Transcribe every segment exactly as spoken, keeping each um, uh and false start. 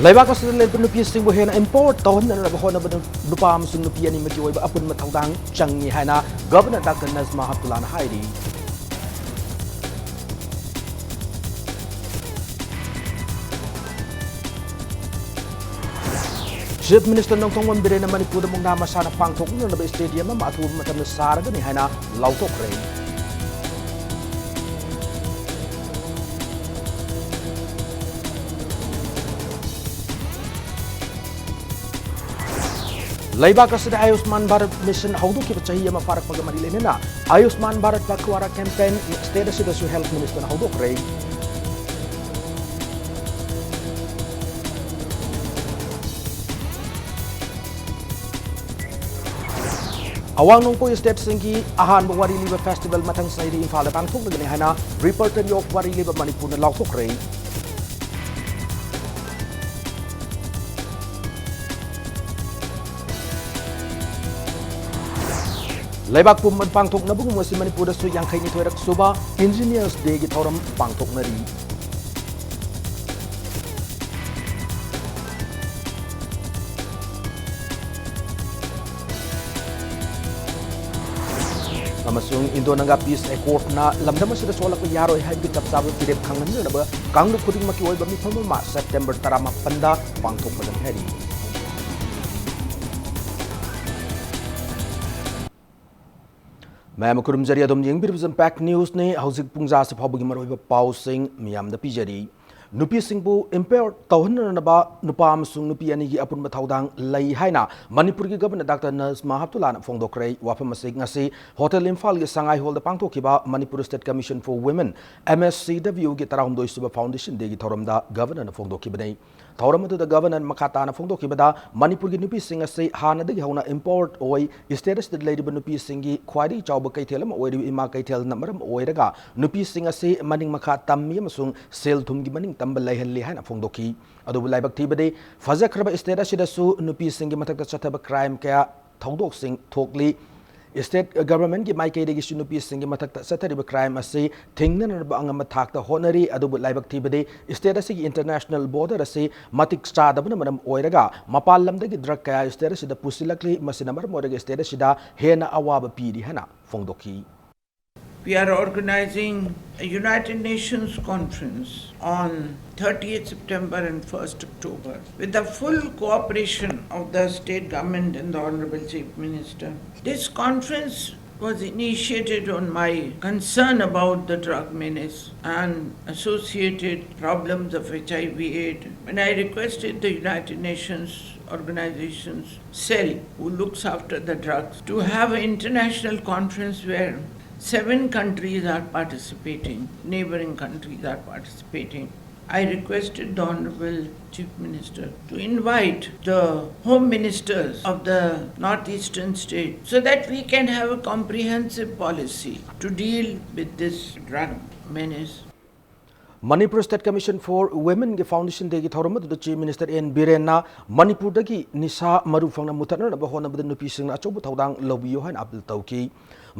ꯂꯩꯕꯥꯛ ꯑꯁꯤꯗ ꯂꯩꯔꯤꯕ ꯅꯨꯄꯤꯁꯤꯡꯕꯨ ꯍꯦꯟꯅ empower ꯇꯧꯍꯟꯅꯅꯕ ꯍꯣꯠꯅꯕꯗ ꯅꯨꯄꯥ ꯑꯃꯁꯨꯡ ꯅꯨꯄꯤ ꯑꯅꯤꯃꯛꯀꯤ ꯑꯣꯏꯕ ꯑꯄꯨꯟꯕ ꯊꯧꯗꯥꯡ ꯆꯪꯏ ꯍꯥꯏꯅ Governor Doctor Najma Heptullahꯅ ꯍꯥꯏꯔꯤ꯫ Chief Minister ꯅꯣꯡꯊꯣꯝꯕꯝ ꯕꯤꯔꯦꯟꯅ ꯃꯅꯤꯄꯨꯔꯗ ꯃꯨꯛꯅꯥ ꯃꯁꯥꯟꯅ ꯄꯥꯡꯊꯣꯛꯅꯅꯕ stadium ꯑꯃ ꯑꯊꯨꯕ ꯃꯇꯝꯗ ꯁꯥꯔꯒꯅꯤ ꯍꯥꯏꯅ ꯂꯥꯎꯊꯣꯛꯈ꯭ꯔꯦ꯫ ꯂꯩꯕꯥꯛ ꯑꯁꯤꯗ ꯑꯌꯨꯁꯃꯥꯟ ꯚꯥꯔꯠ ꯃꯤꯁꯟ ꯍꯧꯗꯣꯛꯈꯤꯕ ꯆꯍꯤ ꯑꯃ ꯐꯥꯔꯛꯄꯒ ꯃꯔꯤ ꯂꯩꯅꯅ ꯑꯌꯨꯁꯃꯥꯟ ꯚꯥꯔꯠ ꯄꯈꯋꯥꯔꯥ campaign state ꯑꯁꯤꯗꯁꯨ Health Ministerꯅ ꯍꯧꯗꯣꯛꯈ꯭ꯔꯦ꯫ ꯑꯋꯥꯡ ꯅꯣꯡꯄꯣꯛ stateꯁꯤꯡꯒꯤ ꯑꯍꯥꯟꯕ ꯋꯥꯔꯤ ꯂꯤꯕ festival ꯃꯊꯪ ꯆꯍꯤꯗ ꯏꯝꯐꯥꯜꯗ ꯄꯥꯡꯊꯣꯛꯂꯒꯅꯤ ꯍꯥꯏꯅ Repertory of ꯋꯥꯔꯤ ꯂꯤꯕ ꯃꯅꯤꯄꯨꯔꯅ ꯂꯥꯎꯊꯣꯛꯈ꯭ꯔꯦ꯫ ꯂꯩꯕꯥꯛ ꯄꯨꯝꯕ ꯄꯥꯡꯊꯣꯛꯅꯕꯒꯨꯝ ꯉꯁꯤ ꯃꯅꯤꯄꯨꯔꯗꯁꯨ ꯌꯥꯡꯈꯩꯅꯤꯊꯣꯏꯔꯛ ꯁꯨꯕ Engineers Dayꯒꯤ ꯊꯧꯔꯝ ꯄꯥꯡꯊꯣꯛꯅꯔꯤ꯫ ꯑꯃꯁꯨꯡ Indo-Naga Peace Accordꯅ ꯂꯝꯗꯝ ꯑꯁꯤꯗ ꯁꯣꯛꯂꯛꯄ ꯌꯥꯔꯣꯏ ꯍꯥꯏꯕꯒꯤ ꯆꯞ ꯆꯥꯕ ꯐꯤꯔꯦꯞ ꯈꯪꯍꯟꯅꯅꯕ ꯀꯥꯡꯂꯨꯞ ꯈꯨꯗꯤꯡꯃꯛꯀꯤ ꯑꯣꯏꯕ ꯃꯤꯐꯝ ꯑꯃ September ꯇꯔꯥꯃꯥꯄꯟꯗ ꯄꯥꯡꯊꯣꯛꯀꯗꯕꯅꯤ ꯍꯥꯏꯔꯤ꯫ ꯃꯌꯥꯝ ꯈꯨꯔꯨꯝꯖꯔꯤ, ꯑꯗꯨꯝ ꯌꯦꯡꯕꯤꯔꯤꯕꯁꯤ Impact Newsꯅꯤ꯫ ꯍꯧꯖꯤꯛ ꯄꯨꯡꯖꯥꯁꯤ ꯐꯥꯎꯕꯒꯤ ꯃꯔꯨꯑꯣꯏꯕ ꯄꯥꯎꯁꯤꯡ ꯃꯤꯌꯥꯝꯗ ꯄꯤꯖꯔꯤ꯫ ꯅꯨꯄꯤꯁꯤꯡꯕꯨ empower ꯇꯧꯍꯟꯅꯅꯕ ꯅꯨꯄꯥ ꯑꯃꯁꯨꯡ ꯅꯨꯄꯤ ꯑꯅꯤꯒꯤ ꯑꯄꯨꯟꯕ ꯊꯧꯗꯥꯡ ꯂꯩ ꯍꯥꯏꯅ ꯃꯅꯤꯄꯨꯔꯒꯤ Governor Doctor Najma Heptullahꯅ ꯐꯣꯡꯗꯣꯛꯈ꯭ꯔꯦ꯫ ꯋꯥꯐꯝ ꯑꯁꯤ ꯉꯁꯤ Hotel ꯏꯝꯐꯥꯜꯒꯤ ꯁꯉꯥꯏ ꯍꯣꯜꯗ ꯄꯥꯡꯊꯣꯛꯈꯤꯕ Manipur State Commission for Women, MSCWꯒꯤ ꯇꯔꯥꯍꯨꯝꯗꯣꯏꯁꯨꯕ foundationꯗayꯒꯤ ꯊꯧꯔꯝꯗ Governorꯅ ꯐꯣꯡꯗꯣꯛꯈꯤꯕꯅꯤ꯫ ꯊꯧꯔꯝ ꯑꯗꯨꯗ Governor ꯃꯈꯥ ꯇꯥꯅ ꯐꯣꯡꯗꯣꯛꯈꯤꯕꯗ, ꯃꯅꯤꯄꯨꯔꯒꯤ ꯅꯨꯄꯤꯁꯤꯡ ꯑꯁꯤ ꯍꯥꯟꯅꯗꯒꯤ ꯍꯧꯅ empowered ꯑꯣꯏ꯫ State ꯑꯁꯤꯗ ꯂꯩꯔꯤꯕ ꯅꯨꯄꯤꯁꯤꯡꯒꯤ ꯈ꯭ꯋꯥꯏꯗꯒꯤ ꯆꯥꯎꯕ ꯀꯩꯊꯦꯜ ꯑꯃ ꯑꯣꯏꯔꯤꯕ ꯏꯃꯥ ꯀꯩꯊꯦꯜꯅ ꯃꯔꯝ ꯑꯣꯏꯔꯒ, ꯅꯨꯄꯤꯁꯤꯡ ꯑꯁꯤ ꯃꯅꯤꯡ ꯃꯈꯥ ꯇꯝꯃꯤ ꯑꯃꯁꯨꯡ ꯁꯦꯜ ꯊꯨꯝꯒꯤ ꯃꯅꯤꯡ ꯇꯝꯕ ꯂꯩꯍꯜꯂꯤ ꯍꯥꯏꯅ ꯐꯣꯡꯗꯣꯛꯈꯤ꯫ ꯑꯗꯨꯕꯨ ꯂꯥꯏꯕꯛ ꯊꯤꯕꯗꯤ, ꯐꯖꯈ꯭ꯔꯕ state ꯑꯁꯤꯗꯁꯨ ꯅꯨꯄꯤꯁꯤꯡꯒꯤ ꯃꯊꯛꯇ ꯆꯠꯊꯕ crime ꯀꯌꯥ ꯊꯧꯗꯣꯛꯁꯤꯡ ꯊꯣꯛꯂꯤ꯫ State government ꯀꯤ ꯃꯥꯏꯀꯩꯗꯒꯤꯁꯨ ꯅꯨꯄꯤꯁꯤꯡꯒꯤ ꯃꯊꯛꯇ ꯆꯠꯊꯔꯤꯕ crime ꯑꯁꯤ ꯊꯤꯡꯅꯅꯕ ꯑꯉꯝꯕ ꯊꯥꯛꯇ ꯍꯣꯠꯅꯔꯤ꯫ ꯑꯗꯨꯕꯨ ꯂꯥꯏꯕꯛ ꯊꯤꯕꯗꯤ state ꯑꯁꯤꯒꯤ international border ꯑꯁꯤ ꯃꯇꯤꯛ ꯆꯥꯗꯕꯅ ꯃꯔꯝ ꯑꯣꯏꯔꯒ ꯃꯄꯥꯟ ꯂꯝꯗꯒꯤ drug ꯀꯌꯥ state ꯑꯁꯤꯗ ꯄꯨꯁꯤꯜꯂꯛꯂꯤ꯫ ꯃꯁꯤꯅ ꯃꯔꯝ ꯑꯣꯏꯔꯒ state ꯑꯁꯤꯗ ꯍꯦꯟꯅ ꯑꯋꯥꯕ ꯄꯤꯔꯤ ꯍꯥꯏꯅ ꯐꯣꯡꯗꯣꯛꯈꯤ꯫ We are organizing a United Nations conference on thirtieth September and first October with the full cooperation of the state government and the Honorable Chief Minister. This conference was initiated on my concern about the drug menace and associated problems of H I V AIDS, when I requested the United Nations organization's cell who looks after the drugs to have an international conference where seven countries are participating, neighboring countries are participating. I requested the Honorable Chief Minister to invite the home ministers of the northeastern state so that we can have a comprehensive policy to deal with this drug menace. Manipur State Commission for Women ꯒꯤ Foundation Day ꯒꯤ ꯊꯧꯔꯝ ꯑꯗꯨꯗ Chief Minister N ꯕꯤꯔꯦꯟꯅ ꯃꯅꯤꯄꯨꯔꯗꯒꯤ ꯅꯤꯁꯥ ꯃꯔꯨ ꯐꯪꯅ ꯃꯨꯊꯠꯅꯅꯕ ꯍꯣꯠꯅꯕꯗ ꯅꯨꯄꯤꯁꯤꯡꯅ ꯑꯆꯧꯕ ꯊꯧꯗꯥꯡ ꯂꯧꯕꯤꯌꯨ ꯍꯥꯏꯅ appeal ꯇꯧꯈꯤ꯫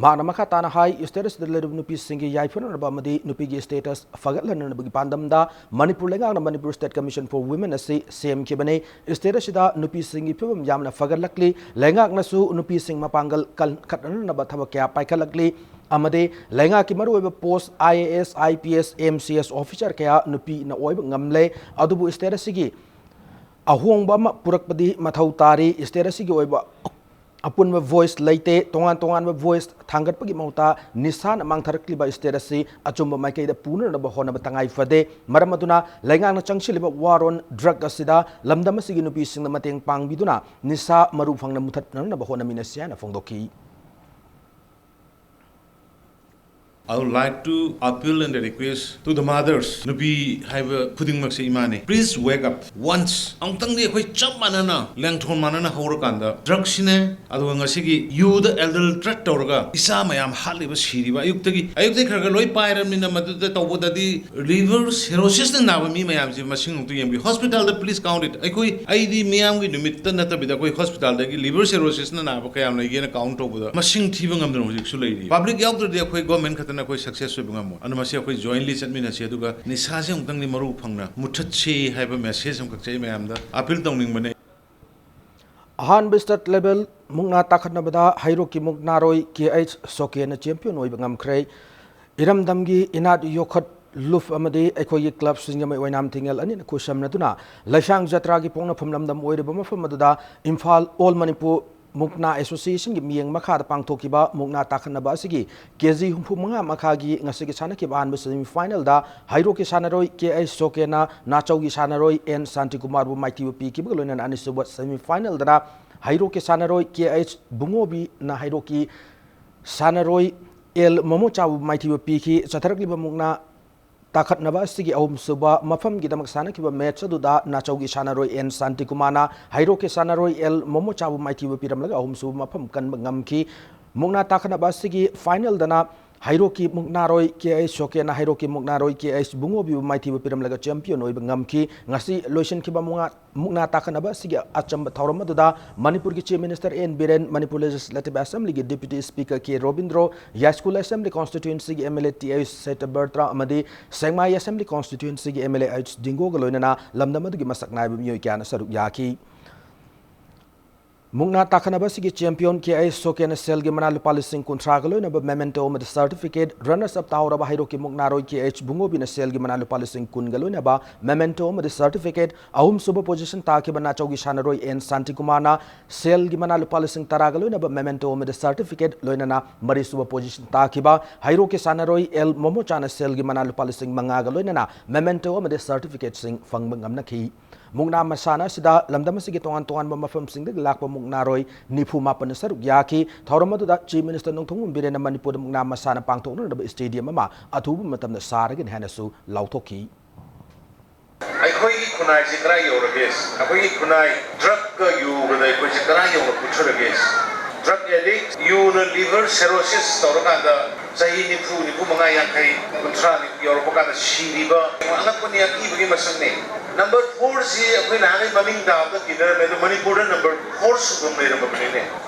ꯃꯍꯥꯛꯅ ꯃꯈꯥ ꯇꯥꯅ ꯍꯥꯏ, state ꯑꯁꯤꯗ ꯂꯩꯔꯤꯕ ꯅꯨꯄꯤꯁꯤꯡꯒꯤ ꯌꯥꯏꯐꯅꯅꯕ ꯑꯃꯗꯤ ꯅꯨꯄꯤꯒꯤ status ꯐꯒꯠꯍꯟꯅꯅꯕꯒꯤ ꯄꯥꯟꯗꯝꯗ ꯃꯅꯤꯄꯨꯔ ꯂꯩꯉꯥꯛꯅ Manipur State Commission for Women ꯑꯁꯤ ꯁꯦꯝꯈꯤꯕꯅꯤ꯫ State ꯑꯁꯤꯗ ꯅꯨꯄꯤꯁꯤꯡꯒꯤ ꯐꯤꯕꯝ ꯌꯥꯝꯅ ꯐꯒꯠꯂꯛꯂꯤ꯫ ꯂꯩꯉꯥꯛꯅꯁꯨ ꯅꯨꯄꯤꯁꯤꯡ ꯃꯄꯥꯡꯒꯜ ꯀꯟꯈꯠꯅꯅꯕ ꯊꯕꯛ ꯀꯌꯥ ꯄꯥꯏꯈꯠꯂꯛꯂꯤ꯫ ꯑꯃꯗꯤ ꯂꯩꯉꯥꯛꯀꯤ ꯃꯔꯨꯑꯣꯏꯕ post I A S, I P S, M C S officer ꯀꯌꯥ ꯅꯨꯄꯤꯅ ꯑꯣꯏꯕ ꯉꯝꯂꯦ꯫ ꯑꯗꯨꯕꯨ state ꯑꯁꯤꯒꯤ ꯑꯍꯣꯡꯕ ꯑꯃ ꯄꯨꯔꯛꯄꯗꯤ ꯃꯊꯧ ꯇꯥꯔꯤ꯫ State ꯑꯁꯤꯒꯤ ꯑꯣꯏꯕ ꯑꯄꯨꯟꯕ voice ꯂꯩꯇꯦ꯫ ꯇꯣꯉꯥꯟ ꯇꯣꯉꯥꯟꯕ voice ꯊꯥꯡꯒꯠꯄꯒꯤ ꯃꯍꯨꯠꯇ ꯅꯤꯁꯥꯅ ꯃꯥꯡꯊꯔꯛꯂꯤꯕ state ꯑꯁꯤ ꯑꯆꯨꯝꯕ ꯃꯥꯏꯀꯩꯗ ꯄꯨꯅꯅꯕ ꯍꯣꯠꯅꯕ ꯇꯉꯥꯏ ꯐꯗꯦ꯫ ꯃꯔꯝ ꯑꯗꯨꯅ ꯂꯩꯉꯥꯛꯅ ꯆꯪꯁꯤꯜꯂꯤꯕ war on drug ꯑꯁꯤꯗ ꯂꯝꯗꯝ ꯑꯁꯤꯒꯤ ꯅꯨꯄꯤꯁꯤꯡꯅ ꯃꯇꯦꯡ ꯄꯥꯡꯕꯤꯗꯨꯅ ꯅꯤꯁꯥ ꯃꯔꯨ ꯐꯪꯅ ꯃꯨꯊꯠꯅꯅꯕ ꯍꯣꯠꯅꯃꯤꯟꯅꯁꯤ ꯍꯥꯏꯅ ꯐꯣꯡꯗꯣꯛꯈꯤ꯫ I would like to appeal and request to the mothers. ꯅꯨꯄꯤ ꯍꯥꯏꯕ ꯈꯨꯗꯤꯡꯃꯛꯁꯦ ꯏꯃꯥꯅꯤ. Please wake up once. ꯑꯃꯨꯛꯇꯪꯗꯤ ꯑꯩꯈꯣꯏ ꯆꯞ ꯃꯥꯟꯅꯅ, ꯂꯦꯡꯊꯣꯟ ꯃꯥꯟꯅꯅ ꯍꯧꯔꯀꯥꯟꯗ, ꯗ꯭ꯔꯒꯁꯤꯅꯦ, ꯑꯗꯨꯒ ꯉꯁꯤꯒꯤ ꯌꯨꯗ ꯑꯦꯜꯗꯜꯇ꯭ꯔꯦꯠ ꯇꯧꯔꯒ ꯏꯆꯥ ꯃꯌꯥꯝ ꯍꯥꯠꯂꯤꯕ, ꯁꯤꯔꯤꯕ, ꯑꯌꯨꯛꯇꯒꯤ, ꯑꯌꯨꯛꯇꯒꯤ ꯈꯔ ꯈꯔ ꯂꯣꯏ ꯄꯥꯏꯔꯕꯅꯤꯅ, ꯃꯗꯨꯗ ꯇꯧꯕꯗꯗꯤ ꯂꯤꯚꯔ ꯁꯤꯔꯣꯁꯤꯁꯅ ꯅꯥꯕ ꯃꯤ ꯃꯌꯥꯝꯁꯤ ꯃꯁꯤꯡ ꯑꯃꯨꯛꯇ ꯌꯦꯡꯕꯤꯌꯨ꯫ Hospital the please count it. ꯑꯩꯈꯣꯏ, ꯑꯩꯗꯤ ꯃꯤꯌꯥꯝꯒꯤ ꯅꯨꯃꯤꯠꯇ ꯅꯠꯇꯕꯤꯗ, ꯑꯩꯈꯣꯏ hospital ꯗꯒꯤ ꯂꯤꯚꯔ ꯁꯤꯔꯣꯁꯤꯁꯅ ꯅꯥꯕ ꯀꯌꯥꯝ ꯂꯩꯒꯦꯅ ꯀꯥꯎꯟ ꯇꯧꯕꯗ ꯃꯁꯤꯡ ꯊꯤꯕ ꯉꯝꯗꯅ ꯍꯧꯖꯤꯛꯁꯨ ꯂꯩꯔꯤ꯫ ꯄꯕ꯭ꯂꯤꯛ ꯌꯥꯎꯗ꯭ꯔꯗꯤ ꯑꯩꯈꯣꯏ ꯒꯣꯔꯃꯦꯟ ꯈꯛꯇꯅ ꯑꯩꯈꯣꯏ ꯁꯛꯁꯦꯁ ꯑꯣꯏꯕ ꯉꯝꯃꯣꯏ꯫ ꯑꯗꯨꯅ ꯃꯁꯤ ꯑꯩꯈꯣꯏ ꯖꯣꯏꯟꯂꯤ ꯆꯠꯃꯤꯟꯅꯁꯤ, ꯑꯗꯨꯒ ꯅꯤꯁꯥꯁꯦ ꯑꯃꯨꯛꯇꯪꯗꯤ ꯃꯔꯨ ꯐꯪꯅ ꯃꯨꯠꯊꯠꯁꯤ ꯍꯥꯏꯕ ꯃꯦꯁꯦꯖ ꯑꯃꯈꯛꯁꯦ ꯑꯩ ꯃꯌꯥꯝꯗ ꯑꯄꯤꯜ ꯇꯧꯅꯤꯡꯕꯅꯦ꯫ ꯑꯍꯥꯟꯕ ꯁ꯭ꯇꯦꯠ ꯂꯦꯚꯦꯜ ꯃꯨꯛꯅꯥ ꯇꯥꯈꯠꯅꯕꯗ ꯍꯩꯔꯣꯛꯀꯤ ꯃꯨꯛꯅꯥꯔꯣꯏ ꯀꯦ ꯑꯩꯆ ꯁꯣꯀꯦꯅ ꯆꯦꯝꯄꯤꯌꯟ ꯑꯣꯏꯕ ꯉꯝꯈ꯭ꯔꯦ꯫ ꯏꯔꯝꯗꯝꯒꯤ ꯏꯅꯥꯠ ꯌꯣꯛꯈꯠ ꯂꯨꯞ ꯑꯃꯗꯤ ꯑꯩꯈꯣꯏꯒꯤ ꯀ꯭ꯂꯕꯁꯤꯡꯒ ꯃꯩ ꯑꯣꯏꯅꯥꯝ ꯊꯤꯡꯉꯦꯜ ꯑꯅꯤꯅ ꯈꯨꯠꯁꯝꯅꯗꯨꯅ ꯂꯩꯁꯥꯡ ꯖꯇ꯭ꯔꯥꯒꯤ ꯄꯣꯛꯅꯐꯝ ꯂꯝꯗꯝ ꯑꯣꯏꯔꯤꯕ ꯃꯐꯝ ꯑꯗꯨꯗ ꯏꯝꯐꯥꯜ ꯑꯣꯜ ꯃꯅꯤꯄꯨꯔ ꯃꯨꯛꯅꯥ ꯑꯦꯁꯣꯁꯤꯌꯦꯁꯟꯒꯤ ꯃꯤꯠꯌꯦꯡ ꯃꯈꯥꯗ ꯄꯥꯡꯊꯣꯛꯈꯤꯕ ꯃꯨꯛꯅꯥ ꯇꯥꯈꯠꯅꯕ ꯑꯁꯤꯒꯤ ꯀꯦ ꯖꯤ ꯍꯨꯝꯐꯨ ꯃꯉꯥ ꯃꯈꯥꯒꯤ ꯉꯁꯤꯒꯤ ꯁꯥꯟꯅꯈꯤꯕ ꯑꯍꯥꯟꯕ ꯁꯦꯃꯤ ꯐꯥꯏꯅꯦꯜꯗ ꯍꯩꯔꯣꯛꯀꯤ ꯁꯥꯟꯅꯔꯣꯏ ꯀꯦ ꯑꯩꯆ ꯁꯣꯀꯦꯅ ꯅꯥꯆꯧꯒꯤ ꯁꯥꯟꯅꯔꯣꯏ ꯑꯦꯟ ꯁꯥꯟꯇꯤꯀꯨꯃꯥꯔꯕꯨ ꯃꯥꯏꯊꯤꯕ ꯄꯤꯈꯤꯕꯒ ꯂꯣꯏꯅꯅ ꯑꯅꯤꯁꯨꯕ ꯁꯦꯃꯤ ꯐꯥꯏꯅꯦꯜꯗꯅ ꯍꯩꯔꯣꯛꯀꯤ ꯁꯥꯟꯅꯔꯣꯏ ꯀꯦ ꯑꯩꯆ ꯕꯨꯡꯉꯣꯕꯤꯅ ꯍꯩꯔꯣꯛꯀꯤ ꯁꯥꯟꯅꯔꯣꯏ ꯑꯦꯜ ꯃꯣꯃꯣꯆꯥꯕꯨ ꯃꯥꯏꯊꯤꯕ ꯄꯤꯈꯤ꯫ ꯆꯠꯊꯔꯛꯂꯤꯕ ꯃꯨꯛꯅꯥ ꯇꯥꯈꯠꯅꯕ ꯑꯁꯤꯒꯤ ꯑꯍꯨꯝꯁꯨꯕ ꯃꯐꯝꯒꯤꯗꯃꯛ ꯁꯥꯟꯅꯈꯤꯕ ꯃꯦꯠꯆ ꯑꯗꯨꯗ ꯅꯥꯆꯧꯒꯤ ꯁꯥꯟꯅꯔꯣꯏ ꯑꯦꯟ ꯁꯥꯟꯇꯤꯀꯨꯃꯥꯔꯅ ꯍꯩꯔꯣꯛꯀꯤ ꯁꯥꯟꯅꯔꯣꯏ ꯑꯦꯜ ꯃꯣꯃꯣꯆꯥꯕꯨ ꯃꯥꯏꯊꯤꯕ ꯄꯤꯔꯝꯂꯒ ꯑꯍꯨꯝꯁꯨꯕ ꯃꯐꯝ ꯀꯟꯕ ꯉꯝꯈꯤ꯫ ꯃꯨꯛꯅꯥ ꯇꯥꯈꯠꯅꯕ ꯑꯁꯤꯒꯤ ꯐꯥꯏꯅꯦꯜꯗꯅ ꯍꯩꯔꯣꯛꯀꯤ ꯃꯨꯛꯅꯥꯔꯣꯏ ꯀꯦ ꯑꯩꯆ ꯁꯣꯀꯦꯅ ꯍꯩꯔꯣꯛꯀꯤ ꯃꯨꯛꯅꯥꯔꯣꯏ ꯀꯦ ꯑꯩꯆ ꯕꯨꯡꯉꯣꯕꯤꯕꯨ ꯃꯥꯏꯊꯤꯕ ꯄꯤꯔꯝꯂꯒ ꯆꯦꯝꯄꯤꯌꯟ ꯑꯣꯏꯕ ꯉꯝꯈꯤ꯫ ꯉꯁꯤ ꯂꯣꯏꯁꯤꯟꯈꯤꯕ ꯃꯨꯛꯅꯥ ꯃꯨꯛꯅꯥ ꯇꯥꯈꯠꯅꯕ ꯑꯁꯤꯒꯤ ꯑꯆꯝꯕ ꯊꯧꯔꯝ ꯑꯗꯨꯗ ꯃꯅꯤꯄꯨꯔꯒꯤ chief minister N Biren, Manipur legislative ꯑꯦꯁꯦꯝꯕ꯭ꯂꯤꯒꯤ deputy speaker K Robindro, Yaiskul assembly ꯀꯣꯟꯁꯇꯤꯇ꯭ꯋꯦꯟꯁꯤꯒꯤ M L A T H Satyabrata ꯑꯃꯗꯤ ꯁꯦꯛꯃꯥꯏ ꯑꯦꯁꯦꯝꯕ꯭ꯂꯤ ꯀꯣꯟꯁꯇꯤꯇ꯭ꯋꯦꯟꯁꯤꯒꯤ ꯑꯦꯝ ꯑꯦꯜ ꯑꯦ ꯑꯩꯆ ꯗꯤꯡꯒꯣꯒ ꯂꯣꯏꯅꯅ ꯂꯝꯗꯝ ꯑꯗꯨꯒꯤ ꯃꯁꯛ ꯅꯥꯏꯕ ꯃꯤꯑꯣꯏ ꯀꯌꯥꯅ ꯁꯔꯨꯛ ꯌꯥꯈꯤ꯫ ꯃꯨꯛꯅꯥ ꯇꯥꯈꯠꯅꯕ ꯑꯁꯤꯒꯤ ꯆꯦꯝꯄꯤꯌꯟ ꯀꯦ ꯑꯩꯆ ꯁꯣꯀꯦꯅ ꯁꯦꯜꯒꯤ ꯃꯅꯥ ꯂꯨꯄꯥ ꯂꯤꯁꯤꯡ ꯀꯨꯟꯊ꯭ꯔꯥꯒ ꯂꯣꯏꯅꯕ ꯃꯦꯃꯦꯟꯇꯣ ꯑꯃꯗꯤ ꯁꯔꯇꯤꯐꯤꯀꯦꯠ, ꯔꯅꯔꯁ ꯑꯞ ꯇꯥꯍꯧꯔꯕ ꯍꯩꯔꯣꯛꯀꯤ ꯃꯨꯛꯅꯥꯔꯣꯏ ꯀꯦ ꯑꯩꯆ ꯕꯨꯡꯉꯣꯕꯤꯅ ꯁꯦꯜꯒꯤ ꯃꯅꯥ ꯂꯨꯄꯥ ꯂꯤꯁꯤꯡ ꯀꯨꯟꯒ ꯂꯣꯏꯅꯕ ꯃꯦꯃꯦꯟꯇꯣ ꯑꯃꯗꯤ ꯁꯔꯇꯤꯐꯤꯀꯦꯠ, ꯑꯍꯨꯝꯁꯨꯕ ꯄꯣꯖꯤꯁꯟ ꯇꯥꯈꯤꯕ ꯅꯥꯆꯧꯒꯤ ꯁꯥꯟꯅꯔꯣꯏ ꯑꯦꯟ ꯁꯥꯟꯇꯤꯀꯨꯃꯥꯔꯅ ꯁꯦꯜꯒꯤ ꯃꯅꯥ ꯂꯨꯄꯥ ꯂꯤꯁꯤꯡ ꯇꯔꯥꯒ ꯂꯣꯏꯅꯕ ꯃꯦꯃꯦꯟꯇꯣ ꯑꯃꯗꯤ ꯁꯔꯇꯤꯐꯤꯀꯦꯠ, ꯂꯣꯏꯅꯅ ꯃꯔꯤꯁꯨꯕ ꯄꯣꯖꯤꯁꯟ ꯇꯥꯈꯤꯕ ꯍꯩꯔꯣꯛꯀꯤ ꯁꯥꯟꯅꯔꯣꯏ ꯑꯦꯜ ꯃꯣꯃꯣꯆꯥꯅ ꯁꯦꯜꯒꯤ ꯃꯅꯥ ꯂꯨꯄꯥ ꯂꯤꯁꯤꯡ ꯃꯉꯥꯒ ꯂꯣꯏꯅꯅ ꯃꯦꯃꯦꯟꯇꯣ ꯑꯃꯗꯤ ꯁꯔꯇꯤꯐꯤꯀꯦꯠꯁꯤꯡ ꯐꯪꯕ ꯉꯝꯅꯈꯤ꯫ ꯃꯨꯛꯅꯥ ꯃꯁꯥꯟꯅ ꯑꯁꯤꯗ ꯂꯝꯗꯝ ꯑꯁꯤꯒꯤ ꯇꯣꯉꯥꯟ ꯇꯣꯉꯥꯟꯕ ꯃꯐꯝꯁꯤꯡꯗꯒꯤ ꯂꯥꯛꯄ ꯃꯨꯛꯅꯥꯔꯣꯏ ꯅꯤꯐꯨ ꯃꯥꯄꯟꯅ ꯁꯔꯨꯛ ꯌꯥꯈꯤ꯫ ꯊꯧꯔꯝ ꯑꯗꯨꯗ Chief Minister ꯅꯣꯡꯊꯣꯝꯕꯝ ꯕꯤꯔꯦꯟꯅ ꯃꯅꯤꯄꯨꯔꯗ ꯃꯨꯛꯅꯥ ꯃꯁꯥꯟꯅ ꯄꯥꯡꯊꯣꯛꯅꯅꯕ stadium ꯑꯃ ꯑꯊꯨꯕ ꯃꯇꯝꯗ ꯁꯥꯔꯒꯅꯤ ꯍꯥꯏꯅꯁꯨ ꯂꯥꯎꯊꯣꯛꯈꯤ꯫ ꯑꯩꯈꯣꯏꯒꯤ ꯈꯨꯟꯅꯥꯏꯁꯤ ꯀꯗꯥꯏ ꯌꯧꯔꯒꯦ? ꯑꯩꯈꯣꯏꯒꯤ ꯈꯨꯟꯅꯥꯏ drugꯀ ꯌꯨꯒꯗ ꯑꯩꯈꯣꯏꯁꯤ ꯀꯗꯥꯏ ꯌꯧꯅ ꯄꯨꯊꯔꯒꯦ? Drug addict, ꯌꯨꯅ liver cirrhosis ꯇꯧꯔꯀꯥꯟꯗ ꯆꯍꯤ ꯅꯤꯐꯨ, ꯅꯤꯐꯨ ꯃꯉꯥ, ꯌꯥꯡꯈꯩ, ꯀꯨꯟꯊ꯭ꯔꯥ ꯌꯧꯔꯛꯄ ꯀꯥꯟꯗ ꯁꯤꯔꯤꯕ ꯑꯉꯛꯄꯅꯤ, ꯑꯀꯤꯕꯒꯤ ꯃꯁꯛꯅꯤ꯫ Number fourꯁꯤ ꯑꯩꯈꯣꯏ ꯅꯍꯥꯟꯒꯩ ꯃꯃꯤꯡ ꯇꯥꯕꯗ ꯀꯤꯅꯔꯝꯃꯦ, ꯑꯗꯣ ꯃꯅꯤꯄꯨꯔꯗ number four ꯁꯨꯕ ꯑꯃ ꯂꯩꯔꯝꯃꯕꯅꯤꯅꯦ꯫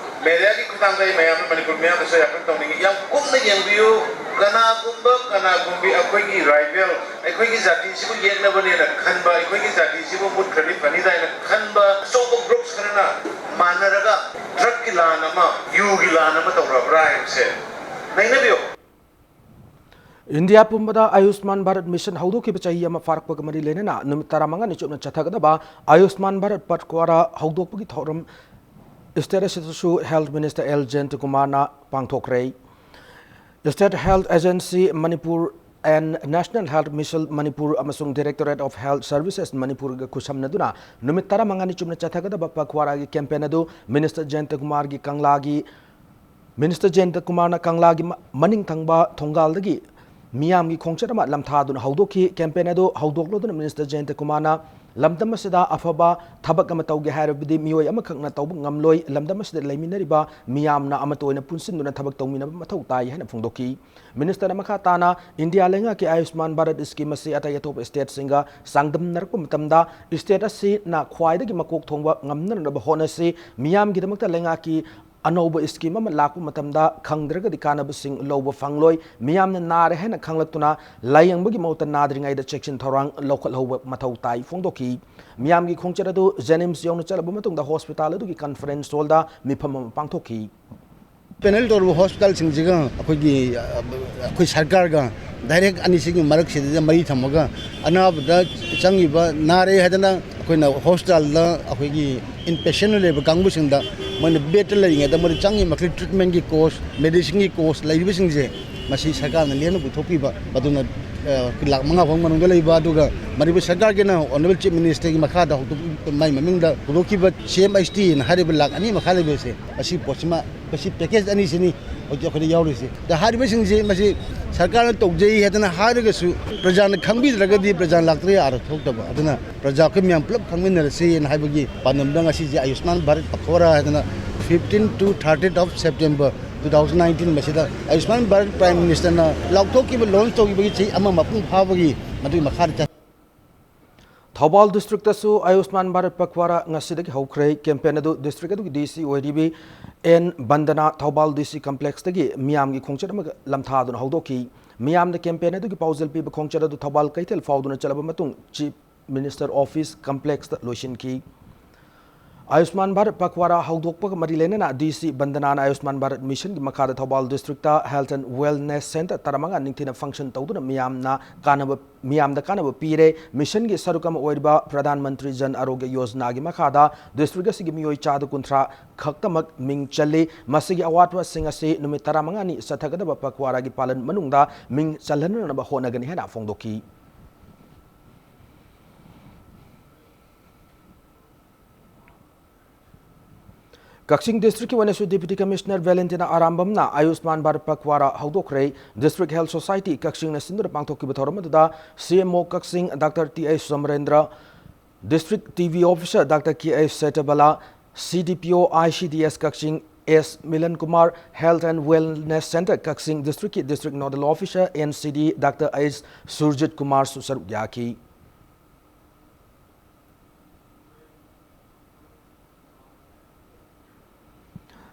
Mediaꯒꯤ ꯈꯨꯠꯊꯥꯡꯗ ꯑꯩ ꯃꯌꯥꯝ, ꯃꯅꯤꯄꯨꯔ ꯃꯤꯌꯥꯝꯗꯁꯨ appeal ꯇꯧꯅꯤꯡꯉꯤ, ꯌꯥꯝ ꯀꯨꯞꯅ ꯌꯦꯡꯕꯤꯌꯨ꯫ ꯀꯅꯥꯒꯨꯝꯕ, ꯀꯅꯥꯒꯨꯝꯕꯤ ꯑꯩꯈꯣꯏꯒꯤ rival, ꯑꯩꯈꯣꯏꯒꯤ ꯖꯥꯇꯤꯁꯤꯕꯨ ꯌꯦꯛꯅꯕꯅꯦꯅ ꯈꯟꯕ, ꯑꯩꯈꯣꯏꯒꯤ ꯖꯥꯇꯤꯁꯤꯕꯨ ꯃꯨꯠꯈ꯭ꯔꯗꯤ ꯐꯅꯤꯗꯥꯏꯅ ꯈꯟꯕ ꯑꯆꯧꯕ groups ꯈꯔꯅ ꯃꯥꯟꯅꯔꯒ drugꯀꯤ ꯂꯥꯟ ꯑꯃ, ꯌꯨꯒꯤ ꯂꯥꯟ ꯑꯃ ꯇꯧꯔꯕ꯭ꯔꯥ ꯍꯥꯏꯕꯁꯦ ꯅꯩꯅꯕꯤꯌꯨ꯫ ꯏꯟꯗꯤꯌꯥ ꯄꯨꯝꯕꯗ ꯑꯌꯨꯁꯃꯥꯟ ꯚꯥꯔꯠ ꯃꯤꯁꯟ ꯍꯧꯗꯣꯛꯈꯤꯕ ꯆꯍꯤ ꯑꯃ ꯐꯥꯔꯛꯄꯒ ꯃꯔꯤ ꯂꯩꯅꯅ ꯅꯨꯃꯤꯠ ꯇꯔꯥꯃꯉꯥꯅꯤ ꯆꯨꯞꯅ ꯆꯠꯊꯒꯗꯕ ꯑꯌꯨꯁꯃꯥꯟ ꯚꯥꯔꯠ ꯄꯈ꯭ꯋꯥꯔꯥ ꯍꯧꯗꯣꯛꯄꯒꯤ ꯊꯧꯔꯝ state ꯑꯁꯤꯗꯁꯨ Health Minister ꯑꯦꯜ ꯖꯌꯟꯇꯀꯨꯃꯥꯔꯅ ꯄꯥꯡꯊꯣꯛꯈ꯭ꯔꯦ꯫ State Health Agency Manipur and National Health Mission Manipur ꯑꯃꯁꯨꯡ Directorate of Health Services Manipurꯒ ꯈꯨꯠꯁꯝꯅꯗꯨꯅ ꯅꯨꯃꯤꯠ ꯇꯔꯥꯃꯉꯥꯅꯤ ꯆꯨꯞꯅ ꯆꯠꯊꯒꯗꯕ ꯄꯈ꯭ꯋꯥꯔꯥꯒꯤ campaign ꯑꯗꯨ Minister ꯖꯌꯟꯇꯀꯨꯃꯥꯔꯒꯤ ꯀꯪꯂꯥꯒꯤ Minister ꯖꯌꯟꯇꯀꯨꯃꯥꯔꯅ ꯀꯪꯂꯥꯒꯤ ꯃ-, ꯃꯅꯤꯡ ꯊꯪꯕ ꯊꯣꯡꯒꯥꯜꯗꯒꯤ ꯃꯤꯌꯥꯝꯒꯤ ꯈꯣꯡꯆꯠ ꯑꯃ ꯂꯝꯊꯥꯗꯨꯅ ꯍꯧꯗꯣꯛꯈꯤ꯫ Campaign ꯑꯗꯨ ꯍꯧꯗꯣꯛꯂꯗꯨꯅ Minister ꯖꯌꯟꯇꯀꯨꯃꯥꯔꯅ ꯂꯝꯗꯝ ꯑꯁꯤꯗ ꯑꯐꯕ ꯊꯕꯛ ꯑꯃ ꯇꯧꯒꯦ ꯍꯥꯏꯔꯕꯗꯤ ꯃꯤꯑꯣꯏ ꯑꯃꯈꯛꯅ ꯇꯧꯕ ꯉꯝꯂꯣꯏ, ꯂꯝꯗꯝ ꯑꯁꯤꯗ ꯂꯩꯃꯤꯟꯅꯔꯤꯕ ꯃꯤꯌꯥꯝꯅ ꯑꯃꯠꯇ ꯑꯣꯏꯅ ꯄꯨꯟꯁꯤꯟꯗꯨꯅ ꯊꯕꯛ ꯇꯧꯃꯤꯟꯅꯕ ꯃꯊꯧ ꯇꯥꯏ ꯍꯥꯏꯅ ꯐꯣꯡꯗꯣꯛꯈꯤ꯫ Ministerꯅ ꯃꯈꯥ ꯇꯥꯅ ꯏꯟꯗꯤꯌꯥ ꯂꯩꯉꯥꯛꯀꯤ ꯑꯌꯨꯁꯃꯥꯟ ꯚꯥꯔꯠ scheme ꯑꯁꯤ ꯑꯇꯩ ꯑꯇꯣꯞꯄ stateꯁꯤꯡꯒ ꯆꯥꯡꯗꯝꯅꯔꯛꯄ ꯃꯇꯝꯗ state ꯑꯁꯤꯅ ꯈ꯭ꯋꯥꯏꯗꯒꯤ ꯃꯀꯣꯛ ꯊꯣꯡꯕ ꯉꯝꯅꯅꯕ ꯍꯣꯠꯅꯁꯤ, ꯃꯤꯌꯥꯝꯒꯤꯗꯃꯛꯇ ꯂꯩꯉꯥꯛꯀꯤ ꯑꯅꯧꯕ scheme ꯑꯃ ꯂꯥꯛꯄ ꯃꯇꯝꯗ ꯈꯪꯗ꯭ꯔꯒꯗꯤ ꯀꯥꯟꯅꯕꯁꯤꯡ ꯂꯧꯕ ꯐꯪꯂꯣꯏ꯫ ꯃꯤꯌꯥꯝꯅ ꯅꯥꯔꯦ ꯍꯥꯏꯅ ꯈꯪꯂꯛꯇꯨꯅ ꯂꯥꯌꯦꯡꯕꯒꯤ ꯃꯍꯨꯠꯇ ꯅꯥꯗ꯭ꯔꯤꯉꯩꯗ ꯆꯦꯛꯁꯤꯟ ꯊꯧꯔꯥꯡ ꯂꯧꯈꯠꯍꯧꯕ ꯃꯊꯧ ꯇꯥꯏ ꯐꯣꯡꯗꯣꯛꯈꯤ꯫ ꯃꯤꯌꯥꯝꯒꯤ ꯈꯣꯡꯆꯠ ꯑꯗꯨ JNIMS ꯌꯧꯅ ꯆꯠꯂꯕ ꯃꯇꯨꯡꯗ hospital ꯑꯗꯨꯒꯤ conference hallꯗ ꯃꯤꯐꯝ ꯑꯃ ꯄꯥꯡꯊꯣꯛꯈꯤ꯫ Panel ꯇꯧꯔꯕ hospitalꯁꯤꯡꯁꯤꯒ ꯑꯩꯈꯣꯏꯒꯤ, ꯑ, ꯑꯩꯈꯣꯏ ꯁꯔꯀꯥꯔꯒ direct ꯑꯅꯤꯁꯤꯒꯤ ꯃꯔꯛꯁꯤꯗ ꯃꯔꯤ ꯊꯝꯃꯒ ꯑꯅꯥꯕꯗ ꯆꯪꯉꯤꯕ, ꯅꯥꯔꯦ ꯍꯥꯏꯗꯅ ꯑꯩꯈꯣꯏꯅ hospitalꯗ ꯑꯩꯈꯣꯏꯒꯤ inpatient ꯂꯩꯕ ꯀꯥꯡꯕꯨꯁꯤꯡꯗ ꯃꯣꯏꯅ bedꯇ ꯂꯩꯔꯤꯉꯩꯗ ꯃꯣꯏꯗ ꯆꯪꯉꯤ ꯃꯈꯩ treatmentꯀꯤ cost, medicineꯒꯤ cost ꯂꯩꯔꯤꯕꯁꯤꯡꯁꯦ ꯃꯁꯤ ꯁꯔꯀꯥꯔꯅ ꯂꯦꯝꯅ ꯄꯨꯊꯣꯛꯄꯤꯕ, ꯃꯗꯨꯅ ꯑ, ꯂꯥꯈ ꯃꯉꯥ ꯐꯥꯎ ꯃꯅꯨꯡꯗ ꯂꯩꯕ, ꯑꯗꯨꯒ ꯃꯅꯤꯄꯨꯔ ꯁꯔꯀꯥꯔꯒꯤꯅ Honourable Chief Ministerꯒꯤ ꯃꯈꯥꯗ ꯍꯧꯗꯣꯛ-, ꯃꯥꯏ ꯃꯃꯤꯡꯗ ꯍꯧꯗꯣꯛꯈꯤꯕ C M H T ꯍꯥꯏꯅ ꯍꯥꯏꯔꯤꯕ ꯂꯥꯈ ꯑꯅꯤ ꯃꯈꯥ ꯂꯩꯕ ꯑꯁꯦ, ꯑꯁꯤ ꯄꯣꯠꯁꯤꯃ, ꯃꯁꯤ package ꯑꯅꯤꯁꯤꯅꯤ ꯍꯧꯖꯤꯛ ꯑꯩꯈꯣꯏꯗ ꯌꯥꯎꯔꯤꯁꯤ꯫ ꯑꯗ ꯍꯥꯏꯔꯤꯕꯁꯤꯡꯁꯤ, ꯃꯁꯤ ꯁꯔꯀꯥꯔꯅ ꯇꯧꯖꯩ ꯍꯥꯏꯗꯅ ꯍꯥꯏꯔꯒꯁꯨ, ꯄ꯭ꯔꯖꯥꯅ ꯈꯪꯕꯤꯗ꯭ꯔꯒꯗꯤ ꯄ꯭ꯔꯖꯥ ꯂꯥꯛꯇ꯭ꯔꯦ ꯑꯥꯔ ꯊꯣꯛꯇꯕ꯫ ꯑꯗꯨꯅ ꯄ꯭ꯔꯖꯥ ꯑꯩꯈꯣꯏ ꯃꯌꯥꯝ ꯄꯨꯂꯞ ꯈꯪꯃꯤꯟꯅꯔꯁꯦꯅ ꯍꯥꯏꯕꯒꯤ ꯄꯥꯟꯗꯝꯗ ꯉꯁꯤꯁꯦ ꯑꯌꯨꯁꯃꯥꯟ ꯚꯥꯔꯠ ꯄꯈꯋꯥꯔꯥ ꯍꯥꯏꯗꯅ fifteen to thirteenth of September two thousand nineteen ꯃꯁꯤꯗ ꯑꯌꯨꯁꯃꯥꯟ ꯚꯥꯔꯠ Prime Ministerꯅ ꯂꯥꯎꯊꯣꯛꯈꯤꯕ, launch ꯇꯧꯈꯤꯕꯒꯤ ꯆꯍꯤ ꯑꯃ ꯃꯄꯨꯡ ꯐꯥꯕꯒꯤ ꯃꯗꯨꯒꯤ ꯃꯈꯥꯗ ꯆꯠ- ꯊꯧꯕꯥꯜ districtꯇꯁꯨ ꯑꯌꯨꯁꯃꯥꯟ ꯚꯥꯔꯠ ꯄꯈꯋꯥꯔꯥ ꯉꯁꯤꯗꯒꯤ ꯍꯧꯈ꯭ꯔꯦ꯫ Campaign ꯑꯗꯨ district ꯑꯗꯨꯒꯤ D C ꯑꯣꯏꯔꯤꯕꯤ N ꯕꯟꯗꯅꯥ ꯊꯧꯕꯥꯜ D C complexꯇꯒꯤ ꯃꯤꯌꯥꯝꯒꯤ ꯈꯣꯡꯆꯠ ꯑꯃꯒ ꯂꯝꯊꯥꯗꯨꯅ ꯍꯧꯗꯣꯛꯈꯤ꯫ ꯃꯤꯌꯥꯝꯗ campaign ꯑꯗꯨꯒꯤ ꯄꯥꯎꯖꯦꯜ ꯄꯤꯕ ꯈꯣꯡꯆꯠ ꯑꯗꯨ ꯊꯧꯕꯥꯜ ꯀꯩꯊꯦꯜ ꯐꯥꯎꯗꯨꯅ ꯆꯠꯂꯕ ꯃꯇꯨꯡ Chief Minister Office Complexꯇ ꯂꯣꯏꯁꯤꯟꯈꯤ꯫ ꯑꯌꯨꯁꯃꯥꯟ ꯚꯥꯔꯠ ꯄꯈꯋꯥꯔꯥ ꯍꯧꯗꯣꯛꯄꯒ ꯃꯔꯤ ꯂꯩꯅꯅ D C ꯕꯟꯗꯅꯥꯅ ꯑꯌꯨꯁꯃꯥꯟ ꯚꯥꯔꯠ ꯃꯤꯁꯟꯒꯤ ꯃꯈꯥꯗ Thoubal districtꯇ Health and Wellness Centre ꯇꯔꯥꯃꯉꯥ ꯅꯤꯡꯊꯤꯅ function ꯇꯧꯗꯨꯅ ꯃꯤꯌꯥꯝꯅ ꯀꯥꯟꯅꯕ, ꯃꯤꯌꯥꯝꯗ ꯀꯥꯟꯅꯕ ꯄꯤꯔꯦ꯫ Missionꯒꯤ ꯁꯔꯨꯛ ꯑꯃ ꯑꯣꯏꯔꯤꯕ ꯄ꯭ꯔꯙꯥꯟ ꯃꯟꯇ꯭ꯔꯤ ꯖꯟ ꯑꯥꯔꯣꯒ꯭ꯌ ꯌꯣꯖꯅꯥꯒꯤ ꯃꯈꯥꯗ district ꯑꯁꯤꯒꯤ ꯃꯤꯑꯣꯏ ꯆꯥꯗ ꯀꯨꯟꯊ꯭ꯔꯥ ꯈꯛꯇꯃꯛ ꯃꯤꯡ ꯆꯜꯂꯤ꯫ ꯃꯁꯤꯒꯤ ꯑꯋꯥꯠꯄꯁꯤꯡ ꯑꯁꯤ ꯅꯨꯃꯤꯠ ꯇꯔꯥꯃꯉꯥꯅꯤ ꯆꯠꯊꯒꯗꯕ ꯄꯈꯋꯥꯔꯥꯒꯤ ꯄꯥꯂꯟ ꯃꯅꯨꯡꯗ ꯃꯤꯡ ꯆꯜꯍꯟꯅꯅꯕ ꯍꯣꯠꯅꯒꯅꯤ ꯍꯥꯏꯅ ꯐꯣꯡꯗꯣꯛꯈꯤ꯫ ꯀꯛꯆꯤꯡ districtꯀꯤ ꯑꯣꯏꯅꯁꯨ Deputy Commissioner ꯚꯦꯂꯦꯟꯇꯤꯅꯥ ꯑꯔꯥꯝꯕꯝꯅ ꯑꯌꯨꯁꯃꯥꯟ ꯚꯥꯔꯠ ꯄꯈꯋꯥꯔꯥ ꯍꯧꯗꯣꯛꯈ꯭ꯔꯦ꯫ District Health Society ꯀꯛꯆꯤꯡꯅ ꯁꯤꯟꯗꯨꯅ ꯄꯥꯡꯊꯣꯛꯈꯤꯕ ꯊꯧꯔꯝ ꯑꯗꯨꯗ C M O Kakching Doctor T H Somorendra, District T V Officer Doctor K H Setabala, C D P O I C D S Kakching S Milan Kumar, Health and Wellness Centre Kakching districtꯀꯤ District Nodal Officer N C D Doctor H Surjit ꯀꯨꯃꯥꯔꯁꯨ ꯁꯔꯨꯛ ꯌꯥꯈꯤ꯫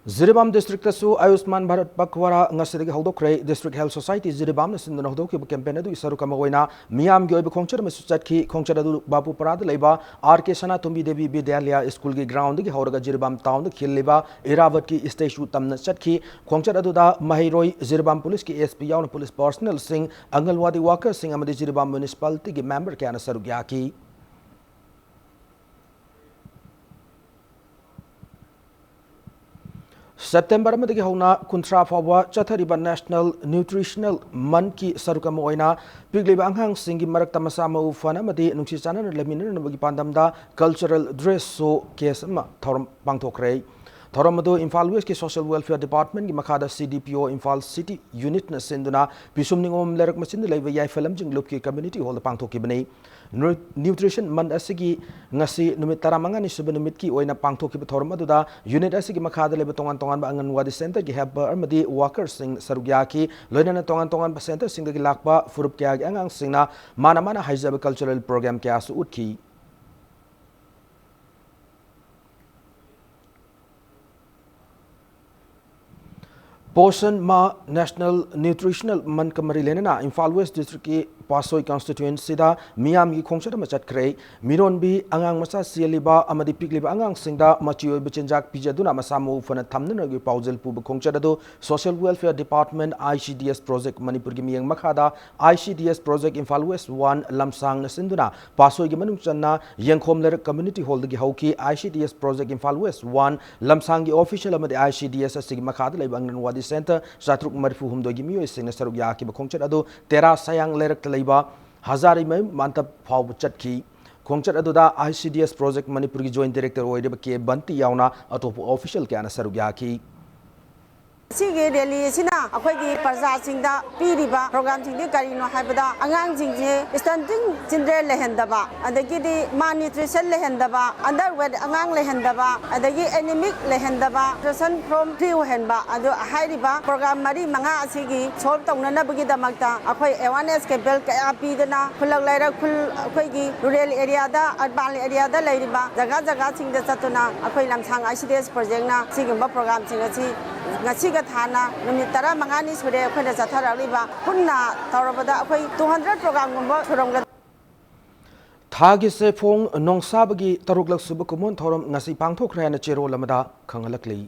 ꯖꯤꯔꯤꯕꯥꯝ districtꯇꯁꯨ ꯑꯌꯨꯁꯃꯥꯟ ꯚꯥꯔꯠ ꯄꯈꯋꯥꯔꯥ ꯉꯁꯤꯗꯒꯤ ꯍꯧꯗꯣꯛꯈ꯭ꯔꯦ꯫ District Health Society ꯖꯤꯔꯤꯕꯥꯝꯅ ꯁꯤꯟꯗꯨꯅ ꯍꯧꯗꯣꯛꯈꯤꯕ campaign ꯑꯗꯨꯒꯤ ꯁꯔꯨꯛ ꯑꯃ ꯑꯣꯏꯅ ꯃꯤꯌꯥꯝꯒꯤ ꯑꯣꯏꯕ ꯈꯣꯡꯆꯠ ꯑꯃꯁꯨ ꯆꯠꯈꯤ꯫ ꯈꯣꯡꯆꯠ ꯑꯗꯨ ꯕꯥꯄꯨꯄꯥꯔꯥꯗ ꯂꯩꯕ R K ꯁꯅꯥꯇꯣꯝꯕꯤ ꯗꯦꯕꯤ ꯕꯤꯗ꯭ꯌꯥꯂꯌ ꯁ꯭ꯀꯨꯜꯒꯤ groundꯗꯒꯤ ꯍꯧꯔꯒ ꯖꯤꯔꯤꯕꯥꯝ townꯗ ꯈꯤꯜꯂꯤꯕ ꯏꯔꯥꯕꯠꯀꯤ stateꯁꯨ ꯇꯝꯅ ꯆꯠꯈꯤ꯫ ꯈꯣꯡꯆꯠ ꯑꯗꯨꯗ ꯃꯍꯩꯔꯣꯏ, ꯖꯤꯔꯤꯕꯥꯝ policeꯀꯤ S P ꯌꯥꯎꯅ police personnelꯁꯤꯡ, ꯑꯪꯒꯜꯋꯥꯗꯤ workerꯁꯤꯡ ꯑꯃꯗꯤ ꯖꯤꯔꯤꯕꯥꯝ municipalityꯒꯤ member ꯀꯌꯥꯅ ꯁꯔꯨꯛ ꯌꯥꯈꯤ꯫ ꯁꯦꯞꯇꯦꯝꯕꯔ ꯑꯃꯗꯒꯤ ꯍꯧꯅ ꯀꯨꯟꯊ꯭ꯔꯥ ꯐꯥꯎꯕ ꯆꯠꯊꯔꯤꯕ National Nutritional Monthꯀꯤ ꯁꯔꯨꯛ ꯑꯃ ꯑꯣꯏꯅ ꯄꯤꯛꯂꯤꯕ ꯑꯉꯥꯡꯁꯤꯡꯒꯤ ꯃꯔꯛꯇ ꯃꯁꯥ ꯃꯎ ꯐꯅ ꯑꯃꯗꯤ ꯅꯨꯡꯁꯤ ꯆꯥꯟꯅꯅ ꯂꯩꯃꯤꯟꯅꯅꯕꯒꯤ ꯄꯥꯟꯗꯝꯗ cultural dress showcase ꯑꯃ ꯊꯧꯔꯝ ꯄꯥꯡꯊꯣꯛꯈ꯭ꯔꯦ꯫ ꯊꯧꯔꯝ ꯑꯗꯨ ꯏꯝꯐꯥꯜ Westꯀꯤ Social Welfare Departmentꯀꯤ ꯃꯈꯥꯗ C D P O Imphal City Unitꯅ ꯁꯤꯟꯗꯨꯅ ꯄꯤꯁꯨꯝ ꯅꯤꯉꯣꯝ ꯂꯩꯔꯛ ꯃꯆꯤꯟꯗ ꯂꯩꯕ ꯌꯥꯏꯐ ꯂꯝꯖꯤꯡ ꯂꯨꯞꯀꯤ Community Hallꯗ ꯄꯥꯡꯊꯣꯛꯈꯤꯕꯅꯤ꯫ ꯅ꯭ꯌꯨ-, Nutrition Month ꯑꯁꯤꯒꯤ ꯉꯁꯤ ꯅꯨꯃꯤꯠ ꯇꯔꯥꯃꯉꯥꯅꯤ ꯁꯨꯕ ꯅꯨꯃꯤꯠꯀꯤ ꯑꯣꯏꯅ ꯄꯥꯡꯊꯣꯛꯈꯤꯕ ꯊꯧꯔꯝ ꯑꯗꯨꯗ unit ꯑꯁꯤꯒꯤ ꯃꯈꯥꯗ ꯂꯩꯕ ꯇꯣꯉꯥꯟ ꯇꯣꯉꯥꯟꯕ ꯑꯪꯒꯟꯋꯥꯗꯤ centreꯒꯤ helper ꯑꯃꯗꯤ workerꯁꯤꯡ ꯁꯔꯨꯛ ꯌꯥꯈꯤ꯫ ꯂꯣꯏꯅꯅ ꯇꯣꯉꯥꯟ ꯇꯣꯉꯥꯟꯕ centreꯁꯤꯡꯗꯒꯤ ꯂꯥꯛꯄ ꯐꯨꯔꯨꯞ ꯀꯌꯥꯒꯤ ꯑꯉꯥꯡꯁꯤꯡꯅ ꯃꯥꯅ ꯃꯥꯅ ꯍꯩꯖꯕ cultural program ꯀꯌꯥꯁꯨ ꯎꯠꯈꯤ꯫ Poshan Ma National Nutritional Monthꯀ ꯃꯔꯤ ꯂꯩꯅꯅ ꯏꯝꯐꯥꯜ West Districtꯀꯤ ꯄꯥꯁꯣꯏ constituencyꯗ ꯃꯤꯌꯥꯝꯒꯤ ꯈꯣꯡꯆꯠ ꯑꯃ ꯆꯠꯈ꯭ꯔꯦ꯫ ꯃꯤꯔꯣꯟꯕꯤ ꯑꯉꯥꯡ ꯃꯆꯥ ꯆꯦꯜꯂꯤꯕ ꯑꯃꯗꯤ ꯄꯤꯛꯂꯤꯕ ꯑꯉꯥꯡꯁꯤꯡꯗ ꯃꯆꯤ ꯑꯣꯏꯕ ꯆꯤꯟꯖꯥꯛ ꯄꯤꯖꯗꯨꯅ ꯃꯁꯥ ꯃꯎ ꯐꯅ ꯊꯝꯅꯅꯕꯒꯤ ꯄꯥꯎꯖꯦꯜ ꯄꯨꯕ ꯈꯣꯡꯆꯠ ꯑꯗꯨ Social Welfare Department, I C D S Project ꯃꯅꯤꯄꯨꯔꯒꯤ ꯃꯤꯠꯌꯦꯡ ꯃꯈꯥꯗ I C D S Project Imphal West One ꯂꯝꯁꯥꯡꯅ ꯁꯤꯟꯗꯨꯅ ꯄꯥꯁꯣꯏꯒꯤ ꯃꯅꯨꯡ ꯆꯟꯅ ꯌꯦꯡꯈꯣꯝ ꯂꯩꯔꯛ Community Hallꯗꯒꯤ ꯍꯧꯈꯤ꯫ I C D S Project Imphal West One ꯂꯝꯁꯥꯡꯒꯤ official ꯑꯃꯗꯤ I C D S ꯑꯁꯤꯒꯤ ꯃꯈꯥꯗ ꯂꯩꯕ ꯑꯪꯒꯟꯋꯥꯗꯤ centre ꯆꯥꯇ꯭ꯔꯨꯛ ꯃꯔꯤꯐꯨ ꯍꯨꯝꯗꯣꯏꯒꯤ ꯃꯤꯑꯣꯏꯁꯤꯡꯅ ꯁꯔꯨꯛ ꯌꯥꯈꯤꯕ ꯈꯣꯡꯆꯠ ꯑꯗꯨ ꯇꯦꯔꯥ ꯁꯌꯥꯡ ꯂꯩꯔꯛꯇ ꯂꯩꯕ ꯍꯖꯥꯔꯤꯃꯌꯨꯝ ꯃꯥꯟꯇꯞ ꯐꯥꯎꯕ ꯆꯠꯈꯤ꯫ ꯈꯣꯡꯆꯠ ꯑꯗꯨꯗ I C D S Project ꯃꯅꯤꯄꯨꯔꯒꯤ Joint Director ꯑꯣꯏꯔꯤꯕ ꯀꯦ ꯕꯟꯇꯤ ꯌꯥꯎꯅ ꯑꯇꯣꯞꯄ official ꯀꯌꯥꯅ ꯁꯔꯨꯛ ꯌꯥꯈꯤ꯫ ꯁꯤꯒꯤ rally ꯑꯁꯤꯅ ꯑꯩꯈꯣꯏꯒꯤ ꯄ꯭ꯔꯖꯥꯁꯤꯡꯗ ꯄꯤꯔꯤꯕ programꯁꯤꯡꯗꯤ ꯀꯔꯤꯅꯣ ꯍꯥꯏꯕꯗ, ꯑꯉꯥꯡꯁꯤꯡꯁꯦ stunting children ꯂꯩꯍꯟꯗꯕ, ꯑꯗꯒꯤꯗꯤ malnutrition ꯂꯩꯍꯟꯗꯕ, underweight ꯑꯉꯥꯡ ꯂꯩꯍꯟꯗꯕ, ꯑꯗꯒꯤ anemic ꯂꯩꯍꯟꯗꯕ, nutrition from free ꯑꯣꯏꯍꯟꯕ, ꯑꯗꯨ ꯍꯥꯏꯔꯤꯕ program ꯃꯔꯤ ꯃꯉꯥ ꯑꯁꯤꯒꯤ solve ꯇꯧꯅꯅꯕꯒꯤꯗꯃꯛꯇ ꯑꯩꯈꯣꯏ awareness campaign ꯀꯌꯥ ꯄꯤꯗꯅ ꯈꯨꯜꯂꯛ ꯂꯩꯔꯛ ꯈꯨꯜ, ꯑꯩꯈꯣꯏꯒꯤ rural areaꯗ, urban areaꯗ ꯂꯩꯔꯤꯕ ꯖꯒꯥ ꯖꯒꯥꯁꯤꯡꯗ ꯆꯠꯇꯨꯅ ꯑꯩꯈꯣꯏ ꯂꯝꯁꯥꯡ I C D S Projectꯅ ꯁꯤꯒꯨꯝꯕ programꯁꯤꯡ ꯑꯁꯤ ꯉꯁꯤꯒ ꯊꯥꯅ ꯅꯨꯃꯤꯠ ꯇꯔꯥꯃꯉꯥꯅꯤ ꯁꯨꯔꯦ ꯑꯩꯈꯣꯏꯅ ꯆꯠꯊꯔꯛꯂꯤꯕ꯫ ꯄꯨꯟꯅ ꯇꯧꯔꯕꯗ ꯑꯩꯈꯣꯏ two hundred programꯒꯨꯝꯕ ꯁꯨꯔꯝꯒꯗ꯭ꯔꯥ꯫ ꯊꯥꯒꯤ ꯆꯦꯐꯣꯡ ꯅꯣꯡꯁꯥꯕꯒꯤ ꯇꯔꯨꯛꯂꯛ ꯁꯨꯕ ꯀꯨꯝꯑꯣꯟ ꯊꯧꯔꯝ ꯉꯁꯤ ꯄꯥꯡꯊꯣꯛꯈ꯭ꯔꯦ ꯍꯥꯏꯅ ꯆꯦꯔꯣꯜ ꯑꯃꯗ ꯈꯪꯍꯜꯂꯛꯂꯤ꯫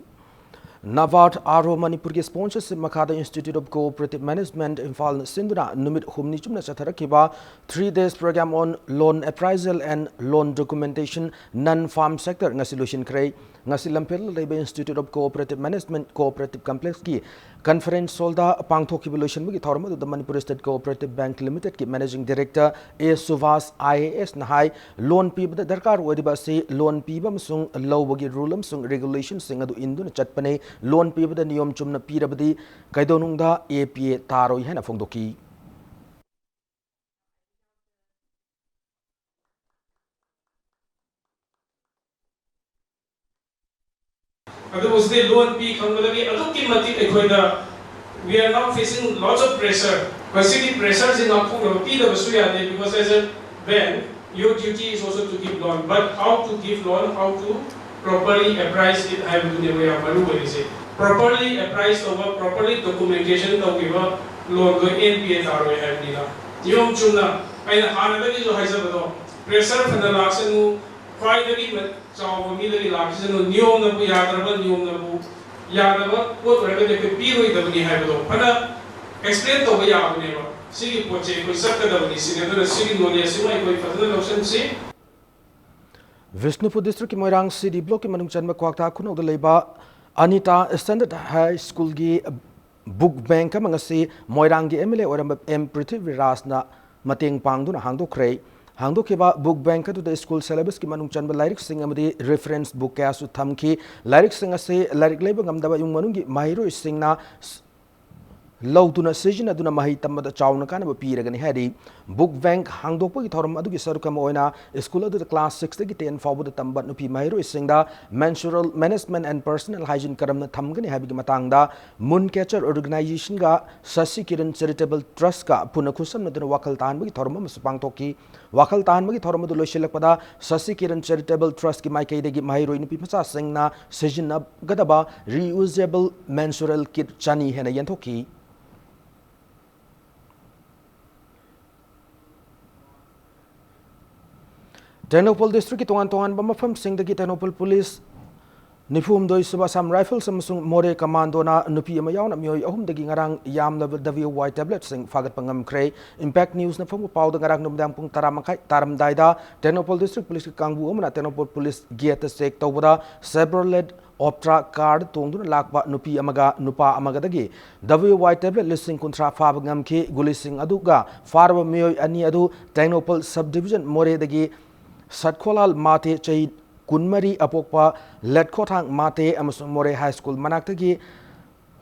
NABARD R O ꯃꯅꯤꯄꯨꯔꯒꯤ sponsorship ꯃꯈꯥꯗ Institute of Cooperative Management ꯏꯝꯐꯥꯜꯅ ꯁꯤꯟꯗꯨꯅ ꯅꯨꯃꯤꯠ ꯍꯨꯝꯅꯤ ꯆꯨꯞꯅ ꯆꯠꯊꯔꯛꯈꯤꯕ three days program on loan appraisal and loan documentation non farm sector ꯉꯁꯤ ꯂꯣꯏꯁꯤꯟꯈ꯭ꯔꯦ꯫ ꯉꯁꯤ ꯂꯝꯐꯦꯜꯗ ꯂꯩꯕ Institute of Cooperative Management Cooperative Complexꯀꯤ conference hallꯗ ꯄꯥꯡꯊꯣꯛꯈꯤꯕ ꯂꯣꯏꯁꯤꯟꯕꯒꯤ ꯊꯧꯔꯝ ꯑꯗꯨꯗ Manipur State Cooperative Bank Limitedꯀꯤ Managing Director A Subhash I A ꯑꯦꯁꯅ high, loan ꯄꯤꯕꯗ ꯗꯔꯀꯥꯔ ꯑꯣꯏꯔꯤꯕ ꯑꯁꯤ loan ꯄꯤꯕ ꯑꯃꯁꯨꯡ ꯂꯧꯕꯒꯤ rule ꯑꯃꯁꯨꯡ regulationꯁꯤꯡ ꯑꯗꯨ ꯏꯟꯗꯨꯅ ꯆꯠꯄꯅꯤ꯫ Loan ꯄꯤꯕꯗ ꯅꯤꯌꯣꯝ ꯆꯨꯝꯅ ꯄꯤꯔꯕꯗꯤ ꯀꯩꯗꯧꯅꯨꯡꯗ ꯑꯦ ꯄꯤ ꯑꯦ ꯇꯥꯔꯣꯏ ꯍꯥꯏꯅ ꯐꯣꯡꯗꯣꯛꯈꯤ꯫ ꯑꯗꯨꯕꯨ ꯍꯧꯖꯤꯛꯇꯤ loan ꯄꯤ ꯈꯪꯕꯗꯒꯤ ꯑꯗꯨꯛꯀꯤ ꯃꯇꯤꯛ ꯑꯩꯈꯣꯏꯗ we are now facing lots of pressure꯫ ꯃꯁꯤꯒꯤ pressureꯁꯤ ꯉꯥꯛꯊꯣꯛꯅꯕ ꯄꯤꯗꯕꯁꯨ ꯌꯥꯗꯦ, because as a bank, your duty is also to give loan, but how to give loan, how to properly apprise it ꯍꯥꯏꯕꯗꯨꯅꯦꯕ ꯌꯥꯝ ꯃꯔꯨ ꯑꯣꯏꯔꯤꯁꯦ꯫ Properly apprise ꯇꯧꯕ, properly documentation ꯇꯧꯈꯤꯕ loanꯗꯣ N P ꯑꯦ ꯇꯥꯔꯣꯏ ꯍꯥꯏꯕꯅꯤꯗ꯫ ꯅꯤꯌꯣꯝ ꯆꯨꯝꯅ, ꯑꯩꯅ ꯍꯥꯟꯅꯗꯒꯤꯁꯨ ꯍꯥꯏꯖꯕꯗꯣ, pressure ꯐꯅ ꯂꯥꯛꯁꯅꯨ, ꯈ꯭ꯋꯥꯏꯗꯒꯤ ꯃ-, ꯆꯥꯎꯕ ꯃꯤꯗꯒꯤ ꯂꯥꯛꯈꯤꯁꯅꯨ, ꯅꯤꯌꯣꯝꯅꯕꯨ ꯌꯥꯗ꯭ꯔꯕ, ꯅꯤꯌꯣꯝꯅꯕꯨ ꯌꯥꯗꯕ ꯄꯣꯠ ꯑꯣꯏꯔꯒꯗꯤ ꯑꯩꯈꯣꯏ ꯄꯤꯔꯣꯏꯗꯕꯅꯤ ꯍꯥꯏꯕꯗꯣ ꯐꯅ explain ꯇꯧꯕ ꯌꯥꯕꯅꯦꯕ꯫ ꯁꯤꯒꯤ ꯄꯣꯠꯁꯦ ꯑꯩꯈꯣꯏ ꯆꯠꯀꯗꯕꯅꯤ ꯁꯤꯅꯤ꯫ ꯑꯗꯨꯅ ꯁꯤꯒꯤ knowledge ꯁꯤꯃ ꯑꯩꯈꯣꯏ ꯐꯖꯅ ꯂꯧꯁꯤꯟꯁꯤ꯫ ꯕꯤꯁꯅꯨꯄꯨꯔ districtꯀꯤ ꯃꯣꯏꯔꯥꯡ C D blockꯀꯤ ꯃꯅꯨꯡ ꯆꯟꯕ ꯀ꯭ꯋꯥꯛꯇꯥ ꯈꯨꯅꯧꯗ ꯂꯩꯕ Anita Standard High Schoolꯒꯤ book bank ꯑꯃ ꯉꯁꯤ ꯃꯣꯏꯔꯥꯡꯒꯤ M L A ꯑꯣꯏꯔꯝꯕ ꯑꯦꯝ ꯄ꯭ꯔꯤꯊꯤꯕꯤꯔꯥꯖꯅ ꯃꯇꯦꯡ ꯄꯥꯡꯗꯨꯅ ꯍꯥꯡꯗꯣꯛꯈ꯭ꯔꯦ꯫ ꯍꯥꯡꯗꯣꯛꯈꯤꯕ book bank ꯑꯗꯨꯗ school syllabusꯀꯤ ꯃꯅꯨꯡ ꯆꯟꯕ ꯂꯥꯏꯔꯤꯛꯁꯤꯡ ꯑꯃꯗꯤ reference book ꯀꯌꯥꯁꯨ ꯊꯝꯈꯤ꯫ ꯂꯥꯏꯔꯤꯛꯁꯤꯡ ꯑꯁꯤ ꯂꯥꯏꯔꯤꯛ ꯂꯩꯕ ꯉꯝꯗꯕ ꯏꯃꯨꯡ ꯃꯅꯨꯡꯒꯤ ꯃꯍꯩꯔꯣꯏꯁꯤꯡꯅ ꯂꯧꯗꯨꯅ ꯁꯤꯖꯤꯟꯅꯗꯨꯅ ꯃꯍꯩ ꯇꯝꯕꯗ ꯆꯥꯎꯅ ꯀꯥꯟꯅꯕ ꯄꯤꯔꯒꯅꯤ ꯍꯥꯏꯔꯤ꯫ Book bank ꯍꯥꯡꯗꯣꯛꯄꯒꯤ ꯊꯧꯔꯝ ꯑꯗꯨꯒꯤ ꯁꯔꯨꯛ ꯑꯃ ꯑꯣꯏꯅ school ꯑꯗꯨꯗ class sixꯇꯒꯤ ten ꯐꯥꯎꯕꯗ ꯇꯝꯕ ꯅꯨꯄꯤ ꯃꯍꯩꯔꯣꯏꯁꯤꯡꯗ menstrual management and personal hygiene ꯀꯔꯝꯅ ꯊꯝꯒꯅꯤ ꯍꯥꯏꯕꯒꯤ ꯃꯇꯥꯡꯗ Moon Catcher organizationꯒ Shashi Kiran Charitable Trustꯀ ꯄꯨꯟꯅ ꯈꯨꯠꯁꯝꯅꯗꯨꯅ ꯋꯥꯈꯜ ꯇꯥꯍꯟꯕꯒꯤ ꯊꯧꯔꯝ ꯑꯃꯁꯨ ꯄꯥꯡꯊꯣꯛꯈꯤ꯫ ꯋꯥꯈꯜ ꯇꯥꯍꯟꯕꯒꯤ ꯊꯧꯔꯝ ꯑꯗꯨ ꯂꯣꯏꯁꯤꯜꯂꯛꯄꯗ Shashi Kiran Charitable Trustꯀꯤ ꯃꯥꯏꯀꯩꯗꯒꯤ ꯃꯍꯩꯔꯣꯏ ꯅꯨꯄꯤ ꯃꯆꯥꯁꯤꯡꯅ ꯁꯤꯖꯤꯟꯅꯒꯗꯕ reusable menstrual kit ꯆꯅꯤ ꯍꯦꯟꯅ ꯌꯦꯟꯊꯣꯛꯈꯤ꯫ ꯇꯦꯡꯅꯧꯄꯜ districtꯀꯤ ꯇꯣꯉꯥꯟ ꯇꯣꯉꯥꯟꯕ ꯃꯐꯝꯁꯤꯡꯗꯒꯤ ꯇꯦꯡꯅꯧꯄꯜ police ꯅꯤꯐꯨ ꯍꯨꯝꯗꯣꯏ ꯁꯨꯕ Assam Rifles ꯑꯃꯁꯨꯡ Moreh Commandoꯅ ꯅꯨꯄꯤ ꯑꯃ ꯌꯥꯎꯅ ꯃꯤꯑꯣꯏ ꯑꯍꯨꯝꯗꯒꯤ ꯉꯔꯥꯡ ꯌꯥꯝꯂꯕ W Y tabletꯁꯤꯡ ꯐꯥꯒꯠꯄ ꯉꯝꯈ꯭ꯔꯦ꯫ Impact Newsꯅ ꯐꯪꯕ ꯄꯥꯎꯗ ꯉꯔꯥꯡ ꯅꯨꯃꯤꯗꯥꯡ ꯄꯨꯡ ꯇꯔꯥ ꯃꯈꯥꯏ ꯇꯥꯔꯝꯗꯥꯏꯗ ꯇꯦꯡꯅꯧꯄꯜ District Policeꯀꯤ ꯀꯥꯡꯕꯨ ꯑꯃꯅ ꯇꯦꯡꯅꯧꯄꯜ Police Gateꯇ check ꯇꯧꯕꯗ Chevrolet Optra car ꯇꯣꯡꯗꯨꯅ ꯂꯥꯛꯄ ꯅꯨꯄꯤ ꯑꯃꯒ ꯅꯨꯄꯥ ꯑꯃꯒꯗꯒꯤ W Y tablet ꯂꯤꯁꯤꯡ ꯀꯨꯟꯊ꯭ꯔꯥ ꯐꯥꯕ ꯉꯝꯈꯤ꯫ ꯒꯨꯂꯤꯁꯤꯡ ꯑꯗꯨꯒ ꯐꯥꯔꯕ ꯃꯤꯑꯣꯏ ꯑꯅꯤ ꯑꯗꯨ ꯇꯦꯡꯅꯧꯄꯜ Subdivision Morehꯗꯒꯤ ꯁꯠꯈꯣꯂꯥꯜ ꯃꯥꯇꯦ, ꯆꯍꯤ ꯀꯨꯟꯃꯔꯤ, ꯑꯄꯣꯛꯄ ꯂꯦꯠꯈꯣꯊꯥꯡ ꯃꯥꯇꯦ ꯑꯃꯁꯨꯡ ꯃꯣꯔꯦ High School ꯃꯅꯥꯛꯇꯒꯤ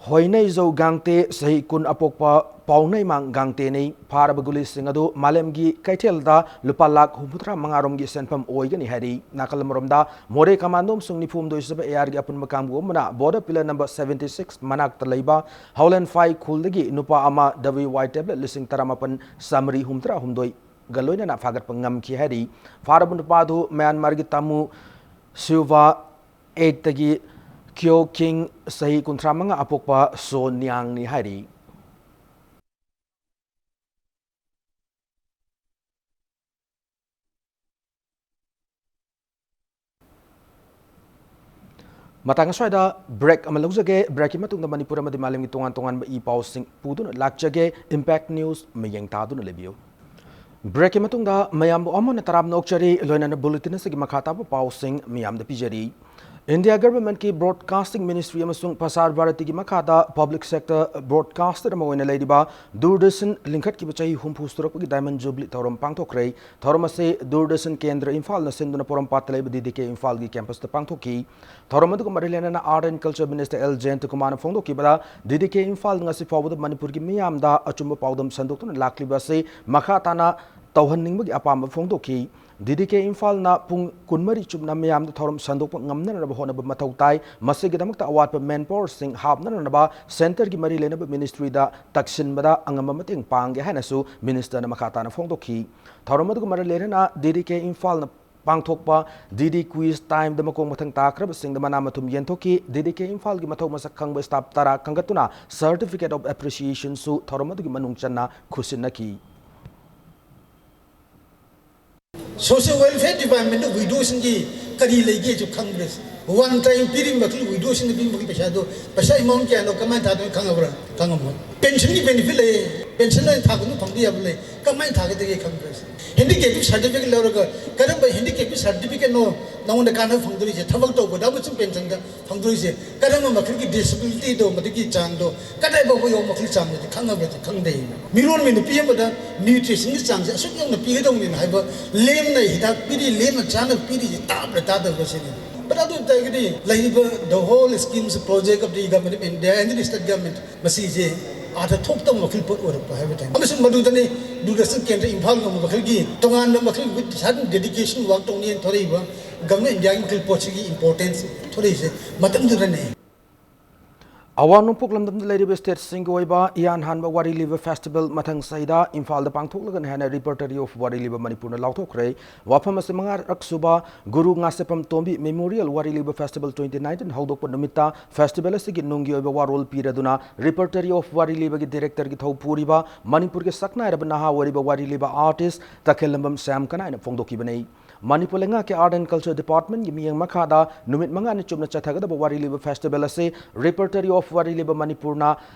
ꯍꯣꯏꯅꯩꯖꯧ ꯒꯥꯡꯇꯦ, ꯆꯍꯤ ꯀꯨꯟ, ꯑꯄꯣꯛꯄ ꯄꯥꯎꯅꯩꯃꯥꯡ ꯒꯥꯡꯇꯦꯅꯤ꯫ ꯐꯥꯔꯕ ꯒꯨꯂꯤꯁꯤꯡ ꯑꯗꯨ ꯃꯥꯂꯦꯝꯒꯤ ꯀꯩꯊꯦꯜꯗ ꯂꯨꯄꯥ ꯂꯥꯈ ꯍꯨꯝꯐꯨꯇꯔꯥ ꯃꯉꯥ ꯔꯣꯝꯒꯤ ꯁꯦꯟꯐꯝ ꯑꯣꯏꯒꯅꯤ ꯍꯥꯏꯔꯤ꯫ ꯅꯥꯀꯜ ꯑꯃꯔꯣꯝꯗ, ꯃꯣꯔꯦ Commando ꯑꯃꯁꯨꯡ ꯅꯤꯐꯨ ꯍꯨꯝꯗꯣꯏ ꯁꯨꯕ ARꯒꯤ ꯑꯄꯨꯟꯕ ꯀꯥꯡꯕꯨ ꯑꯃꯅ border pillar number seventy six ꯃꯅꯥꯛꯇ ꯂꯩꯕ ꯍꯥꯎꯂꯦꯟꯐꯥꯏ ꯈꯨꯜꯗꯒꯤ ꯅꯨꯄꯥ ꯑꯃ W Y tablet ꯂꯤꯁꯤꯡ ꯇꯔꯥꯃꯥꯄꯟ ꯆꯥꯃꯔꯤ ꯍꯨꯝꯐꯨꯇꯔꯥ ꯍꯨꯝꯗꯣꯏꯒ ꯂꯣꯏꯅꯅ ꯐꯥꯒꯠꯄ ꯉꯝꯈꯤ ꯍꯥꯏꯔꯤ꯫ ꯐꯥꯔꯕ ꯅꯨꯄꯥ ꯑꯗꯨ ꯃ꯭ꯌꯥꯟꯃꯥꯔꯒꯤ ꯇꯥꯃꯨ ꯁꯤꯜꯚꯥ ꯑꯦꯠꯇꯒꯤ ꯀ꯭ꯌꯣ ꯀꯤꯡ, ꯆꯍꯤ ꯀꯨꯟꯊ꯭ꯔꯥ ꯃꯉꯥ, ꯑꯄꯣꯛꯄ ꯁꯣ ꯅꯤꯌꯥꯡꯅꯤ ꯍꯥꯏꯔꯤ꯫ ꯃꯇꯥꯡ ꯑꯁ꯭ꯋꯥꯏꯗ break ꯑꯃ ꯂꯧꯖꯒꯦ꯫ Breakꯀꯤ ꯃꯇꯨꯡꯗ ꯃꯅꯤꯄꯨꯔ ꯑꯃꯗꯤ ꯃꯥꯂꯦꯝꯒꯤ ꯇꯣꯉꯥꯟ ꯇꯣꯉꯥꯟꯕ ꯏ ꯄꯥꯎꯁꯤꯡ ꯄꯨꯗꯨꯅ ꯂꯥꯛꯆꯒꯦ꯫ Impact News ꯃꯤꯠꯌꯦꯡ ꯇꯥꯗꯨꯅ ꯂꯩꯕꯤꯌꯨ꯫ Breakꯀꯤ ꯃꯇꯨꯡꯗ ꯃꯌꯥꯝꯕꯨ ꯑꯃꯨꯛ ꯍꯟꯅ ꯇꯔꯥꯝꯅ ꯑꯣꯛꯆꯔꯤ꯫ ꯂꯣꯏꯅꯅ bulletin ꯑꯁꯤꯒꯤ ꯃꯈꯥ ꯇꯥꯕ ꯄꯥꯎꯁꯤꯡ ꯃꯤꯌꯥꯝꯗ ꯄꯤꯖꯔꯤ꯫ India Governmentꯀꯤ Broadcasting Ministry ꯑꯃꯁꯨꯡ Prasar Bharatiꯒꯤ ꯃꯈꯥꯗ public sector broadcaster ꯑꯃ ꯑꯣꯏꯅ ꯂꯩꯔꯤꯕ ꯗꯨꯔꯗꯔꯁꯟ ꯂꯤꯡꯈꯠꯈꯤꯕ ꯆꯍꯤ ꯍꯨꯝꯐꯨ ꯁꯨꯔꯛꯄꯒꯤ Diamond Jubilee ꯊꯧꯔꯝ ꯄꯥꯡꯊꯣꯛꯈ꯭ꯔꯦ꯫ ꯊꯧꯔꯝ ꯑꯁꯤ ꯗꯨꯔꯗꯔꯁꯟ ꯀꯦꯟꯗ꯭ꯔ ꯏꯝꯐꯥꯜꯅ ꯁꯤꯟꯗꯨꯅ ꯄꯣꯔꯣꯝꯄꯥꯠꯇ ꯂꯩꯕ D D K ꯏꯝꯐꯥꯜꯒꯤ campusꯇ ꯄꯥꯡꯊꯣꯛꯈꯤ꯫ ꯊꯧꯔꯝ ꯑꯗꯨꯒ ꯃꯔꯤ ꯂꯩꯅꯅ Art and Culture Minister L ꯖꯌꯟꯇꯀꯨꯃꯥꯔꯅ ꯐꯣꯡꯗꯣꯛꯈꯤꯕꯗ, D D K ꯏꯝꯐꯥꯜꯅ ꯉꯁꯤ ꯐꯥꯎꯕꯗ ꯃꯅꯤꯄꯨꯔꯒꯤ ꯃꯤꯌꯥꯝꯗ ꯑꯆꯨꯝꯕ ꯄꯥꯎꯗꯝ ꯁꯟꯗꯣꯛꯇꯨꯅ ꯂꯥꯛꯂꯤꯕ ꯑꯁꯤ ꯃꯈꯥ ꯇꯥꯅ ꯇꯧꯍꯟꯅꯤꯡꯕꯒꯤ ꯑꯄꯥꯝꯕ ꯐꯣꯡꯗꯣꯛꯈꯤ꯫ D D K ꯏꯝꯐꯥꯜꯅ ꯄꯨꯡ ꯀꯨꯟꯃꯔꯤ ꯆꯨꯞꯅ ꯃꯤꯌꯥꯝꯗ ꯊꯧꯔꯝ ꯁꯟꯗꯣꯛꯄ ꯉꯝꯅꯅꯕ ꯍꯣꯠꯅꯕ ꯃꯊꯧ ꯇꯥꯏ꯫ ꯃꯁꯤꯒꯤꯗꯃꯛꯇ ꯑꯋꯥꯠꯄ manpowerꯁꯤꯡ ꯍꯥꯞꯅꯅꯕ centreꯒꯤ ꯃꯔꯤ ꯂꯩꯅꯕ ministryꯗ ꯇꯛꯁꯤꯟꯕꯗ ꯑꯉꯝꯕ ꯃꯇꯦꯡ ꯄꯥꯡꯒꯦ ꯍꯥꯏꯅꯁꯨ ministerꯅ ꯃꯈꯥ ꯇꯥꯅ ꯐꯣꯡꯗꯣꯛꯈꯤ꯫ ꯊꯧꯔꯝ ꯑꯗꯨꯒ ꯃꯔꯤ ꯂꯩꯅꯅ D D K ꯏꯝꯐꯥꯜꯅ ꯄꯥꯡꯊꯣꯛꯄ D D Quiz Timeꯗ ꯃꯈꯣꯡ ꯃꯊꯪ ꯇꯥꯈ꯭ꯔꯕꯁꯤꯡꯗ ꯃꯅꯥ ꯃꯊꯨꯝ ꯌꯦꯟꯊꯣꯛꯈꯤ꯫ D D K ꯏꯝꯐꯥꯜꯒꯤ ꯃꯊꯧ ꯃꯁꯛ ꯈꯪꯕ staff ꯇꯔꯥ ꯈꯟꯒꯠꯇꯨꯅ Certificate of Appreciationꯁꯨ ꯊꯧꯔꯝ ꯑꯗꯨꯒꯤ ꯃꯅꯨꯡ ꯆꯟꯅ ꯈꯨꯠꯁꯤꯟꯅꯈꯤ꯫ Social Welfare Departmentꯇ widowꯁꯤꯡꯒꯤ ꯀꯔꯤ ꯂꯩꯒꯦꯁꯨ ꯈꯪꯗ꯭ꯔꯦ꯫ One time ꯄꯤꯔꯤꯕ ꯃꯈꯜ, ꯋꯤꯗꯣꯁꯤꯡꯅ ꯄꯤꯔꯤꯕ ꯃꯈꯜ ꯄꯩꯁꯥꯗꯣ, ꯄꯩꯁꯥ ꯑꯦꯃꯥꯎꯟ ꯀꯌꯥꯅꯣ, ꯀꯃꯥꯏꯅ ꯊꯥꯗꯣꯏꯅꯣ ꯈꯪꯉꯕ꯭ꯔꯥ? ꯈꯪꯉꯝꯃꯣꯏ꯫ ꯄꯦꯟꯁꯟꯒꯤ ꯕꯦꯅꯤꯐꯤꯠ ꯂꯩꯌꯦ, ꯄꯦꯟꯁꯟ ꯑꯣꯏꯅ ꯊꯥ ꯈꯨꯗꯤꯡ ꯐꯪꯕ ꯌꯥꯕ ꯂꯩ, ꯀꯃꯥꯏꯅ ꯊꯥꯒꯗꯒꯦ ꯈꯪꯗ꯭ꯔꯦ꯫ ꯍꯦꯟꯗꯤꯀꯦꯞꯀꯤ ꯁꯥꯔꯇꯤꯐꯤꯀꯦꯠ ꯂꯧꯔꯒ ꯀꯔꯝꯕ ꯍꯦꯟꯗꯤꯀꯦꯞꯀꯤ ꯁꯥꯔꯇꯤꯐꯤꯀꯦꯠꯅꯣ ꯅꯉꯣꯟꯗ ꯀꯥꯟꯅꯕ ꯐꯪꯗꯣꯔꯤꯁꯦ? ꯊꯕꯛ ꯇꯧꯕꯗ ꯑꯃꯁꯨꯡ ꯄꯦꯟꯁꯟꯗ ꯐꯪꯗꯣꯔꯤꯁꯦ ꯀꯔꯝꯕ ꯃꯈꯜꯒꯤ ꯗꯤꯁꯦꯕꯤꯂꯤꯇꯤꯗꯣ, ꯃꯗꯨꯒꯤ ꯆꯥꯡꯗꯣ ꯀꯗꯥꯏ ꯐꯥꯎꯕ ꯌꯧꯕ ꯃꯈꯜ ꯆꯥꯡꯗꯣ ꯈꯪꯉꯕ꯭ꯔꯗꯤ ꯈꯪꯗꯦ꯫ ꯃꯤꯔꯣꯟꯕꯤ ꯅꯨꯄꯤ ꯑꯃꯗ ꯅ꯭ꯌꯨꯇ꯭ꯔꯤꯁꯟꯒꯤ ꯆꯥꯡꯁꯦ ꯑꯁꯨꯛ ꯌꯧꯅ ꯄꯤꯒꯗꯧꯅꯤꯅ ꯍꯥꯏꯕ ꯂꯦꯝꯅ ꯍꯤꯗꯥꯛ ꯄꯤꯔꯤ, ꯂꯦꯝꯅ ꯆꯥꯅꯕ ꯄꯤꯔꯤꯁꯦ ꯇꯥꯕ꯭ꯔꯥ ꯇꯥꯗꯕ꯭ꯔꯥ ꯁꯤꯅꯤ꯫ But ꯑꯗꯨ ꯑꯣꯏꯇꯥꯔꯒꯗꯤ ꯂꯩꯔꯤꯕ the whole schemes project of the Government of India and the state government ꯃꯁꯤꯁꯦ ꯑꯥꯔꯊ ꯊꯣꯛꯇꯕ ꯃꯈꯜ ꯄꯣꯠ ꯑꯣꯏꯔꯛꯄ ꯍꯥꯏꯕ ꯇꯥꯏ꯫ ꯑꯃꯁꯨꯡ ꯃꯗꯨꯗꯅꯤ ꯗꯨꯔꯗꯔꯁꯟ ꯀꯦꯟꯗ꯭ꯔ ꯏꯝꯐꯥꯜ ꯉꯝꯕ ꯃꯈꯜꯒꯤ ꯇꯣꯉꯥꯟꯕ ꯃꯈꯜꯒꯤ ꯄꯩꯁꯥ ꯑꯗꯨꯝ ꯗꯦꯗꯤꯀꯦꯁꯟ ꯋꯥꯛ ꯇꯧꯅꯤꯅ ꯊꯣꯔꯛꯏꯕ ꯒꯚꯔꯟꯃꯦꯟ ꯏꯟꯗꯤꯌꯥꯒꯤ ꯃꯈꯜ ꯄꯣꯠꯁꯤꯒꯤ ꯏꯝꯄꯣꯔꯇꯦꯟꯁ ꯊꯣꯔꯛꯏꯁꯦ ꯃꯇꯝꯗꯨꯗꯅꯦ꯫ ꯑꯋꯥꯡ ꯅꯣꯡꯄꯣꯛ ꯂꯝꯗꯝꯗ ꯂꯩꯔꯤꯕ ꯁ꯭ꯇꯦꯠꯁꯤꯡꯒꯤ ꯑꯣꯏꯕ ꯏꯍꯥꯟ ꯍꯥꯟꯕ ꯋꯥꯔꯤ ꯂꯤꯕ ꯐꯦꯁꯇꯤꯚꯦꯜ ꯃꯊꯪ ꯆꯍꯤꯗ ꯏꯝꯐꯥꯜꯗ ꯄꯥꯡꯊꯣꯛꯂꯒꯅꯤ ꯍꯥꯏꯅ ꯔꯤꯄꯔꯇꯔꯤ ꯑꯣꯐ ꯋꯥꯔꯤ ꯂꯤꯕ ꯃꯅꯤꯄꯨꯔꯅ ꯂꯥꯎꯊꯣꯛꯈ꯭ꯔꯦ꯫ ꯋꯥꯐꯝ ꯑꯁꯤ ꯃꯉꯥꯔꯛ ꯁꯨꯕ ꯒꯨꯔꯨ ꯉꯥꯁꯦꯞꯄꯝ ꯇꯣꯝꯕꯤ ꯃꯦꯃꯣꯔꯤꯌꯦꯜ ꯋꯥꯔꯤ ꯂꯤꯕ ꯐꯦꯁꯇꯤꯚꯦꯜ twenty nineteen ꯍꯧꯗꯣꯛꯄ ꯅꯨꯃꯤꯠꯇ ꯐꯦꯁꯇꯤꯚꯦꯜ ꯑꯁꯤꯒꯤ ꯅꯨꯡꯒꯤ ꯑꯣꯏꯕ ꯋꯥꯔꯣꯜ ꯄꯤꯔꯗꯨꯅ ꯔꯤꯄꯔꯇꯔꯤ ꯑꯣꯐ ꯋꯥꯔꯤ ꯂꯤꯕꯒꯤ ꯗꯤꯔꯦꯛꯇꯔꯒꯤ ꯊꯧ ꯄꯨꯔꯤꯕ ꯃꯅꯤꯄꯨꯔꯒꯤ ꯁꯛꯅꯥꯏꯔꯕ ꯅꯍꯥ ꯑꯣꯏꯔꯤꯕ ꯋꯥꯔꯤ ꯂꯤꯕ ꯑꯥꯔꯇꯤꯁ ꯇꯈꯦꯜꯂꯝꯕꯝ ꯁ꯭ꯌꯥꯝ ꯀꯅꯥꯏꯅ ꯐꯣꯡꯗꯣꯛꯈꯤꯕꯅꯤ꯫ ꯃꯅꯤꯄꯨꯔ ꯂꯩꯉꯥꯛꯀꯤ Art and Culture Department ꯒꯤ ꯃꯤꯠꯌꯦꯡ ꯃꯈꯥꯗ ꯅꯨꯃꯤꯠ ꯃꯉꯥꯅꯤ ꯆꯨꯞꯅ ꯆꯠꯊꯒꯗꯕ ꯋꯥꯔꯤ ꯂꯤꯕ ꯐꯦꯁꯇꯤꯚꯦꯜ ꯑꯁꯤ ꯔꯤꯄꯔꯇꯔꯤ ꯑꯣꯐ ꯋꯥꯔꯤ ꯂꯤꯕ ꯃꯅꯤꯄꯨꯔꯅ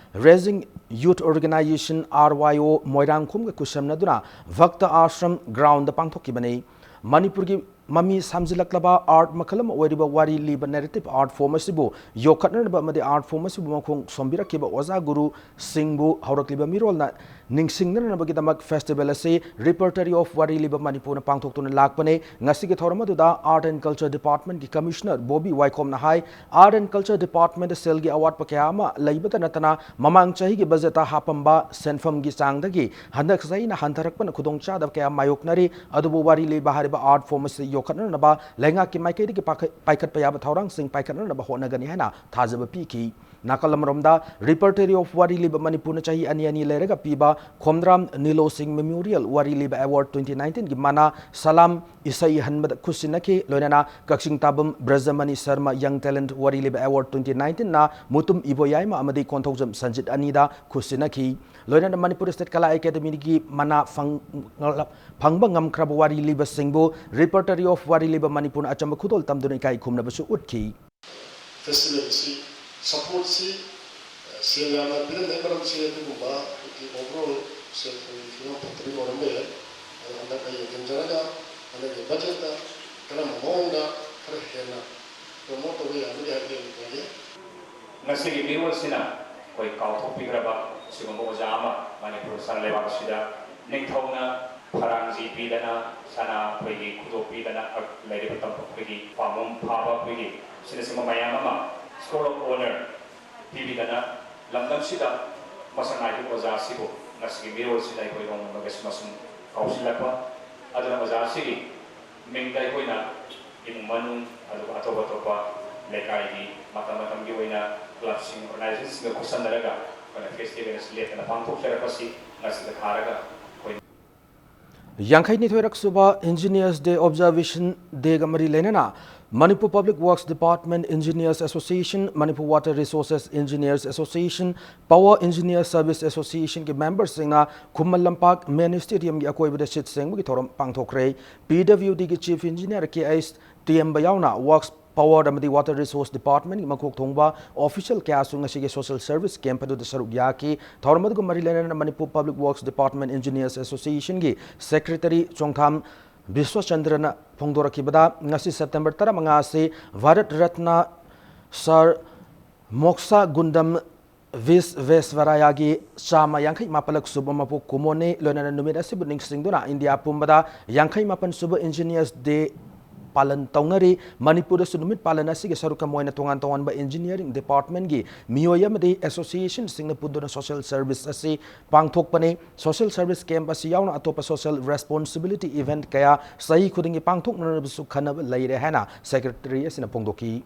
Raising Youth Organization, R Y O, ꯃꯣꯏꯔꯥꯡꯈꯣꯝꯒ ꯈꯨꯠꯁꯝꯅꯗꯨꯅ ꯚꯛꯇ ꯑꯥꯁ꯭ꯔꯝ ꯒ꯭ꯔꯥꯎꯟꯗ ꯄꯥꯡꯊꯣꯛꯈꯤꯕꯅꯤ꯫ ꯃꯅꯤꯄꯨꯔꯒꯤ ꯃꯃꯤ ꯁꯥꯝꯖꯤꯜꯂꯛꯂꯕ ꯑꯥꯔꯠ ꯃꯈꯜ ꯑꯃ ꯑꯣꯏꯔꯤꯕ ꯋꯥꯔꯤ ꯂꯤꯕ ꯅꯦꯔꯦꯇꯤꯚ ꯑꯥꯔꯠ ꯐꯣꯔꯝ ꯑꯁꯤꯕꯨ ꯌꯣꯛꯈꯠꯅꯅꯕ ꯑꯃꯗꯤ ꯑꯥꯔꯠ ꯐꯣꯔꯝ ꯑꯁꯤꯕꯨ ꯃꯈꯣꯡ ꯁꯣꯝꯕꯤꯔꯛꯈꯤꯕ ꯑꯣꯖꯥ ꯒꯨꯔꯨ ꯁꯤꯡꯕꯨ ꯍꯧꯔꯛꯂꯤꯕ ꯃꯤꯔꯣꯜꯅ ꯅꯤꯡꯁꯤꯡꯅꯅꯕꯒꯤꯗꯃꯛ ꯐꯦꯁꯇꯤꯚꯦꯜ ꯑꯁꯤ ꯔꯤꯄꯔꯇꯔꯤ ꯑꯣꯐ ꯋꯥꯔꯤ ꯂꯤꯕ ꯃꯅꯤꯄꯨꯔꯅ ꯄꯥꯡꯊꯣꯛꯇꯨꯅ ꯂꯥꯛꯄꯅꯤ꯫ ꯉꯁꯤꯒꯤ ꯊꯧꯔꯝ ꯑꯗꯨꯗ Art and Culture Department ꯀꯤ Commissioner Bobby ꯋꯥꯏꯈꯣꯝꯅ high, Art and Culture Department ꯗ ꯁꯦꯜꯒꯤ ꯑꯋꯥꯠꯄ ꯀꯌꯥ ꯑꯃ ꯂꯩꯕꯇ ꯅꯠꯇꯅ ꯃꯃꯥꯡ ꯆꯍꯤꯒꯤ ꯕꯖꯦꯠꯇ ꯍꯥꯞꯄꯝꯕ ꯁꯦꯟꯐꯝꯒꯤ ꯆꯥꯡꯗꯒꯤ ꯍꯟꯗꯛ ꯆꯍꯤꯅ ꯍꯟꯊꯔꯛꯄꯅ ꯈꯨꯗꯣꯡꯆꯥꯗꯕ ꯀꯌꯥ ꯃꯥꯌꯣꯛꯅꯔꯤ꯫ ꯑꯗꯨꯕꯨ ꯋꯥꯔꯤ ꯂꯤꯕ ꯍꯥꯏꯔꯤꯕ ꯑꯥꯔꯠ ꯐꯣꯔꯝ ꯑꯁꯤ ꯌꯣꯛꯈꯠꯅꯅꯕ ꯂꯩꯉꯥꯛꯀꯤ ꯃꯥꯏꯀꯩꯗꯒꯤ ꯄꯥꯈꯠ-, ꯄꯥꯏꯈꯠꯄ ꯌꯥꯕ ꯊꯧꯔꯥꯡꯁꯤꯡ ꯄꯥꯏꯈꯠꯅꯅꯕ ꯍꯣꯠꯅꯒꯅꯤ ꯍꯥꯏꯅ ꯊꯥꯖꯕ ꯄꯤꯈꯤ꯫ ꯅꯥꯀꯜ ꯑꯃꯔꯣꯝꯗ, Repertory of ꯋꯥꯔꯤ ꯂꯤꯕ ꯃꯅꯤꯄꯨꯔꯅ ꯆꯍꯤ ꯑꯅꯤ ꯑꯅꯤ ꯂꯩꯔꯒ ꯄꯤꯕ ꯈꯣꯝꯗ꯭ꯔꯥꯝ ꯅꯤꯂꯣ ꯁꯤꯡ Memorial ꯋꯥꯔꯤ ꯂꯤꯕ Award twenty nineteen ꯒꯤ ꯃꯅꯥ ꯁꯂꯥꯝ ꯏꯁꯩ ꯏꯍꯟꯕꯗ ꯈꯨꯠꯁꯤꯟꯅꯈꯤ꯫ ꯂꯣꯏꯅꯅ ꯀꯛꯆꯤꯡ ꯇꯥꯕꯝ ꯕ꯭ꯔꯖꯃꯅꯤ ꯁꯔꯃ Young Talent ꯋꯥꯔꯤ ꯂꯤꯕ Award twenty nineteen ꯅ ꯃꯨꯇꯨꯝ ꯏꯕꯣꯌꯥꯏꯃ ꯑꯃꯗꯤ ꯀꯣꯟꯊꯧꯖꯝ ꯁꯟꯖꯤꯠ ꯑꯅꯤꯗ ꯈꯨꯠꯁꯤꯟꯅꯈꯤ꯫ ꯂꯣꯏꯅꯅ ꯃꯅꯤꯄꯨꯔ State ꯀꯂꯥ ꯑꯦꯀꯥꯗꯃꯤꯒꯤ ꯃꯅꯥ ꯐꯪ-, ꯐꯪꯕ ꯉꯝꯈ꯭ꯔꯕ ꯋꯥꯔꯤ ꯂꯤꯕꯁꯤꯡꯕꯨ Repertory of ꯋꯥꯔꯤ ꯂꯤꯕ ꯃꯅꯤꯄꯨꯔꯅ ꯑꯆꯝꯕ ꯈꯨꯗꯣꯜ ꯇꯝꯗꯨꯅ ꯏꯀꯥꯏ ꯈꯨꯝꯅꯕꯁꯨ ꯎꯠꯈꯤ꯫ Festival ꯑꯁꯤ supportꯁꯤ, ꯑ, ꯁꯦꯜ ꯌꯥꯝꯅ ꯄꯤꯔꯝꯕꯒꯤ ꯃꯔꯝꯁꯤ ꯑꯗꯨꯒꯨꯝꯕ ꯑꯩꯈꯣꯏꯒꯤ overall ꯁꯦꯜ ꯊꯨꯝꯒꯤ ꯐꯤꯕꯝ ꯐꯠꯇꯕꯒꯤ ꯑꯣꯏꯔꯝꯕ ꯌꯥꯏ꯫ ꯑꯗꯣ ꯍꯟꯗꯛ ꯑꯩ ꯌꯦꯡꯁꯤꯟꯖꯔꯒ ꯍꯟꯗꯛꯀꯤ budgetꯇ ꯀꯔꯝꯕ ꯃꯑꯣꯡꯗ ꯈꯔ ꯍꯦꯟꯅ promote ꯇꯧꯕ ꯌꯥꯕꯒꯦ ꯍꯥꯏꯕꯗꯨ ꯑꯩ ꯌꯦꯡꯖꯒꯦ꯫ ꯉꯁꯤꯒꯤ ꯃꯤꯔꯣꯜꯁꯤꯅ ꯑꯩꯈꯣꯏ ꯀꯥꯎꯊꯣꯛꯄꯤꯈ꯭ꯔꯕ ꯁꯤꯒꯨꯝꯕ ꯑꯣꯖꯥ ꯑꯃ ꯃꯅꯤꯄꯨꯔ ꯁꯅꯥ ꯂꯩꯕꯥꯛ ꯑꯁꯤꯗ ꯅꯤꯡꯊꯧꯅ ꯐꯔꯥꯡꯖꯤ ꯄꯤꯗꯅ, ꯁꯅꯥ ꯑꯩꯈꯣꯏꯒꯤ ꯈꯨꯗꯣꯞ ꯄꯤꯗꯅ, ꯂꯩꯔꯤꯕ ꯇꯝꯕ ꯑꯩꯈꯣꯏꯒꯤ ꯄꯥꯝꯕꯣꯝ ꯐꯥꯕ ꯑꯩꯈꯣꯏꯒꯤ ꯑꯁꯤꯅꯆꯤꯡꯕ ꯃꯌꯥꯝ ꯑꯃ Scholar of Honour ꯄꯤꯕꯤꯗꯅ, ꯂꯝꯗꯝꯁꯤꯗ ꯃꯁꯛ ꯅꯥꯏꯕ ꯑꯣꯖꯥ ꯑꯁꯤꯕꯨ ꯉꯁꯤꯒꯤ ꯃꯤꯔꯣꯜꯁꯤꯗ ꯑꯩꯈꯣꯏ ꯅꯣꯡꯃ ꯅꯣꯡꯃꯒꯤ ꯁꯨꯝ ꯑꯁꯨꯝ ꯀꯥꯎꯁꯤꯜꯂꯛꯄ, ꯑꯗꯨꯅ ꯑꯣꯖꯥ ꯑꯁꯤꯒꯤ ꯃꯤꯡꯗ ꯑꯩꯈꯣꯏꯅ ꯏꯃꯨꯡ ꯃꯅꯨꯡ, ꯑꯗꯨꯒ ꯑꯇꯣꯞ ꯑꯇꯣꯞꯄ ꯂꯩꯀꯥꯏꯒꯤ ꯃꯇꯝ ꯃꯇꯝꯒꯤ ꯑꯣꯏꯅ clubꯁꯤꯡ, organizationꯁꯤꯡꯒ ꯈꯨꯠꯁꯝꯅꯔꯒ ꯑꯩꯈꯣꯏꯅ festival ꯑꯁꯤ ꯂꯦꯞꯇꯅ ꯄꯥꯡꯊꯣꯛꯆꯔꯛꯄꯁꯤ ꯉꯁꯤꯗ ꯊꯥꯔꯒ ꯑꯩꯈꯣꯏ ꯌꯥꯡꯈꯩꯅꯤꯊꯣꯏꯔꯛ ꯁꯨꯕ Engineers Day Observation Dayꯒ ꯃꯔꯤ ꯂꯩꯅꯅ Manipur Public Works Department Engineers Association, Manipur Water Resources Engineers Association, Power Engineers Service Associationꯒꯤ memberꯁꯤꯡꯅ Khuman Lampak main stadiumꯒꯤ ꯑꯀꯣꯏꯕꯗ ꯁꯤꯠ ꯁꯦꯡꯕꯒꯤ ꯊꯧꯔꯝ ꯄꯥꯡꯊꯣꯛꯈ꯭ꯔꯦ꯫ PWDꯒꯤ Chief Engineer K H ꯇꯦꯝꯕ ꯌꯥꯎꯅ Works, Power ꯑꯃꯗꯤ Water Resource Departmentꯀꯤ ꯃꯀꯣꯛ ꯊꯣꯡꯕ official ꯀꯌꯥꯁꯨ ꯉꯁꯤꯒꯤ social service camp ꯑꯗꯨꯗ ꯁꯔꯨꯛ ꯌꯥꯈꯤ꯫ ꯊꯧꯔꯝ ꯑꯗꯨꯒ ꯃꯔꯤ ꯂꯩꯅꯅ Manipur Public Works Department Engineers Associationꯒꯤ Secretary ꯆꯣꯡꯊꯥꯝ ꯕꯤꯁ꯭ꯋꯆꯟꯗ꯭ꯔꯅ ꯐꯣꯡꯗꯣꯔꯛꯈꯤꯕꯗ, ꯉꯁꯤ September ꯇꯔꯥꯃꯉꯥ ꯑꯁꯤ ꯚꯥꯔꯠ ꯔꯠꯅ Sir ꯃꯣꯛꯁꯥ ꯒꯨꯟꯗꯝ ꯚꯤꯁ꯭ꯚꯦꯁ꯭ꯋꯔꯥꯌꯥꯒꯤ ꯆꯥꯝꯃ ꯌꯥꯡꯈꯩ ꯃꯥꯄꯜꯂꯛ ꯁꯨꯕ ꯃꯄꯣꯛ ꯀꯨꯝꯑꯣꯟꯅꯤ꯫ ꯂꯣꯏꯅꯅ ꯅꯨꯃꯤꯠ ꯑꯁꯤꯕꯨ ꯅꯤꯡꯁꯤꯡꯗꯨꯅ ꯏꯟꯗꯤꯌꯥ ꯄꯨꯝꯕꯗ ꯌꯥꯡꯈꯩ ꯃꯥꯄꯟ ꯁꯨꯕ Engineers Day ꯄꯥꯂꯟ ꯇꯧꯅꯔꯤ꯫ ꯃꯅꯤꯄꯨꯔꯗꯁꯨ ꯅꯨꯃꯤꯠ ꯄꯥꯂꯟ ꯑꯁꯤꯒꯤ ꯁꯔꯨꯛ ꯑꯃ ꯑꯣꯏꯅ ꯇꯣꯉꯥꯟ ꯇꯣꯉꯥꯟꯕ engineering departmentꯀꯤ ꯃꯤꯑꯣꯏ ꯑꯃꯗꯤ associationꯁꯤꯡꯅ ꯄꯨꯟꯗꯨꯅ social service ꯑꯁꯤ ꯄꯥꯡꯊꯣꯛꯄꯅꯤ꯫ Social service camp ꯑꯁꯤ ꯌꯥꯎꯅ ꯑꯇꯣꯞꯄ social responsibility event ꯀꯌꯥ ꯆꯍꯤ ꯈꯨꯗꯤꯡꯒꯤ ꯄꯥꯡꯊꯣꯛꯅꯅꯕꯁꯨ ꯈꯟꯅꯕ ꯂꯩꯔꯦ ꯍꯥꯏꯅ Secretary ꯑꯁꯤꯅ ꯐꯣꯡꯗꯣꯛꯈꯤ꯫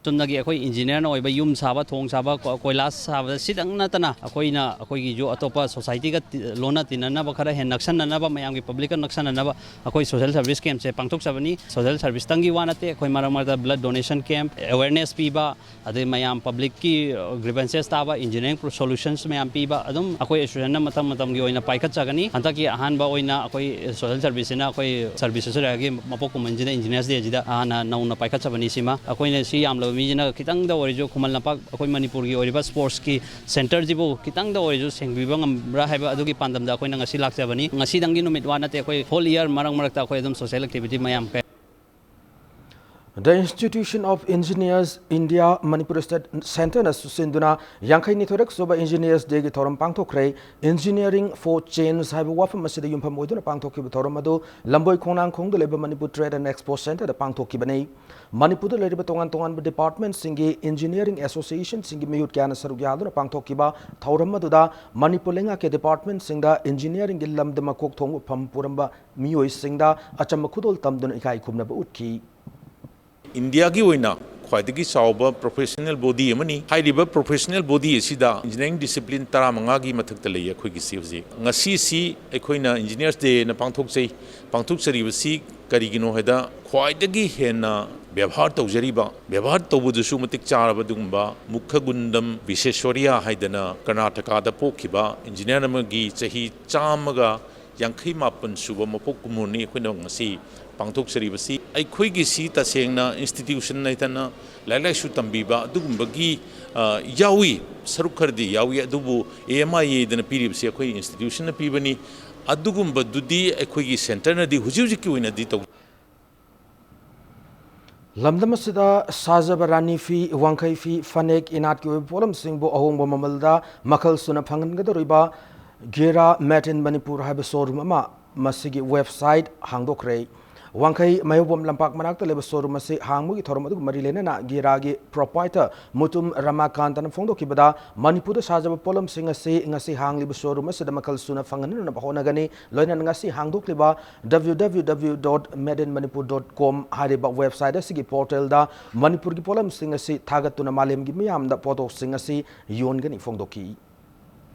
ꯆꯨꯝꯅꯒꯤ ꯑꯩꯈꯣꯏ ꯏꯟꯖꯤꯅꯤꯌꯔꯅ ꯑꯣꯏꯕ ꯌꯨꯝ ꯁꯥꯕ, ꯊꯣꯡ ꯁꯥꯕ, ꯀꯣ-, ꯀꯣꯏꯂꯥꯁ ꯁꯥꯕꯗ ꯁꯤꯗꯪ ꯅꯠꯇꯅ ꯑꯩꯈꯣꯏꯅ ꯑꯩꯈꯣꯏꯒꯤꯁꯨ ꯑꯇꯣꯞꯄ ꯁꯣꯁꯥꯏꯇꯤꯒ ꯇꯤ-, ꯂꯣꯟꯅ ꯇꯤꯟꯅꯅꯕ, ꯈꯔ ꯍꯦꯟꯅ ꯅꯛꯁꯟꯅꯅꯕ, ꯃꯌꯥꯝꯒꯤ ꯄꯕ꯭ꯂꯤꯛꯀ ꯅꯛꯁꯟꯅꯅꯕ ꯑꯩꯈꯣꯏ ꯁꯣꯁꯦꯜ ꯁꯔꯚꯤꯁ ꯀꯦꯝꯞꯁꯦ ꯄꯥꯡꯊꯣꯛꯆꯕꯅꯤ꯫ ꯁꯣꯁꯦꯜ ꯁꯔꯚꯤꯁꯇꯪꯒꯤ ꯋꯥ ꯅꯠꯇꯦ, ꯑꯩꯈꯣꯏ ꯃꯔꯛ ꯃꯔꯛꯇ ꯕ꯭ꯂꯗ ꯗꯣꯅꯦꯁꯟ ꯀꯦꯝꯞ, ꯑꯦꯋꯦꯔꯅꯦꯁ ꯄꯤꯕ, ꯑꯗꯩ ꯃꯌꯥꯝ ꯄꯕ꯭ꯂꯤꯛꯀꯤ ꯒ꯭ꯔꯤꯚꯦꯟꯁꯦꯁ ꯇꯥꯕ, ꯏꯟꯖꯤꯅꯤꯌꯥꯔꯤꯡ ꯁꯣꯂꯨꯁꯟꯁ ꯃꯌꯥꯝ ꯄꯤꯕ, ꯑꯗꯨꯝ ꯑꯩꯈꯣꯏ ꯑꯦꯁꯣꯁꯤꯌꯦꯁꯟꯅ ꯃꯊꯪ ꯃꯇꯝꯒꯤ ꯑꯣꯏꯅ ꯄꯥꯏꯈꯠꯆꯒꯅꯤ꯫ ꯍꯟꯗꯛꯀꯤ ꯑꯍꯥꯟꯕ ꯑꯣꯏꯅ ꯑꯩꯈꯣꯏ ꯁꯣꯁꯦꯜ ꯁꯔꯚꯤꯁꯁꯤꯅ ꯑꯩꯈꯣꯏ ꯁꯔꯚꯤꯁ ꯑꯁꯤꯗꯒꯤ ꯃꯄꯣꯛ ꯀꯨꯝꯍꯟꯁꯤꯗ ꯏꯟꯖꯤꯅꯤꯌꯥꯔꯁ ꯗꯦꯁꯤꯗ ꯍꯥꯟꯅ ꯅꯧꯅ ꯄꯥꯏꯈꯠꯆꯕꯅꯤ꯫ ꯁꯤꯃ ꯑꯩꯈꯣꯏꯅ ꯁꯤ ꯌꯥꯝꯂꯕ ꯃꯤꯁꯤꯅ ꯈꯤꯇꯪꯗ ꯑꯣꯏꯔꯁꯨ ꯈꯨꯃꯟ ꯂꯝꯄꯥꯛ ꯑꯩꯈꯣꯏ ꯃꯅꯤꯄꯨꯔꯒꯤ ꯑꯣꯏꯔꯤꯕ ꯁ꯭ꯄꯣꯔꯠꯁꯀꯤ ꯁꯦꯟꯇꯔꯁꯤꯕꯨ ꯈꯤꯇꯪꯗ ꯑꯣꯏꯔꯁꯨ ꯁꯦꯡꯕꯤꯕ ꯉꯝꯕ꯭ꯔꯥ ꯍꯥꯏꯕ ꯑꯗꯨꯒꯤ ꯄꯥꯟꯗꯝꯗ ꯑꯩꯈꯣꯏꯅ ꯉꯁꯤ ꯂꯥꯛꯆꯕꯅꯤ꯫ ꯉꯁꯤꯗꯪꯒꯤ ꯅꯨꯃꯤꯠ ꯋꯥ ꯅꯠꯇꯦ, ꯑꯩꯈꯣꯏ ꯍꯣꯜ ꯏꯌꯥꯔ ꯃꯔꯛ ꯃꯔꯛꯇ ꯑꯩꯈꯣꯏ ꯑꯗꯨꯝ ꯁꯣꯁꯦꯜ ꯑꯦꯛꯇꯤꯚꯤꯇꯤ ꯃꯌꯥꯝ ꯀꯌꯥ The Institution of Engineers India Manipur State Centreꯅ ꯁꯤꯟꯗꯨꯅ ꯌꯥꯡꯈꯩꯅꯤꯊꯣꯏꯔꯛ ꯁꯨꯕ ꯏꯟꯖꯤꯅꯤꯌꯔꯁ ꯗꯦꯒꯤ ꯊꯧꯔꯝ ꯄꯥꯡꯊꯣꯛꯈ꯭ꯔꯦ꯫ Engineering for Change ꯍꯥꯏꯕ ꯋꯥꯐꯝ ꯑꯁꯤꯗ ꯌꯨꯝꯐꯝ ꯑꯣꯏꯗꯨꯅ ꯄꯥꯡꯊꯣꯛꯈꯤꯕ ꯊꯧꯔꯝ ꯑꯗꯨ ꯂꯝꯕꯣꯏ ꯈꯣꯡꯅꯥꯡꯈꯣꯡꯗ ꯂꯩꯕ ꯃꯅꯤꯄꯨꯔ ꯇ꯭ꯔꯦꯗ ꯑꯦꯟ ꯑꯦꯛꯁꯄꯣ ꯁꯦꯟꯇꯔꯗ ꯄꯥꯡꯊꯣꯛꯈꯤꯕꯅꯤ꯫ ꯃꯅꯤꯄꯨꯔꯗ ꯂꯩꯔꯤꯕ ꯇꯣꯉꯥꯟ ꯇꯣꯉꯥꯟꯕ ꯗꯤꯄꯥꯔꯠꯃꯦꯟꯠꯁꯤꯡꯒꯤ ꯏꯟꯖꯤꯅꯤꯌꯔꯤꯡ ꯑꯦꯁꯣꯁꯤꯌꯦꯁꯟꯁꯤꯡꯒꯤ ꯃꯤꯍꯨꯠ ꯀꯌꯥꯅ ꯁꯔꯨꯛ ꯌꯥꯗꯨꯅ ꯄꯥꯡꯊꯣꯛꯈꯤꯕ ꯊꯧꯔꯝ ꯑꯗꯨꯗ ꯃꯅꯤꯄꯨꯔ ꯂꯩꯉꯥꯛꯀꯤ ꯗꯤꯄꯥꯔꯠꯃꯦꯟꯠꯁꯤꯡꯗ ꯏꯟꯖꯤꯅꯤꯌꯔꯤꯡꯒꯤ ꯂꯝꯗ ꯃꯀꯣꯛ ꯊꯣꯡꯕ ꯐꯝ ꯄꯨꯔꯝꯕ ꯃꯤꯑꯣꯏꯁꯤꯡꯗ ꯑꯆꯝꯕ ꯈꯨꯗꯣꯜ ꯇꯝꯗꯨꯅ ꯏꯀꯥꯏ ꯈꯨꯝꯅꯕ ꯎꯠꯈꯤ꯫ ꯏꯟꯗꯤꯌꯥꯒꯤ ꯑꯣꯏꯅ ꯈ꯭ꯋꯥꯏꯗꯒꯤ ꯆꯥꯎꯕ ꯄ꯭ꯔꯣꯐꯦꯁꯅꯦꯜ ꯕꯣꯗꯤ ꯑꯃꯅꯤ꯫ ꯍꯥꯏꯔꯤꯕ ꯄ꯭ꯔꯣꯐꯦꯁꯅꯦꯜ ꯕꯣꯗꯤ ꯑꯁꯤꯗ ꯏꯟꯖꯤꯅꯤꯌꯥꯔꯤꯡ ꯗꯤꯁꯤꯄ꯭ꯂꯤꯟ ꯇꯔꯥꯃꯉꯥꯒꯤ ꯃꯊꯛꯇ ꯂꯩ ꯑꯩꯈꯣꯏꯒꯤꯁꯤ ꯍꯧꯖꯤꯛ꯫ ꯉꯁꯤꯁꯤ ꯑꯩꯈꯣꯏꯅ ꯏꯟꯖꯤꯅꯤꯌꯔꯁ ꯗꯦꯅ ꯄꯥꯡꯊꯣꯛꯆꯩ꯫ ꯄꯥꯡꯊꯣꯛꯆꯔꯤꯕꯁꯤ ꯀꯔꯤꯒꯤꯅꯣ ꯍꯥꯏꯗ, ꯈ꯭ꯋꯥꯏꯗꯒꯤ ꯍꯦꯟꯅ ꯕꯦꯕꯥꯔ ꯇꯧꯖꯔꯤꯕ, ꯕꯦꯕꯥꯔ ꯇꯧꯕꯗꯨꯁꯨ ꯃꯇꯤꯛ ꯆꯥꯔꯕ ꯑꯗꯨꯒꯨꯝꯕ ꯃꯨꯈꯒꯨꯟꯗꯝ ꯕꯤꯁꯦꯁꯣꯔꯤꯌꯥ ꯍꯥꯏꯗꯅ ꯀꯔꯅꯥꯇꯀꯥꯗ ꯄꯣꯛꯈꯤꯕ ꯏꯟꯖꯤꯅꯤꯌꯥꯔ ꯑꯃꯒꯤ ꯆꯍꯤ ꯆꯥꯝꯃꯒ ꯌꯥꯡꯈꯩ ꯃꯥꯄꯟ ꯁꯨꯕ ꯃꯄꯣꯛ ꯀꯨꯝꯑꯣꯟꯅꯤ ꯑꯩꯈꯣꯏꯅ ꯉꯁꯤ ꯄꯥꯡꯊꯣꯛꯆꯔꯤꯕꯁꯤ꯫ ꯑꯩꯈꯣꯏꯒꯤꯁꯤ ꯇꯁꯦꯡꯅ ꯏꯟꯁꯇꯤꯇ꯭ꯌꯨꯁꯟ ꯂꯩꯇꯅ ꯂꯥꯏꯔꯤꯛ ꯂꯥꯏꯁꯨ ꯇꯝꯕꯤꯕ ꯑꯗꯨꯒꯨꯝꯕꯒꯤ, ꯑ, ꯌꯥꯎꯏ, ꯁꯔꯨꯛ ꯈꯔꯗꯤ ꯌꯥꯎꯏ, ꯑꯗꯨꯕꯨ ꯑꯦ ꯑꯦꯝ ꯑꯥꯏ ꯑꯦꯗꯅ ꯄꯤꯔꯤꯕꯁꯤ ꯑꯩꯈꯣꯏ ꯏꯟꯁꯇꯤꯇ꯭ꯌꯨꯁꯟꯅ ꯄꯤꯕꯅꯤ꯫ ꯑꯗꯨꯒꯨꯝꯕꯗꯨꯗꯤ ꯑꯩꯈꯣꯏꯒꯤ ꯁꯦꯟꯇꯔꯅꯗꯤ ꯍꯧꯖꯤꯛ ꯍꯧꯖꯤꯛꯀꯤ ꯑꯣꯏꯅꯗꯤ ꯇꯧ- ꯂꯝꯗꯝ ꯑꯁꯤꯗ ꯁꯥꯖꯕ ꯔꯥꯅꯤ ꯐꯤ, ꯋꯥꯡꯈꯩ ꯐꯤ, ꯐꯅꯦꯛ, ꯏꯅꯥꯠꯀꯤ ꯑꯣꯏꯕ ꯄꯣꯠꯂꯝꯁꯤꯡꯕꯨ ꯑꯍꯣꯡꯕ ꯃꯃꯜꯗ ꯃꯈꯜ ꯁꯨꯅ ꯐꯪꯍꯟꯒꯗꯧꯔꯤꯕ ꯒꯦꯔꯥ ꯃꯦꯠ ꯏꯟ ꯃꯅꯤꯄꯨꯔ ꯍꯥꯏꯕ ꯁꯣꯔꯨꯝ ꯑꯃ ꯃꯁꯤꯒꯤ ꯋꯦꯕꯁꯥꯏꯠ ꯍꯥꯡꯗꯣꯛꯈ꯭ꯔꯦ꯫ ꯋꯥꯡꯈꯩ ꯃꯩꯍꯧꯕꯝ ꯂꯝꯄꯥꯛ ꯃꯅꯥꯛꯇ ꯂꯩꯕ showroom ꯑꯁꯤ ꯍꯥꯡꯕꯒꯤ ꯊꯧꯔꯝ ꯑꯗꯨꯒ ꯃꯔꯤ ꯂꯩꯅꯅ ꯒꯤꯔꯥꯒꯤ proprietor ꯃꯨꯇꯨꯝ ꯔꯃꯥꯀꯥꯟꯇꯅ ꯐꯣꯡꯗꯣꯛꯈꯤꯕꯗ, ꯃꯅꯤꯄꯨꯔꯗ ꯁꯥꯖꯕ ꯄꯣꯠꯂꯝꯁꯤꯡ ꯑꯁꯤ ꯉꯁꯤ ꯍꯥꯡꯂꯤꯕ showroom ꯑꯁꯤꯗ ꯃꯈꯜ ꯁꯨꯅ ꯐꯪꯍꯟꯅꯅꯕ ꯍꯣꯠꯅꯒꯅꯤ꯫ ꯂꯣꯏꯅꯅ ꯉꯁꯤ ꯍꯥꯡꯗꯣꯛꯂꯤꯕ W W W dot made in manipur dot com ꯍꯥꯏꯔꯤꯕ website ꯑꯁꯤꯒꯤ portal ꯗ ꯃꯅꯤꯄꯨꯔꯒꯤ ꯄꯣꯠꯂꯝꯁꯤꯡ ꯑꯁꯤ ꯊꯥꯒꯠꯇꯨꯅ ꯃꯥꯂꯦꯝꯒꯤ ꯃꯤꯌꯥꯝꯗ ꯄꯣꯠꯊꯣꯛꯁꯤꯡ ꯑꯁꯤ ꯌꯣꯟꯒꯅꯤ ꯐꯣꯡꯗꯣꯛꯈꯤ꯫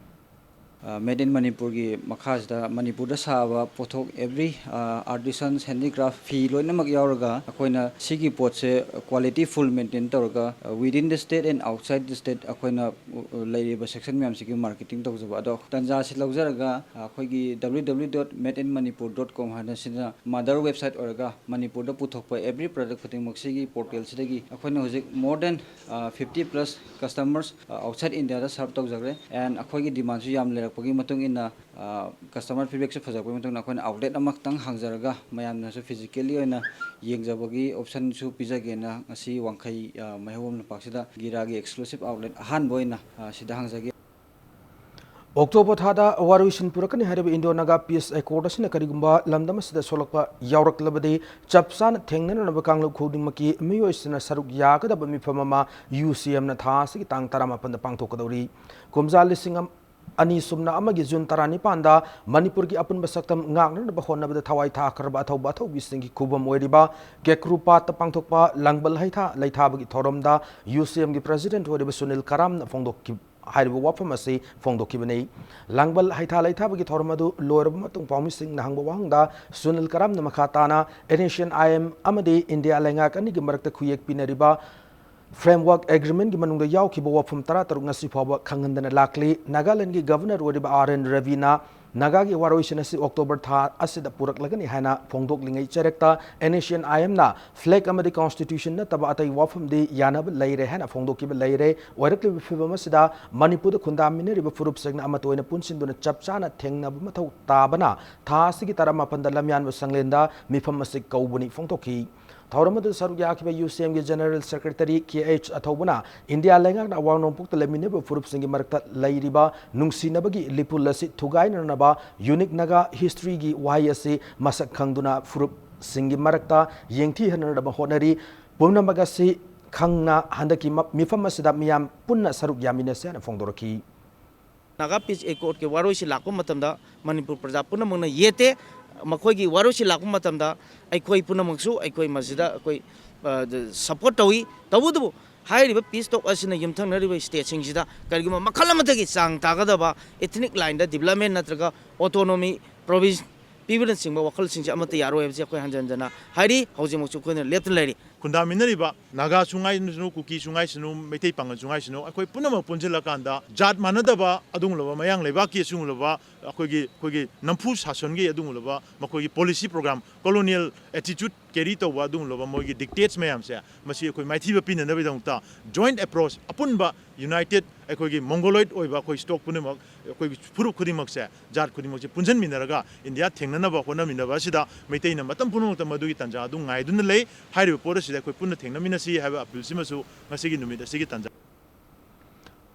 ꯑ, Made in ꯃꯅꯤꯄꯨꯔꯒꯤ ꯃꯈꯥꯁꯤꯗ ꯃꯅꯤꯄꯨꯔꯗ ꯁꯥꯕ ꯄꯣꯠꯊꯣꯛ, every, ꯑ, artisans, handicraft, ꯐꯤ ꯂꯣꯏꯅꯃꯛ ꯌꯥꯎꯔꯒ ꯑꯩꯈꯣꯏꯅ ꯁꯤꯒꯤ ꯄꯣꯠꯁꯦ quality full maintain ꯇꯧꯔꯒ, ꯑ, within the state and outside the state ꯑꯩꯈꯣꯏꯅ, ꯑ, ꯂꯩꯔꯤꯕ section ꯃꯌꯥꯝꯁꯤꯒꯤ marketing ꯇꯧꯖꯕ꯫ ꯑꯗꯣ ꯇꯟꯖꯥꯁꯤ ꯂꯧꯖꯔꯒ, ꯑ, ꯑꯩꯈꯣꯏꯒꯤ W W W dot made in manipur dot com ꯍꯥꯏꯅ ꯁꯤꯅ mother website ꯑꯣꯏꯔꯒ ꯃꯅꯤꯄꯨꯔꯗ ꯄꯨꯊꯣꯛꯄ every product ꯈꯨꯗꯤꯡꯃꯛ ꯁꯤꯒꯤ portal ꯁꯤꯗꯒꯤ ꯑꯩꯈꯣꯏꯅ ꯍꯧꯖꯤꯛ more than, ꯑ, fifty plus customers, ꯑ, outside India the serve ꯇꯧꯖꯈ꯭ꯔꯦ꯫ And ꯑꯩꯈꯣꯏꯒꯤ demand ꯁꯨ ꯌꯥꯝ ꯂꯩꯔꯛꯄꯒꯤ ꯃꯇꯨꯡ ꯏꯟꯅ, ꯑ, customer feedback ꯁꯨ ꯐꯖꯔꯛꯄꯒꯤ ꯃꯇꯨꯡ ꯏꯟꯅ ꯑꯩꯈꯣꯏꯅ outlet ꯑꯃꯈꯛꯇꯪ ꯍꯥꯡꯖꯔꯒ ꯃꯌꯥꯝꯅꯁꯨ physically ꯑꯣꯏꯅ ꯌꯦꯡꯖꯕꯒꯤ option ꯁꯨ ꯄꯤꯖꯒꯦꯅ ꯉꯁꯤ ꯋꯥꯡꯈꯩ, ꯑ, ꯃꯩꯍꯧꯕꯝ ꯂꯝꯄꯥꯛꯁꯤꯗ ꯒꯤꯔꯥꯒꯤ exclusive outlet ꯑꯍꯥꯟꯕ ꯑꯣꯏꯅ, ꯑ, ꯁꯤꯗ ꯍꯥꯡꯖꯒꯦ꯫ ꯑꯣꯛꯇꯣꯕꯔ ꯊꯥꯗ ꯋꯥꯔꯣꯏꯁꯤꯟ ꯄꯨꯔꯛꯀꯅꯤ ꯍꯥꯏꯔꯤꯕ Indo Naga Peace Accord ꯑꯁꯤꯅ ꯀꯔꯤꯒꯨꯝꯕ ꯂꯝꯗꯝ ꯑꯁꯤꯗ ꯁꯣꯛꯂꯛꯄ ꯌꯥꯎꯔꯛꯂꯕꯗꯤ, ꯆꯞ ꯆꯥꯅ ꯊꯦꯡꯅꯅꯕ ꯀꯥꯡꯂꯨꯞ ꯈꯨꯗꯤꯡꯃꯛꯀꯤ ꯃꯤꯑꯣꯏꯁꯤꯡꯅ ꯁꯔꯨꯛ ꯌꯥꯒꯗꯕ ꯃꯤꯐꯝ ꯑꯃ U C M ꯅ ꯊꯥ ꯑꯁꯤꯒꯤ ꯇꯥꯡ ꯇꯔꯥꯃꯥꯄꯟꯗ ꯄꯥꯡꯊꯣꯛꯀꯗꯧꯔꯤ꯫ ꯀꯨꯝꯖꯥ ꯂꯤꯁꯤꯡ ꯑꯅꯤ ꯁꯨꯞꯅ ꯑꯃꯒꯤ June ꯇꯔꯥꯅꯤꯄꯥꯟꯗ ꯃꯅꯤꯄꯨꯔꯒꯤ ꯑꯄꯨꯟꯕ ꯁꯛꯇꯝ ꯉꯥꯛꯅꯅꯕ ꯍꯣꯠꯅꯕꯗ ꯊꯋꯥꯏ ꯊꯥꯈ꯭ꯔꯕ ꯑꯊꯧꯕ ꯑꯊꯧꯕꯤꯁꯤꯡꯒꯤ ꯈꯨꯕꯝ ꯑꯣꯏꯔꯤꯕ ꯀꯦꯀ꯭ꯔꯨ ꯄꯥꯠꯇ ꯄꯥꯡꯊꯣꯛꯄ ꯂꯥꯡꯕꯜ ꯍꯩꯊꯥ ꯂꯩꯊꯥꯕꯒꯤ ꯊꯧꯔꯝꯗ U C M ꯒꯤ president ꯑꯣꯏꯔꯤꯕ ꯁꯨꯅꯤꯜ ꯀꯔꯥꯝꯅ ꯐꯣꯡꯗꯣꯛꯈꯤ ꯍꯥꯏꯔꯤꯕ ꯋꯥꯐꯝ ꯑꯁꯤ ꯐꯣꯡꯗꯣꯛꯈꯤꯕꯅꯤ꯫ ꯂꯥꯡꯕꯜ ꯍꯩꯊꯥ ꯂꯩꯊꯥꯕꯒꯤ ꯊꯧꯔꯝ ꯑꯗꯨ ꯂꯣꯏꯔꯕ ꯃꯇꯨꯡ ꯄꯥꯎꯃꯤꯁꯤꯡꯅ ꯍꯪꯕ ꯋꯥꯍꯪꯗ ꯁꯨꯅꯤꯜ ꯀꯔꯥꯝꯅ ꯃꯈꯥ ꯇꯥꯅ N S C N I M ꯑꯃꯗꯤ ꯏꯟꯗꯤꯌꯥ ꯂꯩꯉꯥꯛ ꯑꯅꯤꯒꯤ ꯃꯔꯛꯇ ꯈꯨꯌꯦꯛ ꯄꯤꯅꯔꯤꯕ framework agreement ꯀꯤ ꯃꯅꯨꯡꯗ ꯌꯥꯎꯈꯤꯕ ꯋꯥꯐꯝ ꯇꯔꯥꯇꯔꯨꯛ ꯉꯁꯤ ꯐꯥꯎꯕ ꯈꯪꯍꯟꯗꯅ ꯂꯥꯛꯂꯤ꯫ ꯅꯥꯒꯥꯂꯦꯟꯒꯤ governor ꯑꯣꯏꯔꯤꯕ R N ꯔꯕꯤꯅ ꯅꯥꯒꯥꯒꯤ ꯋꯥꯔꯣꯏꯁꯤꯟ ꯑꯁꯤ ꯑꯣꯛꯇꯣꯕꯔ ꯊꯥ ꯑꯁꯤꯗ ꯄꯨꯔꯛꯂꯒꯅꯤ ꯍꯥꯏꯅ ꯐꯣꯡꯗꯣꯛꯂꯤꯉꯩ ꯆꯔꯛꯇ N S C N I M ꯅ flag ꯑꯃꯗꯤ constitution ꯅꯠꯇꯕ ꯑꯇꯩ ꯋꯥꯐꯝꯗꯤ ꯌꯥꯅꯕ ꯂꯩꯔꯦ ꯍꯥꯏꯅ ꯐꯣꯡꯗꯣꯛꯈꯤꯕ ꯂꯩꯔꯦ꯫ ꯑꯣꯏꯔꯛꯂꯤꯕ ꯐꯤꯕꯝ ꯑꯁꯤꯗ ꯃꯅꯤꯄꯨꯔꯗ ꯈꯨꯟꯗꯥꯃꯤꯟꯅꯔꯤꯕ ꯐꯨꯔꯨꯞꯁꯤꯡꯅ ꯑꯃꯠꯇ ꯑꯣꯏꯅ ꯄꯨꯟꯁꯤꯟꯗꯨꯅ ꯆꯞ ꯆꯥꯅ ꯊꯦꯡꯅꯕ ꯃꯊꯧ ꯇꯥꯕꯅ ꯊꯥ ꯑꯁꯤꯒꯤ ꯇꯔꯥꯃꯥꯄꯟꯗ ꯂꯝꯌꯥꯟꯕ ꯁꯪꯂꯦꯟꯗ ꯃꯤꯐꯝ ꯑꯁꯤ ꯀꯧꯕꯅꯤ ꯐꯣꯡꯗꯣꯛꯈꯤ꯫ ꯊꯧꯔꯝ ꯑꯗꯨꯗ ꯁꯔꯨꯛ ꯌꯥꯈꯤꯕ U C M ꯒꯤ general secretary K H ꯑꯊꯧꯕꯅ ꯏꯟꯗꯤꯌꯥ ꯂꯩꯉꯥꯛꯅ ꯑꯋꯥꯡ ꯅꯣꯡꯄꯣꯛꯇ ꯂꯩꯃꯤꯟꯅꯕ ꯐꯨꯔꯨꯞꯁꯤꯡꯒꯤ ꯃꯔꯛꯇ ꯂꯩꯔꯤꯕ ꯅꯨꯡꯁꯤꯅꯕꯒꯤ ꯂꯤꯄꯨꯜ ꯑꯁꯤ ꯊꯨꯒꯥꯏꯅꯅꯕ unique Naga history ꯒꯤ ꯋꯥꯍꯩ ꯑꯁꯤ ꯃꯁꯛ ꯈꯪꯗꯨꯅ ꯐꯨꯔꯨꯞ ꯁꯤꯡꯒꯤ ꯃꯔꯛꯇ ꯌꯦꯡꯊꯤꯍꯟꯅꯅꯕ ꯍꯣꯠꯅꯔꯤ꯫ ꯄꯨꯝꯅꯃꯛ ꯑꯁꯤ ꯈꯪꯅ ꯍꯟꯗꯛꯀꯤ ꯃ-, ꯃꯤꯐꯝ ꯑꯁꯤꯗ ꯃꯤꯌꯥꯝ ꯄꯨꯟꯅ ꯁꯔꯨꯛ ꯌꯥꯃꯤꯟꯅꯁꯦ ꯍꯥꯏꯅ ꯐꯣꯡꯗꯣꯔꯛꯈꯤ꯫ ꯅꯥꯒꯥ ꯄꯤꯁ ꯑꯦꯀꯣꯔꯗꯀꯤ ꯋꯥꯔꯣꯏꯁꯤꯟ ꯂꯥꯛꯄ ꯃꯇꯝꯗ ꯃꯅꯤꯄꯨꯔ ꯄ꯭ꯔꯖꯥ ꯄꯨꯝꯅꯃꯛꯅ ꯌꯦꯠꯇꯦ꯫ ꯃꯈꯣꯏꯒꯤ ꯋꯥꯔꯣꯏꯁꯤꯟ ꯂꯥꯛꯄ ꯃꯇꯝꯗ ꯑꯩꯈꯣꯏ ꯄꯨꯝꯅꯃꯛꯁꯨ ꯑꯩꯈꯣꯏ ꯃꯁꯤꯗ ꯑꯩꯈꯣꯏ, ꯑ, ꯁꯄꯣꯔꯠ ꯇꯧꯏ꯫ ꯇꯧꯕꯇꯕꯨ ꯍꯥꯏꯔꯤꯕ ꯄꯤꯁ ꯇꯣꯛ ꯑꯁꯤꯅ ꯌꯨꯝꯊꯪꯅꯔꯤꯕ ꯁ꯭ꯇꯦꯠꯁꯤꯡꯁꯤꯗ ꯀꯔꯤꯒꯨꯝꯕ ꯃꯈꯜ ꯑꯃꯠꯇꯒꯤ ꯆꯥꯡ ꯇꯥꯒꯗꯕ ꯏꯊꯅꯤꯛ ꯂꯥꯏꯟꯗ ꯗꯤꯕꯂꯞꯃꯦꯟ ꯅꯠꯇ꯭ꯔꯒ ꯑꯣꯇꯣꯅꯣꯃꯤ ꯄ꯭ꯔꯣꯚꯤꯟꯁ ꯄꯤꯕꯅꯆꯤꯡꯕ ꯋꯥꯈꯜꯁꯤꯡꯁꯦ ꯑꯃꯠꯇ ꯌꯥꯔꯣꯏ ꯍꯥꯏꯕꯁꯤ ꯑꯩꯈꯣꯏ ꯍꯟꯖꯤꯟ ꯍꯟꯖꯤꯟꯅ ꯍꯥꯏꯔꯤ꯫ ꯍꯧꯖꯤꯛꯃꯛꯁꯨ ꯑꯩꯈꯣꯏꯅ ꯂꯦꯞꯇꯅ ꯂꯩꯔꯤ꯫ ꯈꯨꯟꯗꯥꯃꯤꯟꯅꯔꯤꯕ ꯅꯥꯒꯥꯁꯨ ꯉꯥꯏꯁꯅꯨ, ꯀꯨꯀꯤꯁꯨ ꯉꯥꯏꯁꯅꯨ, ꯃꯩꯇꯩ ꯄꯥꯉꯜꯁꯨ ꯉꯥꯏꯁꯅꯨ, ꯑꯩꯈꯣꯏ ꯄꯨꯝꯅꯃꯛ ꯄꯨꯟꯁꯤꯜꯂꯀꯥꯟꯗ ꯖꯥꯠ ꯃꯥꯟꯅꯗꯕ ꯑꯗꯨꯒꯨꯝꯂꯕ ꯃꯌꯥꯡ ꯂꯩꯕꯥꯛꯀꯤ ꯑꯁꯤꯒꯨꯝꯂꯕ ꯑꯩꯈꯣꯏꯒꯤ, ꯑꯩꯈꯣꯏꯒꯤ ꯅꯝꯐꯨ ꯁꯥꯁꯟꯒꯤ ꯑꯗꯨꯒꯨꯝꯂꯕ ꯃꯈꯣꯏꯒꯤ ꯄꯣꯂꯤꯁꯤ ꯄ꯭ꯔꯣꯒ꯭ꯔꯥꯝ, ꯀꯣꯂꯣꯅꯤꯌꯦꯜ ꯑꯦꯇꯤꯆꯨꯠ ꯀꯦꯔꯤ ꯇꯧꯕ ꯑꯗꯨꯒꯨꯝꯂꯕ ꯃꯣꯏꯒꯤ ꯗꯤꯛꯇꯦꯠꯁ ꯃꯌꯥꯝꯁꯦ, ꯃꯁꯤ ꯑꯩꯈꯣꯏ ꯃꯥꯏꯊꯤꯕ ꯄꯤꯅꯅꯕꯒꯤꯗꯃꯛꯇ ꯖꯣꯏꯟꯠ ꯑꯦꯄ꯭ꯔꯣꯆ, ꯑꯄꯨꯟꯕ ꯌꯨꯅꯥꯏꯇꯦꯠ ꯑꯩꯈꯣꯏꯒꯤ ꯃꯣꯡꯒꯣꯂꯣꯏꯗ ꯑꯣꯏꯕ ꯑꯩꯈꯣꯏ ꯁ꯭ꯇꯣꯛ ꯄꯨꯝꯅꯃꯛ, ꯑꯩꯈꯣꯏꯒꯤ ꯐꯨꯔꯨꯞ ꯈꯨꯗꯤꯡꯃꯛꯁꯦ, ꯖꯥꯠ ꯈꯨꯗꯤꯡꯃꯛꯁꯦ ꯄꯨꯟꯁꯤꯟꯃꯤꯟꯅꯔꯒ ꯏꯟꯗꯤꯌꯥ ꯊꯦꯡꯅꯅꯕ ꯍꯣꯠꯅꯃꯤꯟꯅꯕ ꯑꯁꯤꯗ ꯃꯩꯇꯩꯅ ꯃꯇꯝ ꯄꯨꯝꯅꯃꯛꯇ ꯃꯗꯨꯒꯤ ꯇꯥꯟꯖꯥ ꯑꯗꯨ ꯉꯥꯏꯗꯨꯅ ꯂꯩ꯫ ꯍꯥꯏꯔꯤꯕ ꯄꯣꯠ ꯑꯁꯤꯗ ꯑꯩꯈꯣꯏ ꯄꯨꯟꯅ ꯊꯦꯡꯅꯃꯤꯟꯅꯁꯤ ꯍꯥꯏꯕ ꯑꯄꯤꯜꯁꯤꯃꯁꯨ ꯉꯁꯤꯒꯤ ꯅꯨꯃꯤꯠ ꯑꯁꯤꯒꯤ ꯇꯥꯟꯖꯥ꯫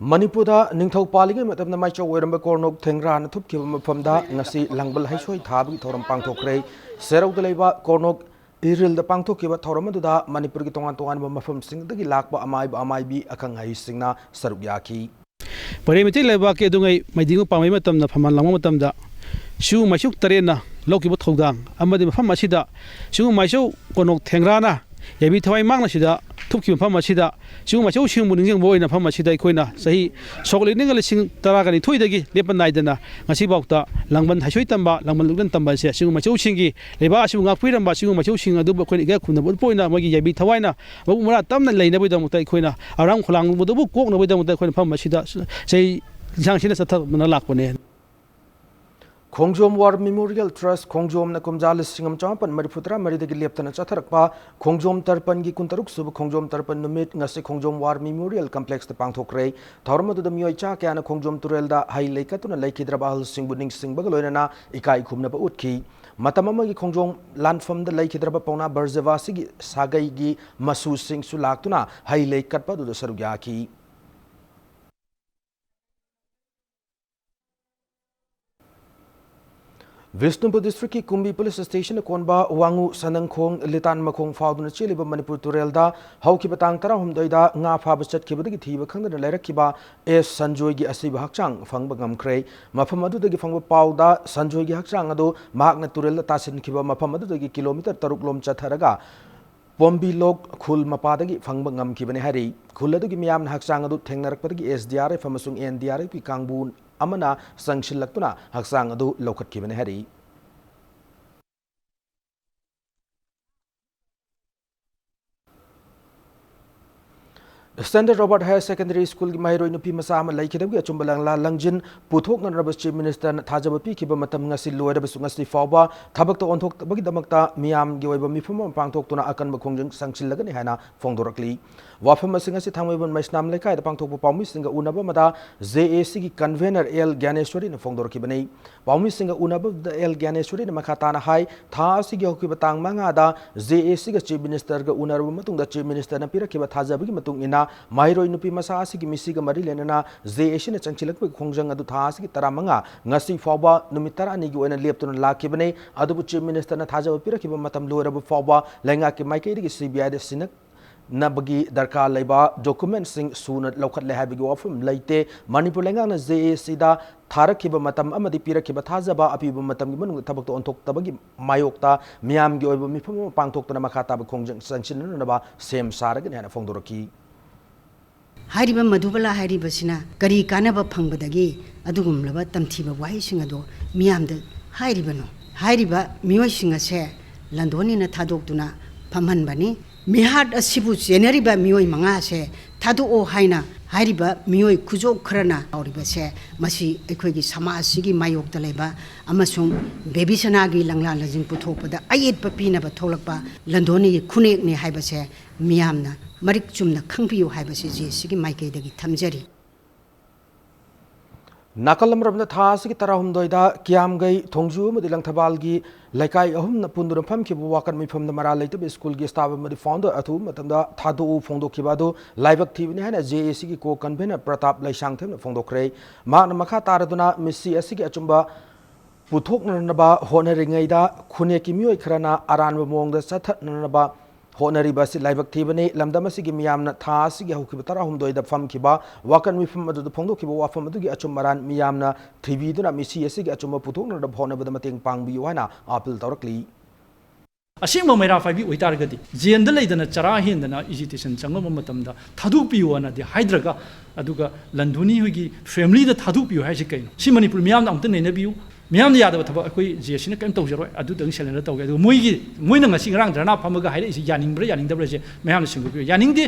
ꯃꯅꯤꯄꯨꯔꯗ ꯅꯤꯡꯊꯧ ꯄꯥꯜꯂꯤꯉꯩ ꯃꯇꯝꯗ ꯃꯥꯏꯆꯧ ꯑꯣꯏꯔꯝꯕ ꯀꯣꯔꯅꯣꯛ ꯊꯦꯡꯒ꯭ꯔꯥꯅ ꯊꯨꯞꯈꯤꯕ ꯃꯐꯝꯗ ꯉꯁꯤ ꯂꯥꯡꯕꯜ ꯍꯩꯁꯣꯏ ꯊꯥꯕꯒꯤ ꯊꯧꯔꯝ ꯄꯥꯡꯊꯣꯛꯈ꯭ꯔꯦ꯫ ꯁꯦꯔꯧꯗ ꯂꯩꯕ ꯀꯣꯔꯅꯣꯛ ꯏꯔꯤꯜꯗ ꯄꯥꯡꯊꯣꯛꯈꯤꯕ ꯊꯧꯔꯝ ꯑꯗꯨꯗ ꯃꯅꯤꯄꯨꯔꯒꯤ ꯇꯣꯉꯥꯟ ꯇꯣꯉꯥꯟꯕ ꯃꯐꯝꯁꯤꯡꯗꯒꯤ ꯂꯥꯛꯄ ꯑꯃꯥꯏꯕ ꯑꯃꯥꯏꯕꯤ ꯑꯈꯪ ꯑꯍꯩꯁꯤꯡꯅ ꯁꯔꯨꯛ ꯌꯥꯈꯤ꯫ ꯄꯔꯦꯡ ꯃꯩꯇꯩ ꯂꯩꯕꯥꯛꯀꯤ ꯑꯗꯨꯉꯩ ꯃꯩꯗꯤꯡꯕ ꯄꯥꯝꯕꯩ ꯃꯇꯝꯗ ꯐꯝꯕꯥꯜ ꯂꯥꯡꯕ ꯃꯇꯝꯗ ꯁꯤꯒꯨꯝꯕ ꯃꯥꯏꯁꯣꯛ ꯇꯔꯦꯠꯅ ꯂꯧꯈꯤꯕ ꯊꯧꯗꯥꯡ ꯑꯃꯗꯤ ꯃꯐꯝ ꯑꯁꯤꯗ ꯁꯤꯒꯨꯝꯕ ꯃꯥꯏꯁꯣꯛ ꯀꯣꯅꯣꯛ ꯊꯦꯡꯒ꯭ꯔꯥꯅ ꯌꯥꯏꯕꯤ ꯊꯋꯥꯏ ꯃꯥꯡꯅ ꯁꯤꯗ ꯊꯨꯞꯈꯤꯕ ꯃꯐꯝ ꯑꯁꯤꯗ ꯁꯤꯒꯨꯝꯕ ꯃꯥꯏꯁꯣꯛꯁꯤꯡꯕꯨ ꯅꯤꯡꯁꯤꯡꯕ ꯑꯣꯏꯅ ꯃꯐꯝ ꯑꯁꯤꯗ ꯑꯩꯈꯣꯏꯅ ꯆꯍꯤ ꯁꯣꯛ ꯂꯤꯁꯤꯡ ꯑꯃꯒ ꯂꯤꯁꯤꯡ ꯇꯔꯥꯒ ꯅꯤꯊꯣꯏꯗꯒꯤ ꯂꯦꯞꯄ ꯅꯥꯏꯗꯅ ꯉꯁꯤꯐꯥꯎꯗ ꯂꯥꯡꯕꯟ ꯍꯩꯁꯣꯏ ꯇꯝꯕ, ꯂꯥꯡꯕꯟ ꯂꯨꯞꯅ ꯇꯝꯕ ꯑꯁꯦ ꯁꯤꯒꯨꯝꯕ ꯃꯥꯏꯁꯣꯛꯁꯤꯡꯒꯤ ꯂꯩꯕꯥꯛ ꯑꯁꯤꯕꯨ ꯉꯥꯛꯄꯤꯔꯝꯕ ꯁꯤꯒꯨꯝꯕ ꯃꯥꯏꯁꯣꯛꯁꯤꯡ ꯑꯗꯨꯕꯨ ꯑꯩꯈꯣꯏꯅ ꯏꯀꯥꯏ ꯈꯨꯝꯅꯕ ꯎꯠꯄ ꯑꯣꯏꯅ ꯃꯣꯏꯒꯤ ꯌꯥꯏꯕꯤ ꯊꯋꯥꯏꯅ ꯃꯕꯨꯛ ꯃꯔꯥ ꯇꯞꯅ ꯂꯩꯅꯕꯒꯤꯗꯃꯛꯇ ꯑꯩꯈꯣꯏꯅ ꯑꯔꯥꯝ ꯈꯧꯂꯥꯡꯕꯗꯨꯕꯨ ꯀꯣꯛꯅꯕꯒꯤꯗꯃꯛꯇ ꯑꯩꯈꯣꯏꯅ ꯃꯐꯝ ꯑꯁꯤꯗ ꯆꯍꯤ ꯂꯤꯁꯥꯡ ꯁꯤꯠꯅ ꯆꯠꯊꯗꯨꯅ ꯂꯥꯛꯄꯅꯦ꯫ ꯈꯣꯡꯖꯣꯝ ꯋꯥꯔ ꯃꯦꯃꯣꯔꯤꯌꯦꯜ ꯇ꯭ꯔꯁ, ꯈꯣꯡꯖꯣꯝꯅ ꯀꯨꯝꯖꯥ ꯂꯤꯁꯤꯡ ꯑꯃ ꯆꯃꯥꯄꯟ ꯃꯔꯤꯐꯨ ꯇꯔꯥ ꯃꯔꯤꯗꯒꯤ ꯂꯦꯞꯇꯅ ꯆꯠꯊꯔꯛꯄ ꯈꯣꯡꯖꯣꯝ ꯇꯔꯄꯟꯒꯤ ꯀꯨꯟꯇꯔꯨꯛ ꯁꯨꯕ ꯈꯣꯡꯖꯣꯝ ꯇꯔꯄꯟ ꯅꯨꯃꯤꯠ ꯉꯁꯤ ꯈꯣꯡꯖꯣꯝ ꯋꯥꯔ ꯃꯦꯃꯣꯔꯤꯌꯦꯜ ꯀꯝꯄ꯭ꯂꯦꯛꯁꯇ ꯄꯥꯡꯊꯣꯛꯈ꯭ꯔꯦ꯫ ꯊꯧꯔꯝ ꯑꯗꯨꯗ ꯃꯤꯑꯣꯏ ꯆꯥ ꯀꯌꯥꯅ ꯈꯣꯡꯖꯣꯝ ꯇꯨꯔꯦꯜꯗ ꯍꯩ ꯂꯩ ꯀꯠꯇꯨꯅ ꯂꯩꯈꯤꯗ꯭ꯔꯕ ꯑꯍꯜꯁꯤꯡꯕꯨ ꯅꯤꯡꯁꯤꯡꯕꯒ ꯂꯣꯏꯅꯅ ꯏꯀꯥꯏ ꯈꯨꯝꯅꯕ ꯎꯠꯈꯤ꯫ ꯃꯇꯝ ꯑꯃꯒꯤ ꯈꯣꯡꯖꯣꯝ ꯂꯥꯟꯐꯝꯗ ꯂꯩꯈꯤꯗ꯭ꯔꯕ ꯄꯥꯎꯅꯥ ꯕ꯭ꯔꯖꯕꯥꯁꯤꯒꯤ ꯁꯥꯒꯩꯒꯤ ꯃꯁꯨꯁꯤꯡꯁꯨ ꯂꯥꯛꯇꯨꯅ ꯍꯩ ꯂꯩ ꯀꯠꯄ ꯑꯗꯨꯗ ꯁꯔꯨꯛ ꯌꯥꯈꯤ꯫ ꯕꯤꯁꯅꯨꯄꯨꯔ ꯗꯤꯁꯇ꯭ꯔꯤꯛꯀꯤ ꯀꯨꯝꯕꯤ ꯄꯨꯂꯤꯁ ꯁ꯭ꯇꯦꯁꯟꯅ ꯀꯣꯟꯕ ꯋꯥꯉꯨ ꯁꯅꯪꯈꯣꯡ ꯂꯤꯇꯥꯟ ꯃꯈꯣꯡ ꯐꯥꯎꯗꯨꯅ ꯆꯦꯜꯂꯤꯕ ꯃꯅꯤꯄꯨꯔ ꯇꯨꯔꯦꯜꯗ ꯍꯧꯈꯤꯕ ꯇꯥꯡ ꯇꯔꯥꯍꯨꯝꯗꯣꯏꯗ ꯉꯥ ꯐꯥꯕ ꯆꯠꯈꯤꯕꯗꯒꯤ ꯊꯤꯕ ꯈꯪꯗꯅ ꯂꯩꯔꯛꯈꯤꯕ ꯑꯦꯁ ꯁꯟꯖꯣꯏꯒꯤ ꯑꯁꯤꯕ ꯍꯛꯆꯥꯡ ꯐꯪꯕ ꯉꯝꯈ꯭ꯔꯦ꯫ ꯃꯐꯝ ꯑꯗꯨꯗꯒꯤ ꯐꯪꯕ ꯄꯥꯎꯗ ꯁꯟꯖꯣꯏꯒꯤ ꯍꯛꯆꯥꯡ ꯑꯗꯨ ꯃꯍꯥꯛꯅ ꯇꯨꯔꯦꯜꯗ ꯇꯥꯁꯤꯟꯈꯤꯕ ꯃꯐꯝ ꯑꯗꯨꯗꯒꯤ ꯀꯤꯂꯣꯃꯤꯇꯔ ꯇꯔꯨꯛ ꯂꯣꯝ ꯆꯠꯊꯔꯒ ꯄꯣꯝꯕꯤꯂꯣꯛ ꯈꯨꯜ ꯃꯄꯥꯗꯒꯤ ꯐꯪꯕ ꯉꯝꯈꯤꯕꯅꯤ ꯍꯥꯏꯔꯤ꯫ ꯈꯨꯜ ꯑꯗꯨꯒꯤ ꯃꯤꯌꯥꯝꯅ ꯍꯛꯆꯥꯡ ꯑꯗꯨ ꯊꯦꯡꯅꯔꯛꯄꯗꯒꯤ ꯑꯦꯁ ꯗꯤ ꯑꯥꯔ ꯑꯦꯐ ꯑꯃꯁꯨꯡ ꯑꯦꯟ ꯗꯤ ꯑꯥꯔ ꯑꯦꯐꯀꯤ ꯀꯥꯡꯕꯨ ꯑꯃꯅ ꯆꯪꯁꯤꯜꯂꯛꯇꯨꯅ ꯍꯛꯆꯥꯡ ꯑꯗꯨ ꯂꯧꯈꯠꯈꯤꯕꯅꯤ ꯍꯥꯏꯔꯤ꯫ ꯁ꯭ꯇꯦꯟꯗꯔꯗ ꯔꯣꯕꯥꯔꯠ ꯍꯥꯌꯔ ꯁꯦꯀꯦꯟꯗꯔꯤ ꯁ꯭ꯀꯨꯜꯒꯤ ꯃꯍꯩꯔꯣꯏ ꯅꯨꯄꯤ ꯃꯆꯥ ꯑꯃ ꯂꯩꯈꯤꯗꯕꯒꯤ ꯑꯆꯨꯝꯕ ꯂꯪꯂꯥ ꯂꯪꯖꯤꯟ ꯄꯨꯊꯣꯛꯅꯅꯕ ꯆꯤꯐ ꯃꯤꯅꯤꯁꯇꯔꯅ ꯊꯥꯖꯕ ꯄꯤꯈꯤꯕ ꯃꯇꯝ ꯉꯁꯤ ꯂꯣꯏꯔꯕꯁꯨ ꯉꯁꯤ ꯐꯥꯎꯕ ꯊꯕꯛꯇ ꯑꯣꯟꯊꯣꯛꯇꯕꯒꯤꯗꯃꯛꯇ ꯃꯤꯌꯥꯝꯒꯤ ꯑꯣꯏꯕ ꯃꯤꯐꯝ ꯑꯃ ꯄꯥꯡꯊꯣꯛꯇꯨꯅ ꯑꯀꯟꯕ ꯈꯣꯡꯖꯪ ꯆꯪꯁꯤꯜꯂꯒꯅꯤ ꯍꯥꯏꯅ ꯐꯣꯡꯗꯣꯔꯛꯂꯤ꯫ ꯋꯥꯐꯝ ꯑꯁꯤ ꯉꯁꯤ ꯊꯥꯡꯃꯩꯕꯟ ꯃꯩꯁꯅꯥꯝ ꯂꯩꯀꯥꯏꯗ ꯄꯥꯡꯊꯣꯛꯄ ꯄꯥꯎꯃꯤꯁꯤꯡꯒ ꯎꯅꯕ ꯑꯃꯗ ꯖꯦ ꯑꯦ ꯁꯤꯒꯤ ꯀꯟꯚꯦꯅꯔ ꯑꯦꯜ ꯒ꯭ꯌꯥꯅꯦꯁ꯭ꯋꯔꯤꯅ ꯐꯣꯡꯗꯣꯔꯛꯈꯤꯕꯅꯤ꯫ ꯄꯥꯎꯃꯤꯁꯤꯡꯒ ꯎꯅꯕꯗ ꯑꯦꯜ ꯒ꯭ꯌꯥꯅꯦꯁ꯭ꯋꯔꯤꯅ ꯃꯈꯥ ꯇꯥꯅ ꯍꯥꯏ, ꯊꯥ ꯑꯁꯤꯒꯤ ꯍꯧꯈꯤꯕ ꯇꯥꯡ ꯃꯉꯥꯗ ꯖꯦ ꯑꯦ ꯁꯤꯒ ꯆꯤꯐ ꯃꯤꯅꯤꯁꯇꯔꯒ ꯎꯅꯔꯕ ꯃꯇꯨꯡꯗ ꯆꯤꯐ ꯃꯤꯅꯤꯁꯇꯔꯅ ꯄꯤꯔꯛꯈꯤꯕ ꯊꯥꯖꯕꯒꯤ ꯃꯇꯨꯡ ꯏꯟꯅ ꯃꯍꯩꯔꯣꯏ ꯅꯨꯄꯤ ꯃꯆꯥ ꯑꯁꯤꯒꯤ ꯃꯤꯁꯤꯒ ꯃꯔꯤ ꯂꯩꯅꯅ ꯖꯦ ꯑꯦ ꯁꯤꯅ ꯆꯪꯁꯤꯜꯂꯛꯄꯒꯤ ꯈꯣꯡꯖꯪ ꯑꯗꯨ ꯊꯥ ꯑꯁꯤꯒꯤ ꯇꯔꯥꯃꯉꯥ, ꯉꯁꯤ ꯐꯥꯎꯕ ꯅꯨꯃꯤꯠ ꯇꯔꯥꯅꯤꯒꯤ ꯑꯣꯏꯅ ꯂꯦꯞꯇꯨꯅ ꯂꯥꯛꯈꯤꯕꯅꯤ꯫ ꯑꯗꯨꯕꯨ ꯆꯤꯐ ꯃꯤꯅꯤꯁꯇꯔꯅ ꯊꯥꯖꯕ ꯄꯤꯔꯛꯈꯤꯕ ꯃꯇꯝ ꯂꯣꯏꯔꯕ ꯐꯥꯎꯕ ꯂꯩꯉꯥꯛꯀꯤ ꯃꯥꯏꯀꯩꯗꯒꯤ ꯁꯤ ꯕꯤ ꯑꯥꯏꯗ ꯁꯤꯟꯅ ꯅꯕꯒꯤ ꯗꯔꯀꯥꯔ ꯂꯩꯕ ꯗꯣꯀꯨꯃꯦꯟꯠꯁꯤꯡ ꯁꯨꯅ ꯂꯧꯈꯠꯂꯦ ꯍꯥꯏꯕꯒꯤ ꯋꯥꯐꯝ ꯂꯩꯇꯦ꯫ ꯃꯅꯤꯄꯨꯔ ꯂꯩꯉꯥꯛꯅ ꯖꯦ ꯑꯦ ꯁꯤꯗ ꯊꯥꯔꯛꯈꯤꯕ ꯃꯇꯝ ꯑꯃꯗꯤ ꯄꯤꯔꯛꯈꯤꯕ ꯊꯥꯖꯕ ꯑꯄꯤꯕ ꯃꯇꯝꯒꯤ ꯃꯅꯨꯡꯗ ꯊꯕꯛꯇ ꯑꯣꯟꯊꯣꯛꯇꯕꯒꯤ ꯃꯥꯌꯣꯛꯇ ꯃꯤꯌꯥꯝꯒꯤ ꯑꯣꯏꯕ ꯃꯤꯐꯝ ꯑꯃ ꯄꯥꯡꯊꯣꯛꯇꯨꯅ ꯃꯈꯥ ꯇꯥꯕ ꯈꯣꯡꯖꯪ ꯆꯪꯁꯤꯟꯅꯅꯕ ꯁꯦꯝ ꯁꯥꯔꯒꯅꯤ ꯍꯥꯏꯅ ꯐꯣꯡꯗꯣꯔꯛꯈꯤ꯫ ꯍꯥꯏꯔꯤꯕ ꯃꯙꯨꯕꯂꯥ ꯍꯥꯏꯔꯤꯕꯁꯤꯅ ꯀꯔꯤ ꯀꯥꯟꯅꯕ ꯐꯪꯕꯗꯒꯤ ꯑꯗꯨꯒꯨꯝꯂꯕ ꯇꯝꯊꯤꯕ ꯋꯥꯍꯩꯁꯤꯡ ꯑꯗꯣ ꯃꯤꯌꯥꯝꯗ ꯍꯥꯏꯔꯤꯕꯅꯣ? ꯍꯥꯏꯔꯤꯕ ꯃꯤꯑꯣꯏꯁꯤꯡ ꯑꯁꯦ ꯂꯟꯗꯣꯟꯅꯤꯅ ꯊꯥꯗꯣꯛꯇꯨꯅ ꯐꯝꯍꯟꯕꯅꯤ꯫ ꯃꯤꯍꯥꯠ ꯑꯁꯤꯕꯨ ꯆꯦꯟꯅꯔꯤꯕ ꯃꯤꯑꯣꯏ ꯃꯉꯥ ꯑꯁꯦ ꯊꯥꯗꯣꯛꯑꯣ ꯍꯥꯏꯅ ꯍꯥꯏꯔꯤꯕ ꯃꯤꯑꯣꯏ ꯈꯨꯖꯣꯞ ꯈꯔꯅ ꯇꯧꯔꯤꯕꯁꯦ, ꯃꯁꯤ ꯑꯩꯈꯣꯏꯒꯤ ꯁꯃꯥꯖꯁꯤꯒꯤ ꯃꯥꯌꯣꯛꯇ ꯂꯩꯕ ꯑꯃꯁꯨꯡ ꯕꯦꯕꯤꯁꯅꯥꯒꯤ ꯂꯪꯂꯥ ꯂꯪꯖꯤꯟ ꯄꯨꯊꯣꯛꯄꯗ ꯑꯌꯦꯠꯄ ꯄꯤꯅꯕ ꯊꯣꯛꯂꯛꯄ ꯂꯟꯗꯣꯟꯅꯤꯒꯤ ꯈꯨꯅꯦꯛꯅꯤ ꯍꯥꯏꯕꯁꯦ ꯃꯤꯌꯥꯝꯅ ꯃꯔꯤꯛ ꯆꯨꯝꯅ ꯈꯪꯕꯤꯌꯨ ꯍꯥꯏꯕꯁꯤ ꯖꯦ ꯑꯦ ꯁꯤꯒꯤ ꯃꯥꯏꯀꯩꯗꯒꯤ ꯊꯝꯖꯔꯤ꯫ ꯅꯥꯀꯜ ꯑꯃꯔꯣꯝꯗ, ꯊꯥ ꯑꯁꯤꯒꯤ ꯇꯔꯥꯍꯨꯝꯗꯣꯏꯗ ꯀꯤꯌꯥꯝꯒꯩ, ꯊꯣꯡꯖꯨ ꯑꯃꯗꯤ ꯂꯪꯊꯕꯥꯜꯒꯤ ꯂꯩꯀꯥꯏ ꯑꯍꯨꯝꯅ ꯄꯨꯟꯗꯨꯅ ꯐꯝꯈꯤꯕ ꯋꯥꯀꯠ ꯃꯤꯐꯝꯗ ꯃꯔꯥꯜ ꯂꯩꯇꯕ ꯁ꯭ꯀꯨꯜꯒꯤ ꯁ꯭ꯇꯥꯐ ꯑꯃꯗꯤ ꯐꯥꯎꯟꯗꯔ ꯑꯊꯨꯕ ꯃꯇꯝꯗ ꯊꯥꯗꯣꯛꯎ ꯐꯣꯡꯗꯣꯛꯈꯤꯕ ꯑꯗꯨ ꯂꯥꯏꯕꯛ ꯊꯤꯕꯅꯤ ꯍꯥꯏꯅ ꯖꯦ ꯑꯦ ꯁꯤꯒꯤ ꯀꯣ ꯀꯟꯚꯦꯅꯔ ꯄ꯭ꯔꯇꯥꯞ ꯂꯩꯁꯥꯡꯊꯦꯝꯅ ꯐꯣꯡꯗꯣꯛꯈ꯭ꯔꯦ꯫ ꯃꯍꯥꯛꯅ ꯃꯈꯥ ꯇꯥꯔꯗꯨꯅ ꯃꯤꯁꯤ ꯑꯁꯤꯒꯤ ꯑꯆꯨꯝꯕ ꯄꯨꯊꯣꯛꯅꯅꯕ ꯍꯣꯠꯅꯔꯤꯉꯩꯗ ꯈꯨꯟꯅꯦꯛꯀꯤ ꯃꯤꯑꯣꯏ ꯈꯔꯅ ꯑꯔꯥꯟꯕ ꯃꯑꯣꯡꯗ ꯆꯠꯊꯅꯅꯕ ꯍꯣꯠꯅꯔꯤꯕ ꯑꯁꯤ ꯂꯥꯏꯕꯛ ꯊꯤꯕꯅꯤ꯫ ꯂꯝꯗꯝ ꯑꯁꯤꯒꯤ ꯃꯤꯌꯥꯝꯅ ꯊꯥ ꯑꯁꯤꯒꯤ ꯍꯧꯈꯤꯕ ꯇꯔꯥꯍꯨꯝꯗꯣꯏꯗ ꯐꯝꯈꯤꯕ ꯋꯥꯀꯠ ꯃꯤꯐꯝ ꯑꯗꯨꯗ ꯐꯣꯡꯗꯣꯛꯈꯤꯕ ꯋꯥꯐꯝ ꯑꯗꯨꯒꯤ ꯑꯆꯨꯝ ꯑꯔꯥꯟ ꯃꯤꯌꯥꯝꯅ ꯊꯤꯕꯤꯗꯨꯅ ꯃꯤꯁꯤ ꯑꯁꯤꯒꯤ ꯑꯆꯨꯝꯕ ꯄꯨꯊꯣꯛꯅꯅꯕ ꯍꯣꯠꯅꯕꯗ ꯃꯇꯦꯡ ꯄꯥꯡꯕꯤꯌꯨ ꯍꯥꯏꯅ ꯑꯥꯄꯤꯜ ꯇꯧꯔꯛꯂꯤ꯫ ꯑꯁꯦꯡꯕ ꯃꯩꯔꯥ ꯄꯥꯏꯕꯤ ꯑꯣꯏꯇꯥꯔꯒꯗꯤ ꯖꯦꯜꯗ ꯂꯩꯗꯅ ꯆꯔꯥ ꯍꯦꯟꯗꯅ ꯑꯦꯖꯤꯇꯦꯁꯟ ꯆꯪꯂꯝꯕ ꯃꯇꯝꯗ ꯊꯥꯗꯣꯛꯄꯤꯌꯨꯅꯗꯤ ꯍꯥꯏꯗ꯭ꯔꯒ, ꯑꯗꯨꯒ ꯂꯟꯗꯨꯅꯤ ꯍꯣꯏꯒꯤ ꯐꯦꯃꯤꯂꯤꯗ ꯊꯥꯗꯣꯛꯄꯤꯌꯨ ꯍꯥꯏꯁꯤ ꯀꯩꯅꯣ? ꯁꯤ ꯃꯅꯤꯄꯨꯔ ꯃꯤꯌꯥꯝꯅ ꯑꯃꯨꯛꯇ ꯅꯩꯅꯕꯤꯌꯨ꯫ ꯃꯤꯌꯥꯝꯅ ꯌꯥꯗꯕ ꯊꯕꯛ ꯑꯩꯈꯣꯏ ꯖꯦ ꯑꯦꯁ ꯁꯤꯅ ꯀꯔꯤꯝ ꯇꯧꯖꯔꯣꯏ, ꯑꯗꯨꯗꯪ ꯁꯦꯂꯦꯟꯗꯔ ꯇꯧꯒꯦ꯫ ꯑꯗꯨꯒ ꯃꯣꯏꯒꯤ, ꯃꯣꯏꯅ ꯉꯁꯤ ꯉꯔꯥꯡ ꯙꯔꯅꯥ ꯐꯝꯃꯒ ꯍꯥꯏꯔꯛꯏꯁꯤ ꯌꯥꯅꯤꯡꯕ꯭ꯔꯥ ꯌꯥꯅꯤꯡꯗꯕ꯭ꯔꯥꯁꯦ ꯃꯌꯥꯝꯅ ꯁꯦꯡꯗꯣꯛꯄꯤꯌꯨ꯫ ꯌꯥꯅꯤꯡꯗꯦ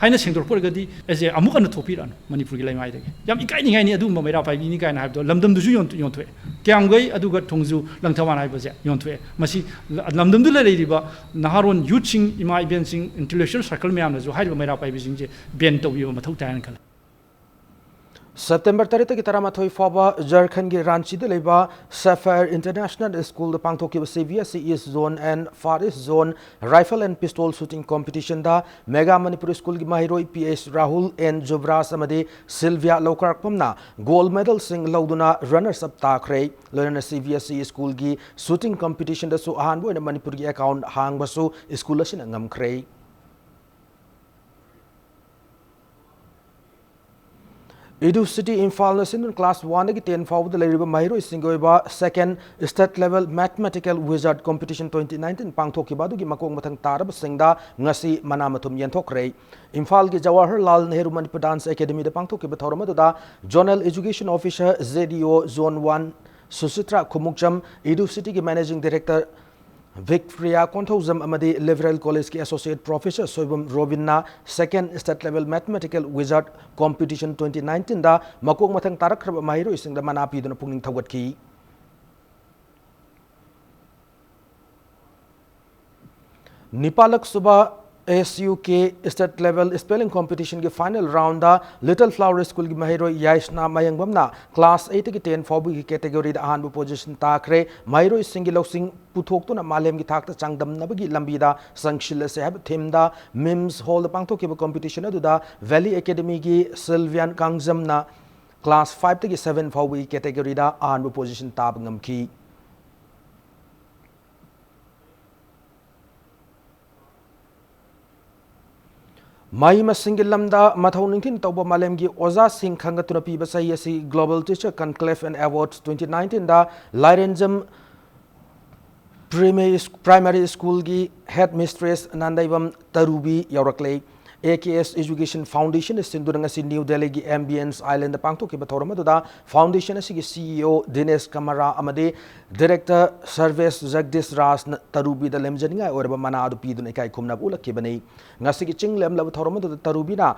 ꯍꯥꯏꯅ ꯁꯦꯡꯗꯣꯔꯛꯄ ꯑꯣꯏꯔꯒꯗꯤ ꯑꯩꯁꯦ ꯑꯃꯨꯛ ꯍꯟꯅ ꯊꯣꯛꯄꯤꯔꯛꯑꯅꯨ ꯃꯅꯤꯄꯨꯔꯒꯤ ꯂꯩꯃꯥꯏꯗꯒꯤ꯫ ꯌꯥꯝ ꯏꯀꯥꯏꯅꯤꯡꯉꯥꯏꯅꯤ ꯑꯗꯨꯒꯨꯝꯕ ꯃꯩꯔꯥ ꯄꯥꯏꯕꯤꯅꯤ ꯀꯥꯏꯅ ꯍꯥꯏꯕꯗꯣ꯫ ꯂꯝꯗꯝꯗꯨꯁꯨ ꯌꯣꯟ-, ꯌꯣꯟꯊꯣꯛꯑꯦ꯫ ꯀꯤꯌꯥꯝꯒꯩ ꯑꯗꯨꯒ ꯊꯣꯡꯖꯨ ꯂꯪꯊꯕꯥꯜ ꯍꯥꯏꯕꯁꯦ ꯌꯣꯟꯊꯣꯛꯑꯦ꯫ ꯃꯁꯤ ꯂ-, ꯂꯝꯗꯝꯗꯨꯗ ꯂꯩꯔꯤꯕ ꯅꯍꯥꯔꯣꯟ ꯌꯨꯠꯁꯤꯡ, ꯏꯃꯥ ꯏꯕꯦꯟꯁꯤꯡ, ꯏꯟꯇꯦꯂꯦꯛꯆꯨꯋꯦꯜ ꯁꯔꯀꯜ ꯃꯌꯥꯝꯅꯁꯨ ꯍꯥꯏꯔꯤꯕ ꯃꯩꯔꯥ ꯄꯥꯏꯕꯤꯁꯤꯡꯁꯦ ꯕꯦꯟ ꯇꯧꯕꯤꯕ ꯃꯊꯧ ꯇꯥꯏ ꯍꯥꯏꯅ ꯈꯜꯂꯤ꯫ ꯁꯦꯞꯇꯦꯝꯕꯔ ꯇꯔꯦꯠꯇꯒꯤ ꯇꯔꯥꯃꯥꯊꯣꯏ ꯐꯥꯎꯕ ꯖꯔꯈꯟꯒꯤ ꯔꯥꯟꯆꯤꯗ ꯂꯩꯕ ꯁꯦꯐꯥꯌꯔ ꯏꯟꯇꯔꯅꯦꯁꯅꯦꯜ ꯁ꯭ꯀꯨꯜꯗ ꯄꯥꯡꯊꯣꯛꯈꯤꯕ C B S E east zone and far east zone rifle and pistol shooting ꯀꯣꯝꯄꯤꯇꯤꯁꯟꯗ ꯃꯦꯒꯥ ꯃꯅꯤꯄꯨꯔ ꯁ꯭ꯀꯨꯜꯒꯤ ꯃꯍꯩꯔꯣꯏ ꯄꯤ ꯑꯦꯁ ꯔꯥꯍꯨꯜ, ꯑꯦꯟ ꯖꯨꯕ꯭ꯔꯥꯖ ꯑꯃꯗꯤ ꯁꯤꯜꯚꯤꯌꯥ ꯂꯧꯀꯥꯔꯄꯝꯅ ꯒꯣꯜꯗ ꯃꯦꯗꯜꯁꯤꯡ ꯂꯧꯗꯨꯅ ꯔꯟꯅꯔꯁ ꯑꯞ ꯇꯥꯈ꯭ꯔꯦ꯫ ꯂꯣꯏꯅꯅ ꯁꯤ ꯕꯤ ꯑꯦꯁ ꯏ ꯁ꯭ꯀꯨꯜꯒꯤ ꯁꯨꯇꯤꯡ ꯀꯝꯄꯤꯇꯤꯁꯟꯗꯁꯨ ꯑꯍꯥꯟꯕ ꯑꯣꯏꯅ ꯃꯅꯤꯄꯨꯔꯒꯤ ꯑꯦꯀꯥꯎꯟꯠ ꯍꯥꯡꯕꯁꯨ ꯁ꯭ꯀꯨꯜ ꯑꯁꯤꯅ ꯉꯝꯈ꯭ꯔꯦ꯫ ꯏꯗꯨ ꯁꯤꯇꯤ ꯏꯝꯐꯥꯜꯅ ꯁꯤꯟꯗꯨꯅ ꯀ꯭ꯂꯥꯁ ꯋꯥꯟꯗꯒꯤ ꯇꯦꯟ ꯐꯥꯎꯕꯗ ꯂꯩꯔꯤꯕ ꯃꯍꯩꯔꯣꯏꯁꯤꯡꯒꯤ ꯑꯣꯏꯕ second state level mathematical wizard competition twenty nineteen ꯄꯥꯡꯊꯣꯛꯈꯤꯕ ꯑꯗꯨꯒꯤ ꯃꯀꯣꯛ ꯃꯊꯪ ꯇꯥꯔꯕꯁꯤꯡꯗ ꯉꯁꯤ ꯃꯅꯥ ꯃꯊꯨꯝ ꯌꯦꯟꯊꯣꯛꯈ꯭ꯔꯦ꯫ ꯏꯝꯐꯥꯜꯒꯤ ꯖꯋꯥꯍꯔꯂꯥꯜ ꯅꯦꯍꯔꯨ ꯃꯅꯤꯄꯨꯔ ꯗꯥꯟꯁ ꯑꯦꯀꯥꯗꯦꯃꯤꯗ ꯄꯥꯡꯊꯣꯛꯈꯤꯕ ꯊꯧꯔꯝ ꯑꯗꯨꯗ zonal education officer, J D O zone one Suchitra Khumukcham, ꯏꯗꯨ ꯁꯤꯇꯤꯒꯤ ꯃꯦꯅꯦꯖꯤꯡ ꯗꯤꯔꯦꯛꯇꯔ ꯚꯤꯛꯇ꯭ꯔꯤꯌꯥ ꯀꯣꯟꯊꯧꯖꯝ ꯑꯃꯗꯤ ꯂꯤꯕꯔꯦꯜ ꯀꯣꯂꯦꯖꯀꯤ ꯑꯦꯁꯣꯁꯤꯌꯦꯠ ꯄ꯭ꯔꯣꯐꯦꯁꯔ ꯁꯣꯏꯕꯝ ꯔꯣꯕꯤꯟꯅ second state level mathematical wizard competition twenty ꯅꯥꯏꯟꯇꯤꯟꯗ ꯃꯀꯣꯛ ꯃꯊꯪ ꯇꯥꯔꯛꯈ꯭ꯔꯕ ꯃꯍꯩꯔꯣꯏꯁꯤꯡꯗ ꯃꯅꯥ ꯄꯤꯗꯨꯅ ꯄꯨꯛꯅꯤꯡ ꯊꯧꯒꯠꯈꯤ꯫ ꯅꯤꯄꯥꯜꯂꯛ ꯁꯨꯕ S U K state level spelling ꯀꯣꯝꯄꯤꯇꯤꯁꯟꯒꯤ ꯐꯥꯏꯅꯦꯜ ꯔꯥꯎꯟꯗ ꯂꯤꯇꯜ ꯐ꯭ꯂꯥꯋꯔ ꯁ꯭ꯀꯨꯜꯒꯤ ꯃꯍꯩꯔꯣꯏ ꯌꯥꯏꯁꯅꯥ ꯃꯌꯥꯡꯕꯝꯅ ꯀ꯭ꯂꯥꯁ ꯑꯩꯠꯇꯒꯤ ꯇꯦꯟ ꯐꯥꯎꯕꯒꯤ ꯀꯦꯇꯦꯒꯣꯔꯤꯗ ꯑꯍꯥꯟꯕ ꯄꯣꯖꯤꯁꯟ ꯇꯥꯈ꯭ꯔꯦ꯫ ꯃꯍꯩꯔꯣꯏꯁꯤꯡꯒꯤ ꯂꯧꯁꯤꯡ ꯄꯨꯊꯣꯛꯇꯨꯅ ꯃꯥꯂꯦꯝꯒꯤ ꯊꯥꯛꯇ ꯆꯥꯡꯗꯝꯅꯕꯒꯤ ꯂꯝꯕꯤꯗ ꯆꯪꯁꯤꯜꯂꯁꯦ ꯍꯥꯏꯕ ꯊꯤꯝꯗ ꯃꯤꯝꯁ ꯍꯣꯜꯗ ꯄꯥꯡꯊꯣꯛꯈꯤꯕ ꯀꯣꯝꯄꯤꯇꯤꯁꯟ ꯑꯗꯨꯗ ꯚꯦꯂꯤ ꯑꯦꯀꯥꯗꯦꯃꯤꯒꯤ ꯁꯤꯜꯚꯤꯌꯥꯟ ꯀꯥꯡꯖꯝꯅ class five ꯇꯒꯤ seven ꯐꯥꯎꯕꯒꯤ category ꯗ ꯑꯍꯥꯟꯕ position ꯇꯥꯕ ꯉꯝꯈꯤ꯫ ꯃꯍꯩ ꯃꯁꯤꯡꯒꯤ ꯂꯝꯗ ꯃꯊꯧ ꯅꯤꯡꯊꯤꯅ ꯇꯧꯕ ꯃꯥꯂꯦꯝꯒꯤ ꯑꯣꯖꯥꯁꯤꯡ ꯈꯟꯒꯠꯇꯨꯅ ꯄꯤꯕ ꯆꯍꯤ ꯑꯁꯤ Global Teacher Conclave and Awards twenty nineteen the ꯂꯥꯏꯔꯦꯟꯖꯝ Primary, Primary School ꯒꯤ head mistress Nandeibam ꯇꯔꯨꯕꯤ ꯌꯥꯎꯔꯛꯂꯦ꯫ A K S Education Foundation ꯅ ꯁꯤꯟꯗꯨꯅ ꯉꯁꯤ ꯅ꯭ꯌꯨ ꯗꯦꯜꯂꯤꯒꯤ Ambience Island ꯗ ꯄꯥꯡꯊꯣꯛꯈꯤꯕ ꯊꯧꯔꯝ ꯑꯗꯨꯗ foundation ꯑꯁꯤꯒꯤ C E O ꯗꯤꯅꯦꯁ ꯀꯃꯔꯥ ꯑꯃꯗꯤ director ꯁꯔꯚꯦꯁ ꯖꯒꯗꯤꯁ ꯔꯥꯖꯅ ꯇꯔꯨꯕꯤꯗ ꯂꯦꯝꯖꯅꯤꯡꯉꯥꯏ ꯑꯣꯏꯔꯕ ꯃꯅꯥ ꯑꯗꯨ ꯄꯤꯗꯨꯅ ꯏꯀꯥꯏ ꯈꯨꯝꯅꯕ ꯎꯠꯂꯛꯈꯤꯕꯅꯤ꯫ ꯉꯁꯤꯒꯤ ꯆꯤꯡ ꯂꯦꯝꯂꯕ ꯊꯧꯔꯝ ꯑꯗꯨꯗ ꯇꯔꯨꯕꯤꯅ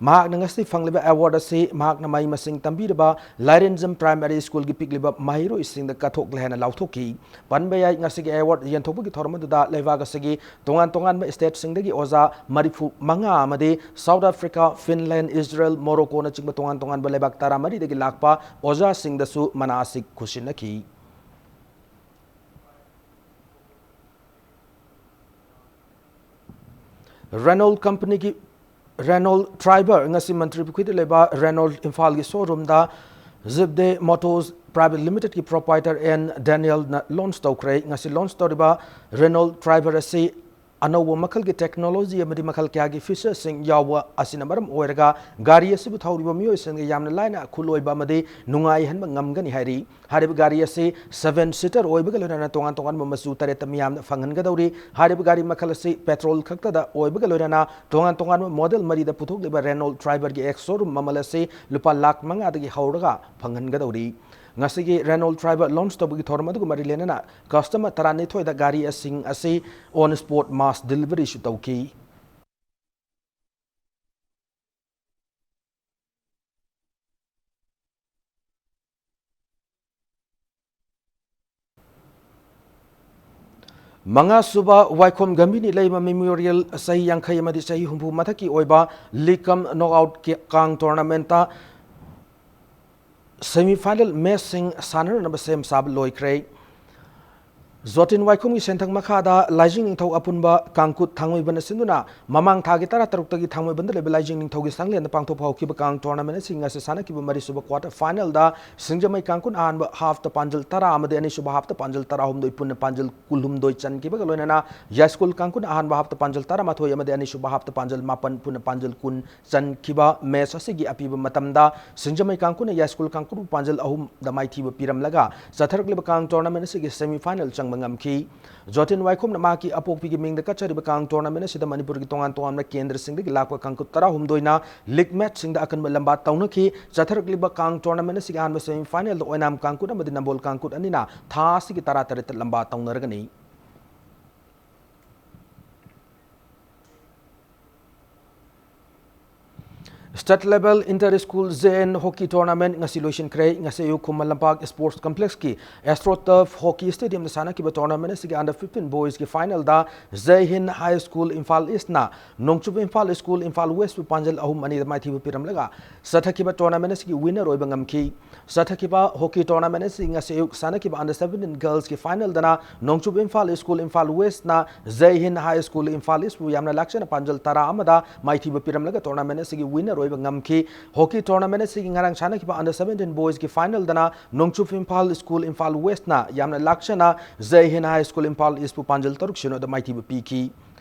ꯃꯍꯥꯛꯅ ꯉꯁꯤ ꯐꯪꯂꯤꯕ award ꯑꯁꯤ ꯃꯍꯥꯛꯅ ꯃꯍꯩ ꯃꯁꯤꯡ ꯇꯝꯕꯤꯔꯕ ꯂꯥꯏꯔꯦꯟꯖꯝ Primary School ꯒꯤ ꯄꯤꯛꯂꯤꯕ ꯃꯍꯩꯔꯣꯏꯁꯤꯡꯗ ꯀꯠꯊꯣꯛꯂꯦ ꯍꯥꯏꯅ ꯂꯥꯎꯊꯣꯛꯈꯤ꯫ ꯄꯟꯕ ꯌꯥꯏ, ꯉꯁꯤꯒꯤ award ꯌꯦꯟꯊꯣꯛꯄꯒꯤ ꯊꯧꯔꯝ ꯑꯗꯨꯗ ꯂꯩꯕꯥꯛ ꯑꯁꯤꯒꯤ ꯇꯣꯉꯥꯟ ꯇꯣꯉꯥꯟꯕ state ꯁꯤꯡꯗꯒꯤ ꯑꯣꯖꯥ ꯃꯔꯤꯐꯨ ꯃꯉꯥ ꯑꯃꯗꯤ South Africa, Finland, Israel, Morocco ꯅꯆꯤꯡꯕ ꯇꯣꯉꯥꯟ ꯇꯣꯉꯥꯟꯕ ꯂꯩꯕꯥꯛ ꯇꯔꯥꯃꯔꯤꯗꯒꯤ ꯂꯥꯛꯄ ꯑꯣꯖꯥꯁꯤꯡꯗꯁꯨ ꯃꯅꯥ ꯑꯁꯤ ꯈꯨꯠꯁꯤꯟꯅꯈꯤ꯫ Renault company ꯒꯤ Renault Triber ꯉꯁꯤ ꯃꯟꯇ꯭ꯔꯤ ꯄꯨꯈ꯭ꯔꯤꯗ ꯂꯩꯕ Renault ꯏꯝꯐꯥꯜꯒꯤ showroom ꯗ Zibde Motors Private Limited ꯀꯤ proprietor ꯑꯦꯟ ꯗꯦꯅꯤꯌꯦꯜꯅ launch ꯇꯧꯈ꯭ꯔꯦ꯫ ꯉꯁꯤ launch ꯇꯧꯔꯤꯕ Renault Triber ꯑꯁꯤ ꯑꯅꯧꯕ ꯃꯈꯜꯒꯤ technology ꯑꯃꯗꯤ ꯃꯈꯜ ꯀꯌꯥꯒꯤ feature ꯁꯤꯡ ꯌꯥꯎꯕ ꯑꯁꯤꯅ ꯃꯔꯝ ꯑꯣꯏꯔꯒ ꯒꯥꯔꯤ ꯑꯁꯤꯕꯨ ꯊꯧꯔꯤꯕ ꯃꯤꯑꯣꯏꯁꯤꯡꯒ ꯌꯥꯝꯅ ꯂꯥꯏꯅ ꯈꯨꯂꯣꯏꯕ ꯑꯃꯗꯤ ꯅꯨꯡꯉꯥꯏꯍꯟꯕ ꯉꯝꯒꯅꯤ ꯍꯥꯏꯔꯤ꯫ ꯍꯥꯏꯔꯤꯕ ꯒꯥꯔꯤ ꯑꯁꯤ seven seater ꯑꯣꯏꯕꯒ ꯂꯣꯏꯅꯅ ꯇꯣꯉꯥꯟ ꯇꯣꯉꯥꯟꯕ ꯃꯆꯨ ꯇꯔꯦꯠꯇ ꯃꯤꯌꯥꯝꯗ ꯐꯪꯍꯟꯒꯗꯧꯔꯤ꯫ ꯍꯥꯏꯔꯤꯕ ꯒꯥꯔꯤ ꯃꯈꯜ ꯑꯁꯤ petrol ꯈꯛꯇꯗ ꯑꯣꯏꯕꯒ ꯂꯣꯏꯅꯅ ꯇꯣꯉꯥꯟ ꯇꯣꯉꯥꯟꯕ model ꯃꯔꯤꯗ ꯄꯨꯊꯣꯛꯂꯤꯕ Renault Triber ꯒꯤ ex showroom ꯃꯃꯜ ꯑꯁꯤ ꯂꯨꯄꯥ ꯂꯥꯈ ꯃꯉꯥꯗꯒꯤ ꯍꯧꯔꯒ ꯐꯪꯍꯟꯒꯗꯧꯔꯤ꯫ ꯉꯁꯤꯒꯤ Renault Triber launch ꯇꯧꯕꯒꯤ ꯊꯧꯔꯝ ꯑꯗꯨꯒ ꯃꯔꯤ ꯂꯩꯅꯅ customer ꯇꯔꯥꯅꯤꯊꯣꯏꯗ ꯒꯥꯔꯤꯁꯤꯡ ꯑꯁꯤ on spot mass delivery ꯁꯨ ꯇꯧꯈꯤ꯫ ꯃꯉꯥꯁꯨꯕ ꯋꯥꯏꯈꯣꯝ ꯒꯝꯚꯤꯔ ꯅꯤꯡꯂꯩꯃ Memorial ꯆꯍꯤ ꯌꯥꯡꯈꯩ ꯑꯃꯗꯤ ꯆꯍꯤ ꯍꯨꯝꯐꯨ ꯃꯊꯛꯀꯤ ꯑꯣꯏꯕ league cum knockout ꯀꯤ ꯀꯥꯡ tournament ꯇ semi final match ꯁꯤꯡ ꯁꯥꯟꯅꯅꯕ ꯁꯦꯝ ꯁꯥꯕ ꯂꯣꯏꯈ꯭ꯔꯦ꯫ ꯖꯣꯇꯤꯟ ꯋꯥꯏꯈꯣꯝꯒꯤ ꯁꯦꯟꯊꯪ ꯃꯈꯥꯗ ꯂꯥꯏꯖꯤꯡ ꯅꯤꯡꯊꯧ ꯑꯄꯨꯟꯕ ꯀꯥꯡꯀꯨꯠ ꯊꯥꯡꯃꯩꯕꯟꯅ ꯁꯤꯟꯗꯨꯅ ꯃꯃꯥꯡ ꯊꯥꯒꯤ ꯇꯔꯥ ꯇꯔꯨꯛꯇꯒꯤ ꯊꯥꯡꯃꯩꯕꯟꯗ ꯂꯩꯕ ꯂꯥꯏꯖꯤꯡ ꯅꯤꯡꯊꯧꯒꯤ ꯁꯪꯂꯦꯟꯗ ꯄꯥꯡꯊꯣꯛꯄ ꯍꯧꯈꯤꯕ ꯀꯥꯡ tournament ꯑꯁꯤ ꯉꯁꯤ ꯁꯥꯟꯅꯈꯤꯕ ꯃꯔꯤꯁꯨꯕ quarter finalꯗ ꯁꯤꯡꯖꯃꯩ ꯀꯥꯡꯀꯨꯠ ꯑꯍꯥꯟꯕ halfꯇ ꯄꯥꯟꯖꯜ ꯇꯔꯥ ꯑꯃꯗꯤ ꯑꯅꯤꯁꯨꯕ halfꯇ ꯄꯥꯟꯖꯜ ꯇꯔꯥꯍꯨꯝꯗꯣꯏ ꯄꯨꯟꯅ ꯄꯥꯟꯖꯜ ꯀꯨꯟꯍꯨꯝꯗꯣꯏ ꯆꯟꯈꯤꯕꯒ ꯂꯣꯏꯅꯅ ꯌꯥꯏꯁ꯭ꯀꯨꯜ ꯀꯥꯡꯀꯨꯠ ꯑꯍꯥꯟꯕ halfꯇ ꯄꯥꯟꯖꯜ ꯇꯔꯥꯃꯥꯊꯣꯏ ꯑꯃꯗꯤ ꯑꯅꯤꯁꯨꯕ halfꯇ ꯄꯥꯟꯖꯜ ꯃꯥꯄꯟ ꯄꯨꯟꯅ ꯄꯥꯟꯖꯜ ꯀꯨꯟ ꯆꯟꯈꯤꯕ match ꯑꯁꯤꯒꯤ ꯑꯄꯤꯕ ꯃꯇꯝꯗ ꯁꯤꯡꯖꯃꯩ ꯀꯥꯡꯀꯨꯠꯅ ꯌꯥꯏꯁ꯭ꯀꯨꯜ ꯀꯥꯡꯀꯨꯠꯄꯨ ꯄꯥꯟꯖꯜ ꯑꯍꯨꯝꯗ ꯃꯥꯏꯊꯤꯕ ꯄꯤꯔꯝꯂꯒ ꯆꯠꯊꯔꯛꯂꯤꯕ ꯀꯥꯡ tournament ꯑꯁꯤꯒꯤ semi final ꯆꯪꯕ ꯉꯝꯈꯤ꯫ ꯖꯣꯇꯤꯟ ꯋꯥꯏꯈꯣꯝꯅ ꯃꯍꯥꯛꯀꯤ ꯑꯄꯣꯛꯄꯤꯒꯤ ꯃꯤꯡꯗ ꯀꯠꯆꯔꯤꯕ ꯀꯥꯡ tournament ꯑꯁꯤꯗ ꯃꯅꯤꯄꯨꯔꯒꯤ ꯇꯣꯉꯥꯟ ꯇꯣꯉꯥꯟꯕ ꯀꯦꯟꯗ꯭ꯔꯁꯤꯡꯗꯒꯤ ꯂꯥꯛꯄ ꯀꯥꯡꯀꯨꯠ ꯇꯔꯥꯍꯨꯝꯗꯣꯏꯅ league matchꯁꯤꯡꯗ ꯑꯀꯟꯕ ꯂꯝꯕꯥ ꯇꯧꯅꯈꯤ꯫ ꯆꯠꯊꯔꯛꯂꯤꯕ ꯀꯥꯡ tournament ꯑꯁꯤꯒꯤ ꯑꯍꯥꯟꯕ semi finalꯗ ꯑꯣꯏꯅꯥꯝ ꯀꯥꯡꯀꯨꯠ ꯑꯃꯗꯤ ꯅꯝꯕꯣꯜ ꯀꯥꯡꯀꯨꯠ ꯑꯅꯤꯅ ꯊꯥ ꯑꯁꯤꯒꯤ ꯇꯔꯥꯇꯔꯦꯠꯇ ꯂꯝꯕꯥ ꯇꯧꯅꯔꯒꯅꯤ꯫ State level inter school J N hockey tournament ꯉꯁꯤ ꯂꯣꯏꯁꯤꯟꯈ꯭ꯔꯦ꯫ ꯉꯁꯤ ꯑꯌꯨꯛ Khuman Lampak sports complexꯀꯤ AstroTurf hockey stadiumꯗ ꯁꯥꯟꯅꯈꯤꯕ tournament ꯑꯁꯤꯒꯤ under fifteen boysꯀꯤ finalꯗ ꯖꯩ ꯍꯤꯟ High School Imphal Eastꯅ ꯅꯣꯡꯆꯨꯞ ꯏꯝꯐꯥꯜ School Imphal Westꯄꯨ ꯄꯥꯟꯖꯜ ꯑꯍꯨꯝ ꯑꯅꯤꯗ ꯃꯥꯏꯊꯤꯕ ꯄꯤꯔꯝꯂꯒ ꯆꯠꯊꯈꯤꯕ tournament ꯑꯁꯤꯒꯤ winner ꯑꯣꯏꯕ ꯉꯝꯈꯤ꯫ ꯆꯠꯊꯈꯤꯕ hockey tournament ꯑꯁꯤ ꯉꯁꯤ ꯑꯌꯨꯛ ꯁꯥꯟꯅꯈꯤꯕ under seventeen girlsꯀꯤ finalꯗꯅ ꯅꯣꯡꯆꯨꯞ ꯏꯝꯐꯥꯜ School Imphal Westꯅ ꯖꯩ ꯍꯤꯟ High School Imphal Eastꯄꯨ ꯌꯥꯝꯅ ꯂꯥꯛꯆꯅ ꯄꯥꯟꯖꯜ ꯇꯔꯥ ꯑꯃꯗ ꯃꯥꯏꯊꯤꯕ ꯄꯤꯔꯝꯂꯒ tournament ꯑꯁꯤꯒꯤ winner ꯑꯣꯏꯕ ꯉꯝꯈꯤ꯫ Hockey tournament ꯑꯁꯤꯒꯤ ꯉꯔꯥꯡ ꯁꯥꯟꯅꯈꯤꯕ under seventeen boysꯀꯤ finalꯗꯅ ꯅꯣꯡꯆꯨꯞ ꯏꯝꯐꯥꯜ School Imphal Westꯅ ꯌꯥꯝꯅ ꯂꯥꯛꯆꯅ ꯖꯩ ꯍꯤꯟ High School Imphal Eastꯄꯨ ꯄꯥꯟꯖꯜ ꯇꯔꯨꯛ ꯁꯤꯅꯣꯗ ꯃꯥꯏꯊꯤꯕ ꯄꯤꯈꯤ꯫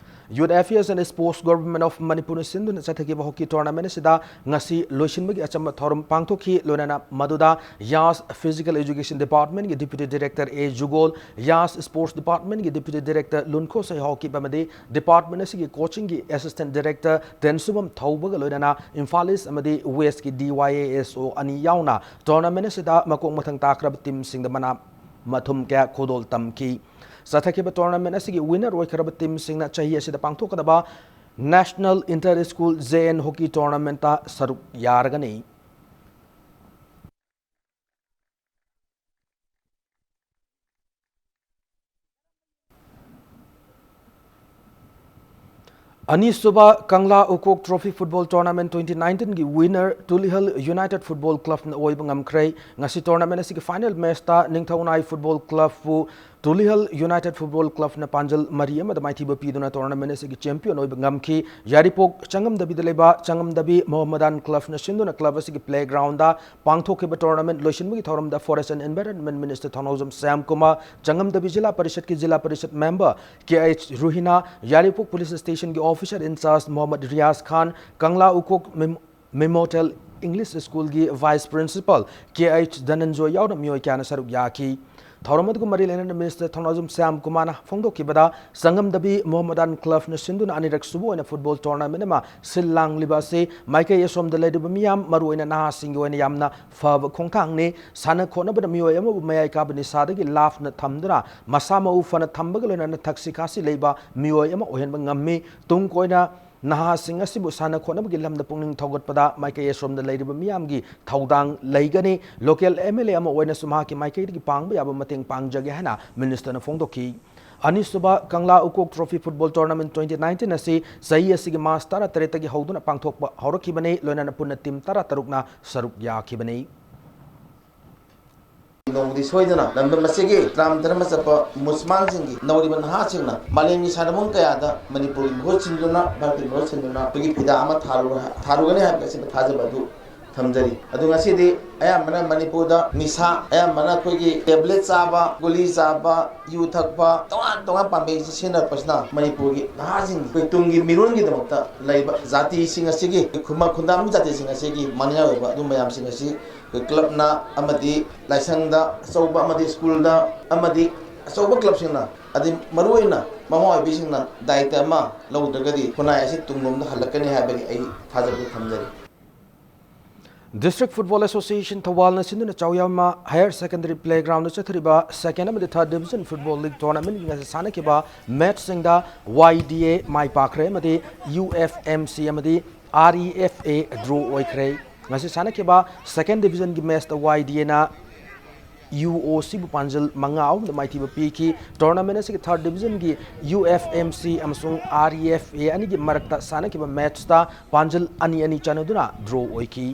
Youth Affairs and Sports Government of Manipurꯅ ꯁꯤꯟꯗꯨꯅ ꯆꯠꯊꯈꯤꯕ hockey tournament ꯑꯁꯤꯗ ꯉꯁꯤ ꯂꯣꯏꯁꯤꯟꯕꯒꯤ ꯑꯆꯝꯕ ꯊꯧꯔꯝ ꯄꯥꯡꯊꯣꯛꯈꯤ꯫ ꯂꯣꯏꯅꯅ ꯃꯗꯨꯗ ꯌꯥꯁ Physical Education Departmentꯀꯤ Deputy Director A ꯖꯨꯒꯣꯜ, Yash Sports Departmentꯀꯤ Deputy Director ꯂꯨꯟꯈꯣ ꯁꯩꯍꯥꯎꯀꯤꯞ ꯑꯃꯗꯤ department ꯑꯁꯤꯒꯤ coachingꯒꯤ Assistant Director ꯇꯦꯟꯁꯨꯕꯝ ꯊꯧꯕꯒ ꯂꯣꯏꯅꯅ ꯏꯝꯐꯥꯜ East ꯑꯃꯗꯤ Westꯀꯤ D Y A S O ꯑꯅꯤ ꯌꯥꯎꯅ tournament ꯑꯁꯤꯗ ꯃꯀꯣꯛ ꯃꯊꯪ ꯇꯥꯈ꯭ꯔꯕ teamꯁꯤꯡꯗ ꯃꯅꯥ ꯃꯊꯨꯝ ꯀꯌꯥ ꯈꯨꯗꯣꯜ ꯇꯝꯈꯤ꯫ ꯆꯠꯊꯈꯤꯕ tournament ꯑꯁꯤꯒꯤ winner ꯑꯣꯏꯈ꯭ꯔꯕ teamꯁꯤꯡꯅ ꯆꯍꯤ ꯑꯁꯤꯗ ꯄꯥꯡꯊꯣꯛꯀꯗꯕ National Inter School J N Hockey Tournamentꯇ ꯁꯔꯨꯛ ꯌꯥꯔꯒꯅꯤ꯫ ꯑꯅꯤꯁꯨꯕ Kangla ꯎꯀꯣꯛ Trophy Football Tournament twenty nineteenꯒꯤ winner Tulihal United Football Clubꯅ ꯑꯣꯏꯕ ꯉꯝꯈ꯭ꯔꯦ꯫ ꯉꯁꯤ tournament ꯑꯁꯤꯒꯤ final matchꯇ ꯅꯤꯡꯊꯧꯅꯥꯏ Football Clubꯄꯨ Tulihal United football ꯀ꯭ꯂꯕꯅ ꯄꯥꯟꯖꯜ ꯃꯔꯤ ꯑꯃꯗ ꯃꯥꯏꯊꯤꯕ ꯄꯤꯗꯨꯅ ꯇꯣꯔꯅꯥꯃꯦꯟ ꯑꯁꯤꯒꯤ ꯆꯦꯝꯄꯤꯌꯟ ꯑꯣꯏꯕ ꯉꯝꯈꯤ꯫ ꯌꯥꯏꯔꯤꯄꯣꯛ ꯆꯪꯉꯝꯗꯕꯤꯗ ꯂꯩꯕ ꯆꯪꯉꯝꯗꯕꯤ ꯃꯣꯍꯝꯃꯗꯥꯟ ꯀ꯭ꯂꯕꯅ ꯁꯤꯟꯗꯨꯅ ꯀ꯭ꯂꯕ ꯑꯁꯤꯒꯤ ꯄ꯭ꯂꯦꯒ꯭ꯔꯥꯎꯟꯗ ꯄꯥꯡꯊꯣꯛꯈꯤꯕ ꯇꯣꯔꯅꯥꯃꯦꯟ ꯂꯣꯏꯁꯤꯟꯕꯒꯤ ꯊꯧꯔꯝꯗ forest and environment minister Thounaojam Shyam Kumar, ꯆꯪꯉꯝꯗꯕꯤ ꯖꯤꯂꯥ ꯄꯔꯤꯁꯠꯀꯤ zila parishad member K H ꯔꯨꯍꯤꯅꯥ, ꯌꯥꯏꯔꯤꯄꯣꯛ ꯄꯨꯂꯤꯁ ꯁ꯭ꯇꯦꯁꯟꯒꯤ ꯑꯣꯐꯤꯁꯔ ꯏꯟꯆꯥꯔꯖ ꯃꯣꯍꯝꯃꯗ ꯔꯤꯌꯥꯖ ꯈꯥꯟ, ꯀꯪꯂꯥ ꯎꯀꯣꯛ ꯃꯦꯝ-, ꯃꯦꯃꯣꯔꯤꯌꯦꯜ ꯏꯪꯂꯤꯁ ꯁ꯭ꯀꯨꯜꯒꯤ vice principal K H Dhananjoy ꯌꯥꯎꯅ ꯃꯤꯑꯣꯏ ꯀꯌꯥꯅ ꯁꯔꯨꯛ ꯌꯥꯈꯤ꯫ ꯊꯧꯔꯝ ꯑꯗꯨꯒ ꯃꯔꯤ ꯂꯩꯅꯅ ꯃꯤꯅꯤꯁꯇꯔ ꯊꯧꯅꯥꯎꯖꯝ ꯁ꯭ꯌꯥꯝ ꯀꯨꯃꯥꯔꯅ ꯐꯣꯡꯗꯣꯛꯈꯤꯕꯗ, ꯆꯪꯉꯝꯗꯕꯤ ꯃꯣꯍꯝꯃꯗꯥꯟ ꯀ꯭ꯂꯕꯅ ꯁꯤꯟꯗꯨꯅ ꯑꯅꯤꯔꯛ ꯁꯨꯕ ꯑꯣꯏꯅ ꯐꯨꯠꯕꯣꯜ ꯇꯣꯔꯅꯥꯃꯦꯟ ꯑꯃ ꯁꯤꯜ ꯂꯥꯡꯂꯤꯕ ꯑꯁꯤ ꯃꯥꯏꯀꯩ ꯑꯁꯣꯝꯗ ꯂꯩꯔꯤꯕ ꯃꯤꯌꯥꯝ, ꯃꯔꯨꯑꯣꯏꯅ ꯅꯍꯥꯁꯤꯡꯒꯤ ꯑꯣꯏꯅ ꯌꯥꯝꯅ ꯐꯕ ꯈꯣꯡꯊꯥꯡꯅꯤ꯫ ꯁꯥꯟꯅ ꯈꯣꯠꯅꯕꯅ ꯃꯤꯑꯣꯏ ꯑꯃꯕꯨ ꯃꯌꯥꯏ ꯀꯥꯕ ꯅꯤꯁꯥꯗꯒꯤ ꯂꯥꯞꯅ ꯊꯝꯗꯨꯅ ꯃꯁꯥ ꯃꯎ ꯐꯅ ꯊꯝꯕꯒ ꯂꯣꯏꯅꯅ ꯊꯛꯁꯤ ꯈꯥꯁꯤ ꯂꯩꯕ ꯃꯤꯑꯣꯏ ꯑꯃ ꯑꯣꯏꯍꯟꯕ ꯉꯝꯃꯤ꯫ ꯇꯨꯡ ꯀꯣꯏꯅ ꯅꯍꯥꯁꯤꯡ ꯑꯁꯤꯕꯨ ꯁꯥꯟꯅ ꯈꯣꯠꯅꯕꯒꯤ ꯂꯝꯗ ꯄꯨꯛꯅꯤꯡ ꯊꯧꯒꯠꯄꯗ ꯃꯥꯏꯀꯩ ꯑꯁꯣꯝꯗ ꯂꯩꯔꯤꯕ ꯃꯤꯌꯥꯝꯒꯤ ꯊꯧꯗꯥꯡ ꯂꯩꯒꯅꯤ꯫ ꯂꯣꯀꯦꯜ ꯑꯦꯝ ꯑꯦꯜ ꯑꯦ ꯑꯃ ꯑꯣꯏꯅꯁꯨ ꯃꯍꯥꯛꯀꯤ ꯃꯥꯏꯀꯩꯗꯒꯤ ꯄꯥꯡꯕ ꯌꯥꯕ ꯃꯇꯦꯡ ꯄꯥꯡꯖꯒꯦ ꯍꯥꯏꯅ ꯃꯤꯅꯤꯁꯇꯔꯅ ꯐꯣꯡꯗꯣꯛꯈꯤ꯫ ꯑꯅꯤꯁꯨꯕ Kangla Ukok trophy football tournament twenty nineteen ꯑꯁꯤ ꯆꯍꯤ ꯑꯁꯤꯒꯤ ꯃꯥꯔꯆ ꯇꯔꯥꯇꯔꯦꯠꯇꯒꯤ ꯍꯧꯗꯨꯅ ꯄꯥꯡꯊꯣꯛꯄ ꯍꯧꯔꯛꯈꯤꯕꯅꯤ꯫ ꯂꯣꯏꯅꯅ ꯄꯨꯟꯅ ꯇꯤꯝ ꯇꯔꯥꯇꯔꯨꯛꯅ ꯁꯔꯨꯛ ꯌꯥꯈꯤꯕꯅꯤ꯫ ꯅꯣꯡꯃꯗꯤ ꯁꯣꯏꯗꯅ ꯂꯝꯗꯝ ꯑꯁꯤꯒꯤ ꯇꯔꯥꯃꯥꯄꯟ ꯆꯠꯄ ꯃꯨꯁꯃꯥꯟꯁꯤꯡꯒꯤ ꯅꯧꯔꯤꯕ ꯅꯍꯥꯁꯤꯡꯅ ꯃꯥꯂꯦꯝꯒꯤ ꯁꯥꯟꯅꯕꯨꯡ ꯀꯌꯥꯗ ꯃꯅꯤꯄꯨꯔꯒꯤ ꯃꯍꯨꯠ ꯁꯤꯟꯗꯨꯅ, ꯚꯥꯔꯠꯀꯤ ꯃꯍꯨꯠ ꯁꯤꯟꯗꯨꯅ ꯑꯩꯈꯣꯏꯒꯤ ꯐꯤꯗꯥ ꯑꯃ ꯊꯥꯔꯨ-, ꯊꯥꯔꯨꯒꯅꯤ ꯍꯥꯏꯕ ꯑꯁꯤꯗ ꯊꯥꯖꯕ ꯑꯗꯨ ꯊꯝꯖꯔꯤ꯫ ꯑꯗꯨ ꯉꯁꯤꯗꯤ ꯑꯌꯥꯝꯕꯅ ꯃꯅꯤꯄꯨꯔꯗ ꯅꯤꯁꯥ, ꯑꯌꯥꯝꯕꯅ ꯑꯩꯈꯣꯏꯒꯤ ꯇꯦꯕ꯭ꯂꯦꯠ ꯆꯥꯕ, ꯒꯨꯂꯤ ꯆꯥꯕ, ꯌꯨ ꯊꯛꯄ, ꯇꯣꯉꯥꯟ ꯇꯣꯉꯥꯟ ꯄꯥꯝꯕꯩꯁꯤ ꯁꯤꯖꯤꯟꯅꯔꯛꯄꯁꯤꯅ ꯃꯅꯤꯄꯨꯔꯒꯤ ꯅꯍꯥꯁꯤꯡ, ꯑꯩꯈꯣꯏ ꯇꯨꯡꯒꯤ ꯃꯤꯔꯣꯟꯒꯤꯗꯃꯛꯇ ꯂꯩꯕ ꯖꯥꯇꯤꯁꯤꯡ ꯑꯁꯤꯒꯤ, ꯈꯨꯃ-, ꯈꯨꯟꯗꯥꯃꯤꯕ ꯖꯥꯇꯤꯁꯤꯡ ꯑꯁꯤꯒꯤ ꯃꯥꯡꯅꯤꯡꯉꯥꯏ ꯑꯣꯏꯕ ꯑꯗꯨꯝꯕ ꯃꯌꯥꯝꯁꯤꯡ ꯑꯁꯤ ꯑꯩꯈꯣꯏ ꯀ꯭ꯂꯕꯅ ꯑꯃꯗꯤ ꯂꯥꯏꯁꯪꯗ ꯑꯆꯧꯕ ꯑꯃꯗꯤ ꯁ꯭ꯀꯨꯜꯗ ꯑꯃꯗꯤ ꯑꯆꯧꯕ ꯀ꯭ꯂꯕꯁꯤꯡꯅ, ꯑꯗꯩ ꯃꯔꯨꯑꯣꯏꯅ ꯃꯃꯥ ꯑꯣꯏꯕꯤꯁꯤꯡꯅ ꯗꯥꯌꯤꯠꯇ ꯑꯃ ꯂꯧꯗ꯭ꯔꯒꯗꯤ ꯈꯨꯟꯅꯥꯏ ꯑꯁꯤ ꯇꯨꯡꯂꯣꯝꯗ ꯍꯜꯂꯛꯀꯅꯤ ꯍꯥꯏꯕꯒꯤ ꯑꯩ ꯊꯥꯖꯕ ꯊꯝꯖꯔꯤ꯫ ꯗꯤꯁꯇ꯭ꯔꯤꯛ ꯐꯨꯠꯕꯣꯜ ꯑꯦꯁꯣꯁꯤꯌꯦꯁꯟ ꯊꯧꯕꯥꯜꯅ ꯁꯤꯟꯗꯨꯅ ꯆꯥꯎꯌꯥꯝꯃ ꯍꯥꯌꯔ ꯁꯦꯀꯦꯟꯗꯔꯤ ꯄ꯭ꯂꯦꯒ꯭ꯔꯥꯎꯟꯗ ꯆꯠꯊꯔꯤꯕ ꯁꯦꯀꯦꯟ ꯑꯃꯗꯤ ꯊꯥꯔꯠ ꯗꯤꯕꯤꯖꯟ ꯐꯨꯠꯕꯣꯜ ꯂꯤꯒ ꯇꯣꯔꯅꯥꯃꯦꯟꯒꯤ ꯉꯁꯤ ꯁꯥꯟꯅꯈꯤꯕ ꯃꯦꯠꯆꯁꯤꯡꯗ ꯋꯥꯏ ꯗꯤ ꯑꯦ ꯃꯥꯏ ꯄꯥꯛꯈ꯭ꯔꯦ ꯑꯃꯗꯤ ꯌꯨ ꯑꯦꯐ ꯑꯦꯝ ꯁꯤ ꯑꯃꯗꯤ ꯑꯥꯔ ꯏ ꯑꯦꯐ ꯑꯦ ꯗ꯭ꯔꯣ ꯑꯣꯏꯈ꯭ꯔꯦ꯫ ꯉꯁꯤ ꯁꯥꯟꯅꯈꯤꯕ ꯁꯦꯀꯦꯟ ꯗꯤꯕꯤꯖꯟꯒꯤ ꯃꯦꯠꯆꯇ ꯋꯥꯏ ꯗꯤ ꯑꯦꯅ ꯌꯨ ꯑꯣ ꯁꯤꯕꯨ ꯄꯥꯟꯖꯜ ꯃꯉꯥ ꯑꯍꯨꯝꯗ ꯃꯥꯏꯊꯤꯕ ꯄꯤꯈꯤ꯫ ꯇꯣꯔꯅꯥꯃꯦꯟ ꯑꯁꯤꯒꯤ ꯊꯥꯔꯠ ꯗꯤꯕꯤꯖꯟꯒꯤ ꯌꯨ ꯑꯦꯐ ꯑꯦꯝ ꯁꯤ ꯑꯃꯁꯨꯡ ꯑꯥꯔ ꯏ ꯑꯦꯐ ꯑꯦ ꯑꯅꯤꯒꯤ ꯃꯔꯛꯇ ꯁꯥꯟꯅꯈꯤꯕ ꯃꯦꯠꯆꯇ ꯄꯥꯟꯖꯜ ꯑꯅꯤ ꯑꯅꯤ ꯆꯟꯅꯗꯨꯅ ꯗ꯭ꯔꯣ ꯑꯣꯏꯈꯤ꯫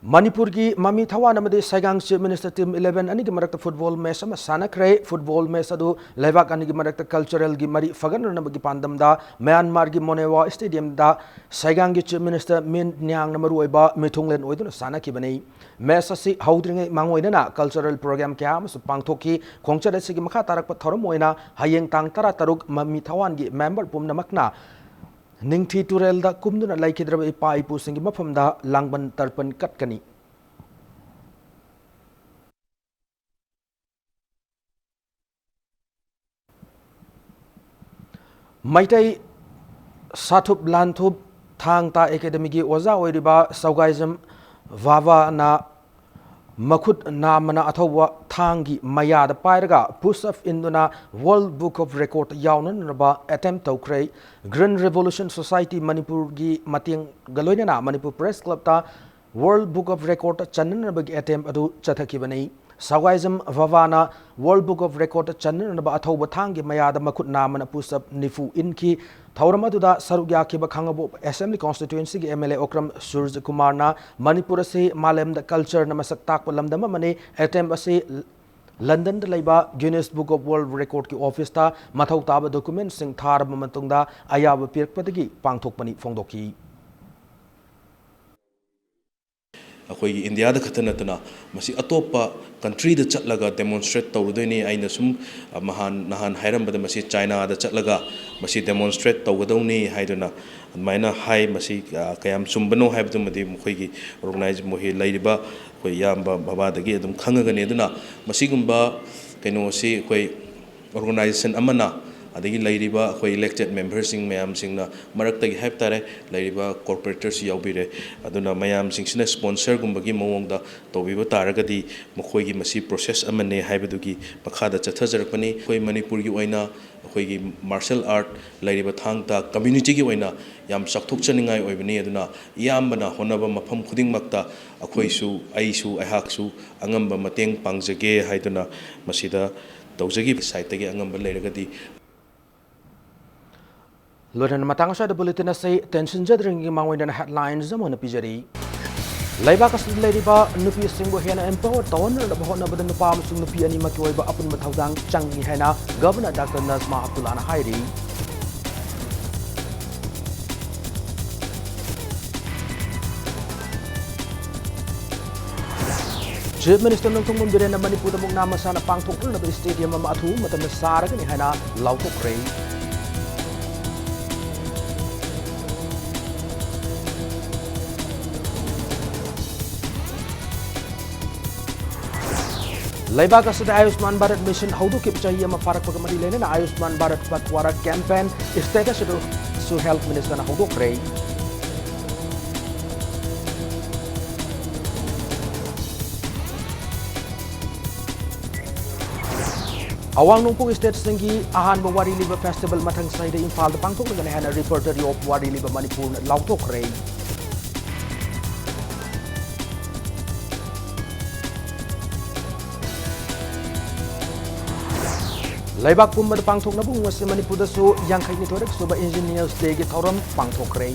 ꯃꯅꯤꯄꯨꯔꯒꯤ ꯃꯃꯤ ꯊꯋꯥꯟ ꯑꯃꯗꯤ ꯁꯥꯏꯒꯥꯡ Chief Minister Team eleven ꯑꯅꯤꯒꯤ ꯃꯔꯛꯇ football match ꯑꯃ ꯁꯥꯟꯅꯈ꯭ꯔꯦ꯫ Football match ꯑꯗꯨ ꯂꯩꯕꯥꯛ ꯑꯅꯤꯒꯤ ꯃꯔꯛꯇ culturalꯒꯤ ꯃꯔꯤ ꯐꯒꯠꯅꯅꯕꯒꯤ ꯄꯥꯟꯗꯝꯗ ꯃ꯭ꯌꯥꯟꯃꯥꯔꯒꯤ ꯃꯣꯅꯦꯋꯥ Stadiumꯗ ꯁꯥꯏꯒꯥꯡꯒꯤ Chief Minister Min Aung Hlaingꯅ ꯃꯔꯨꯑꯣꯏꯕ ꯃꯤꯊꯨꯡꯂꯦꯟ ꯑꯣꯏꯗꯨꯅ ꯁꯥꯟꯅꯈꯤꯕꯅꯤ꯫ Match ꯑꯁꯤ ꯍꯧꯗ꯭ꯔꯤꯉꯩ ꯃꯥꯡꯑꯣꯏꯅꯅ cultural program ꯀꯌꯥ ꯑꯃꯁꯨ ꯄꯥꯡꯊꯣꯛꯈꯤ꯫ ꯈꯣꯡꯆꯠ ꯑꯁꯤꯒꯤ ꯃꯈꯥ ꯇꯥꯔꯛꯄ ꯊꯧꯔꯝ ꯑꯣꯏꯅ ꯍꯌꯦꯡ ꯇꯥꯡ ꯇꯔꯥꯇꯔꯨꯛ ꯃꯃꯤ ꯊꯋꯥꯟꯒꯤ member ꯄꯨꯝꯅꯃꯛꯅ ꯅꯤꯡꯊꯤ ꯇꯨꯔꯦꯜꯗ ꯀꯨꯝꯗꯨꯅ ꯂꯩꯈꯤꯗ꯭ꯔꯕ ꯏꯄꯥ ꯏꯄꯨꯁꯤꯡꯒꯤ ꯃꯐꯝꯗ ꯂꯥꯡꯕꯟ ꯇꯔꯄꯟ ꯀꯠꯀꯅꯤ꯫ ꯃꯩꯇꯩ ꯁꯥꯊꯨꯞ ꯂꯥꯟꯊꯨꯞ ꯊꯥꯡ ꯇꯥ Academyꯒꯤ ꯑꯣꯖꯥ ꯑꯣꯏꯔꯤꯕ ꯁꯧꯒꯥꯏꯖꯝ ꯚꯥꯚꯥꯅ ꯃꯈꯨꯠ ꯅꯥꯝꯃꯅ ꯑꯊꯧꯕ ꯊꯥꯡꯒꯤ ꯃꯌꯥꯗ ꯄꯥꯏꯔꯒ push up ꯏꯟꯗꯨꯅ World Book of Record ꯌꯥꯎꯅꯅꯕ attempt ꯇꯧꯈ꯭ꯔꯦ꯫ Green Revolution Society ꯃꯅꯤꯄꯨꯔꯒꯤ ꯃꯇꯦꯡꯒ ꯂꯣꯏꯅꯅ Manipur Press Clubꯇ World Book of Record ꯆꯟꯅꯅꯕꯒꯤ attempt ꯑꯗꯨ ꯆꯠꯊꯈꯤꯕꯅꯤ꯫ ꯁꯧꯒꯥꯏꯖꯝ ꯚꯥꯚꯥꯅ World Book of Record ꯆꯟꯅꯅꯕ ꯑꯊꯧꯕ ꯊꯥꯡꯒꯤ ꯃꯌꯥꯗ ꯃꯈꯨꯠ ꯅꯥꯝꯃꯅ push up ꯅꯤꯐꯨ ꯏꯟꯈꯤ꯫ ꯊꯧꯔꯝ ꯑꯗꯨꯗ ꯁꯔꯨꯛ ꯌꯥꯈꯤꯕ ꯈꯥꯡꯉꯕꯣꯛ Assembly Constituencyꯒꯤ MLA ꯑꯣꯀ꯭ꯔꯝ ꯁꯨꯔꯖꯀꯨꯃꯥꯔꯅ ꯃꯅꯤꯄꯨꯔ ꯑꯁꯤ ꯃꯥꯂꯦꯝꯗ cultureꯅ ꯃꯁꯛ ꯇꯥꯛꯄ ꯂꯝꯗꯝ ꯑꯃꯅꯤ꯫ Attempt ꯑꯁꯤ ꯂꯟꯗꯟꯗ ꯂꯩꯕ Guinness Book of World Recordꯀꯤ officeꯇ ꯃꯊꯧ ꯇꯥꯕ documentꯁꯤꯡ ꯊꯥꯔꯕ ꯃꯇꯨꯡꯗ ꯑꯌꯥꯕ ꯄꯤꯔꯛꯄꯗꯒꯤ ꯄꯥꯡꯊꯣꯛꯄꯅꯤ ꯐꯣꯡꯗꯣꯛꯈꯤ꯫ ꯑꯩꯈꯣꯏꯒꯤ ꯏꯟꯗꯤꯌꯥꯗ ꯈꯛꯇ ꯅꯠꯇꯅ ꯃꯁꯤ ꯑꯇꯣꯞꯄ countryꯗ ꯆꯠꯂꯒ demonstrate ꯇꯧꯔꯨꯗꯣꯏꯅꯤ꯫ ꯑꯩꯅ ꯁꯨꯝ, ꯑ, ꯃꯍꯥꯟ-, ꯅꯍꯥꯟ ꯍꯥꯏꯔꯝꯕꯗ ꯃꯁꯤ ꯆꯥꯏꯅꯥꯗ ꯆꯠꯂꯒ ꯃꯁꯤ demonstrate ꯇꯧꯒꯗꯧꯅꯤ ꯍꯥꯏꯗꯨꯅ ꯑꯗꯨꯃꯥꯏꯅ ꯍꯥꯏ꯫ ꯃꯁꯤ, ꯑ, ꯀꯌꯥꯝ ꯆꯨꯝꯕꯅꯣ ꯍꯥꯏꯕꯗꯨꯃꯗꯤ ꯃꯈꯣꯏꯒꯤ organize-, ꯃꯈꯣꯏ ꯂꯩꯔꯤꯕ ꯑꯩꯈꯣꯏ ꯏꯌꯥꯝꯕ ꯕꯕꯥꯗꯒꯤ ꯑꯗꯨꯝ ꯈꯪꯉꯒꯅꯤ꯫ ꯑꯗꯨꯅ ꯃꯁꯤꯒꯨꯝꯕ ꯀꯩꯅꯣꯁꯤ ꯑꯩꯈꯣꯏ organization ꯑꯃꯅ, ꯑꯗꯒꯤ ꯂꯩꯔꯤꯕ ꯑꯩꯈꯣꯏ elected memberꯁꯤꯡ ꯃꯌꯥꯝꯁꯤꯡꯅ ꯃꯔꯛꯇꯒꯤ ꯍꯥꯏꯕ ꯇꯥꯔꯦ, ꯂꯩꯔꯤꯕ corporatorꯁꯨ ꯌꯥꯎꯕꯤꯔꯦ꯫ ꯑꯗꯨꯅ ꯃꯌꯥꯝꯁꯤꯡꯁꯤꯅ sponsorꯒꯨꯝꯕꯒꯤ ꯃꯑꯣꯡꯗ ꯇꯧꯕꯤꯕ ꯇꯥꯔꯒꯗꯤ ꯃꯈꯣꯏꯒꯤ ꯃꯁꯤ process ꯑꯃꯅꯦ ꯍꯥꯏꯕꯗꯨꯒꯤ ꯃꯈꯥꯗ ꯆꯠꯊꯖꯔꯛꯄꯅꯤ꯫ ꯑꯩꯈꯣꯏ ꯃꯅꯤꯄꯨꯔꯒꯤ ꯑꯣꯏꯅ ꯑꯩꯈꯣꯏꯒꯤ martial art ꯂꯩꯔꯤꯕ ꯊꯥꯡ ꯇꯥ communityꯒꯤ ꯑꯣꯏꯅ ꯌꯥꯝ ꯆꯥꯎꯊꯣꯛꯆꯅꯤꯡꯉꯥꯏ ꯑꯣꯏꯕꯅꯤ꯫ ꯑꯗꯨꯅ ꯏꯌꯥꯝꯕꯅ ꯍꯣꯠꯅꯕ ꯃꯐꯝ ꯈꯨꯗꯤꯡꯃꯛꯇ ꯑꯩꯈꯣꯏꯁꯨ, ꯑꯩꯁꯨ, ꯑꯩꯍꯥꯛꯁꯨ ꯑꯉꯝꯕ ꯃꯇꯦꯡ ꯄꯥꯡꯖꯒꯦ ꯍꯥꯏꯗꯨꯅ ꯃꯁꯤꯗ ꯇꯧꯖꯈꯤ꯫ Sideꯇꯒꯤ ꯑꯉꯝꯕ ꯂꯩꯔꯒꯗꯤ꯫ ꯂꯣꯏꯅꯅ ꯃꯇꯥꯡ ꯑꯁ꯭ꯋꯥꯏꯗ bulletin ꯑꯁꯤ ꯇꯦꯟꯁꯤꯟꯖꯗ꯭ꯔꯤꯉꯩꯒꯤ ꯃꯥꯡꯑꯣꯏꯅꯅ headlines ꯑꯃ ꯑꯣꯏꯅ ꯄꯤꯖꯔꯤ꯫ ꯂꯩꯕꯥꯛ ꯑꯁꯤꯗ ꯂꯩꯔꯤꯕ ꯅꯨꯄꯤꯁꯤꯡꯕꯨ ꯍꯦꯟꯅ empower ꯇꯧꯍꯟꯅꯕ ꯍꯣꯠꯅꯕꯗ ꯅꯨꯄꯥ ꯑꯃꯁꯨꯡ ꯅꯨꯄꯤ ꯑꯅꯤꯃꯛꯀꯤ ꯑꯣꯏꯕ ꯑꯄꯨꯟꯕ ꯊꯧꯗꯥꯡ ꯆꯪꯏ ꯍꯥꯏꯅ Governor Doctor Najma Heptullahꯅ ꯍꯥꯏꯔꯤ꯫ Chief Minister ꯅꯣꯡꯊꯣꯝꯕꯝ ꯕꯤꯔꯦꯟꯅ ꯃꯅꯤꯄꯨꯔꯗ ꯃꯨꯛꯅꯥ ꯃꯁꯥꯟꯅ ꯄꯥꯡꯊꯣꯛꯅꯅꯕ stadium ꯑꯃ ꯑꯊꯨꯕ ꯃꯇꯝꯗ ꯁꯥꯔꯒꯅꯤ ꯍꯥꯏꯅ ꯂꯥꯎꯊꯣꯛꯈ꯭ꯔꯦ꯫ ꯂꯩꯕꯥꯛ ꯑꯁꯤꯗ ꯑꯌꯨꯁꯃꯥꯟ ꯚꯥꯔꯠ ꯃꯤꯁꯟ ꯍꯧꯗꯣꯛꯈꯤꯕ ꯆꯍꯤ ꯑꯃ ꯐꯥꯔꯛꯄꯒ ꯃꯔꯤ ꯂꯩꯅꯅ ꯑꯌꯨꯁꯃꯥꯟ ꯚꯥꯔꯠ ꯄꯈꯋꯥꯔꯥ campaign state ꯑꯁꯤꯗꯁꯨ health ministerꯅ ꯍꯧꯗꯣꯛꯈ꯭ꯔꯦ꯫ ꯑꯋꯥꯡ ꯅꯣꯡꯄꯣꯛ stateꯁꯤꯡꯒꯤ ꯑꯍꯥꯟꯕ ꯋꯥꯔꯤ ꯂꯤꯕ festival ꯃꯊꯪ ꯆꯍꯤꯗ ꯏꯝꯐꯥꯜꯗ ꯄꯥꯡꯊꯣꯛꯂꯒꯅꯤ ꯍꯥꯏꯅ Repertory of ꯋꯥꯔꯤ ꯂꯤꯕ ꯃꯅꯤꯄꯨꯔꯅ ꯂꯥꯎꯊꯣꯛꯈ꯭ꯔꯦ꯫ ꯂꯩꯕꯥꯛ ꯄꯨꯝꯕꯗ ꯄꯥꯡꯊꯣꯛꯅꯕ ꯉꯁꯤ ꯃꯅꯤꯄꯨꯔꯗꯁꯨ ꯌꯥꯡꯈꯩꯅꯤꯊꯣꯏꯔꯛ ꯁꯨꯕ Engineers Dayꯒꯤ ꯊꯧꯔꯝ ꯄꯥꯡꯊꯣꯛꯈ꯭ꯔꯦ꯫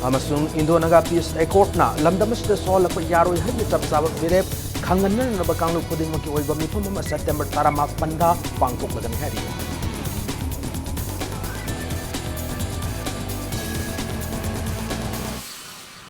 ꯑꯃꯁꯨꯡ Indo-Naga Peace Accordꯅ ꯂꯝꯗꯝ ꯑꯁꯤꯗ ꯁꯣꯛꯍꯜꯂꯛꯄ ꯌꯥꯔꯣꯏ ꯍꯥꯏꯕꯒꯤ ꯆꯞ ꯆꯥꯕ ꯐꯤꯔꯦꯞ ꯈꯪꯍꯟꯅꯅꯕ ꯀꯥꯡꯂꯨꯞ ꯈꯨꯗꯤꯡꯃꯛꯀꯤ ꯑꯣꯏꯕ ꯃꯤꯐꯝ ꯑꯃ September ꯇꯔꯥꯃꯥꯄꯟꯗ ꯄꯥꯡꯊꯣꯛꯂꯒꯅꯤ ꯍꯥꯏꯔꯤ꯫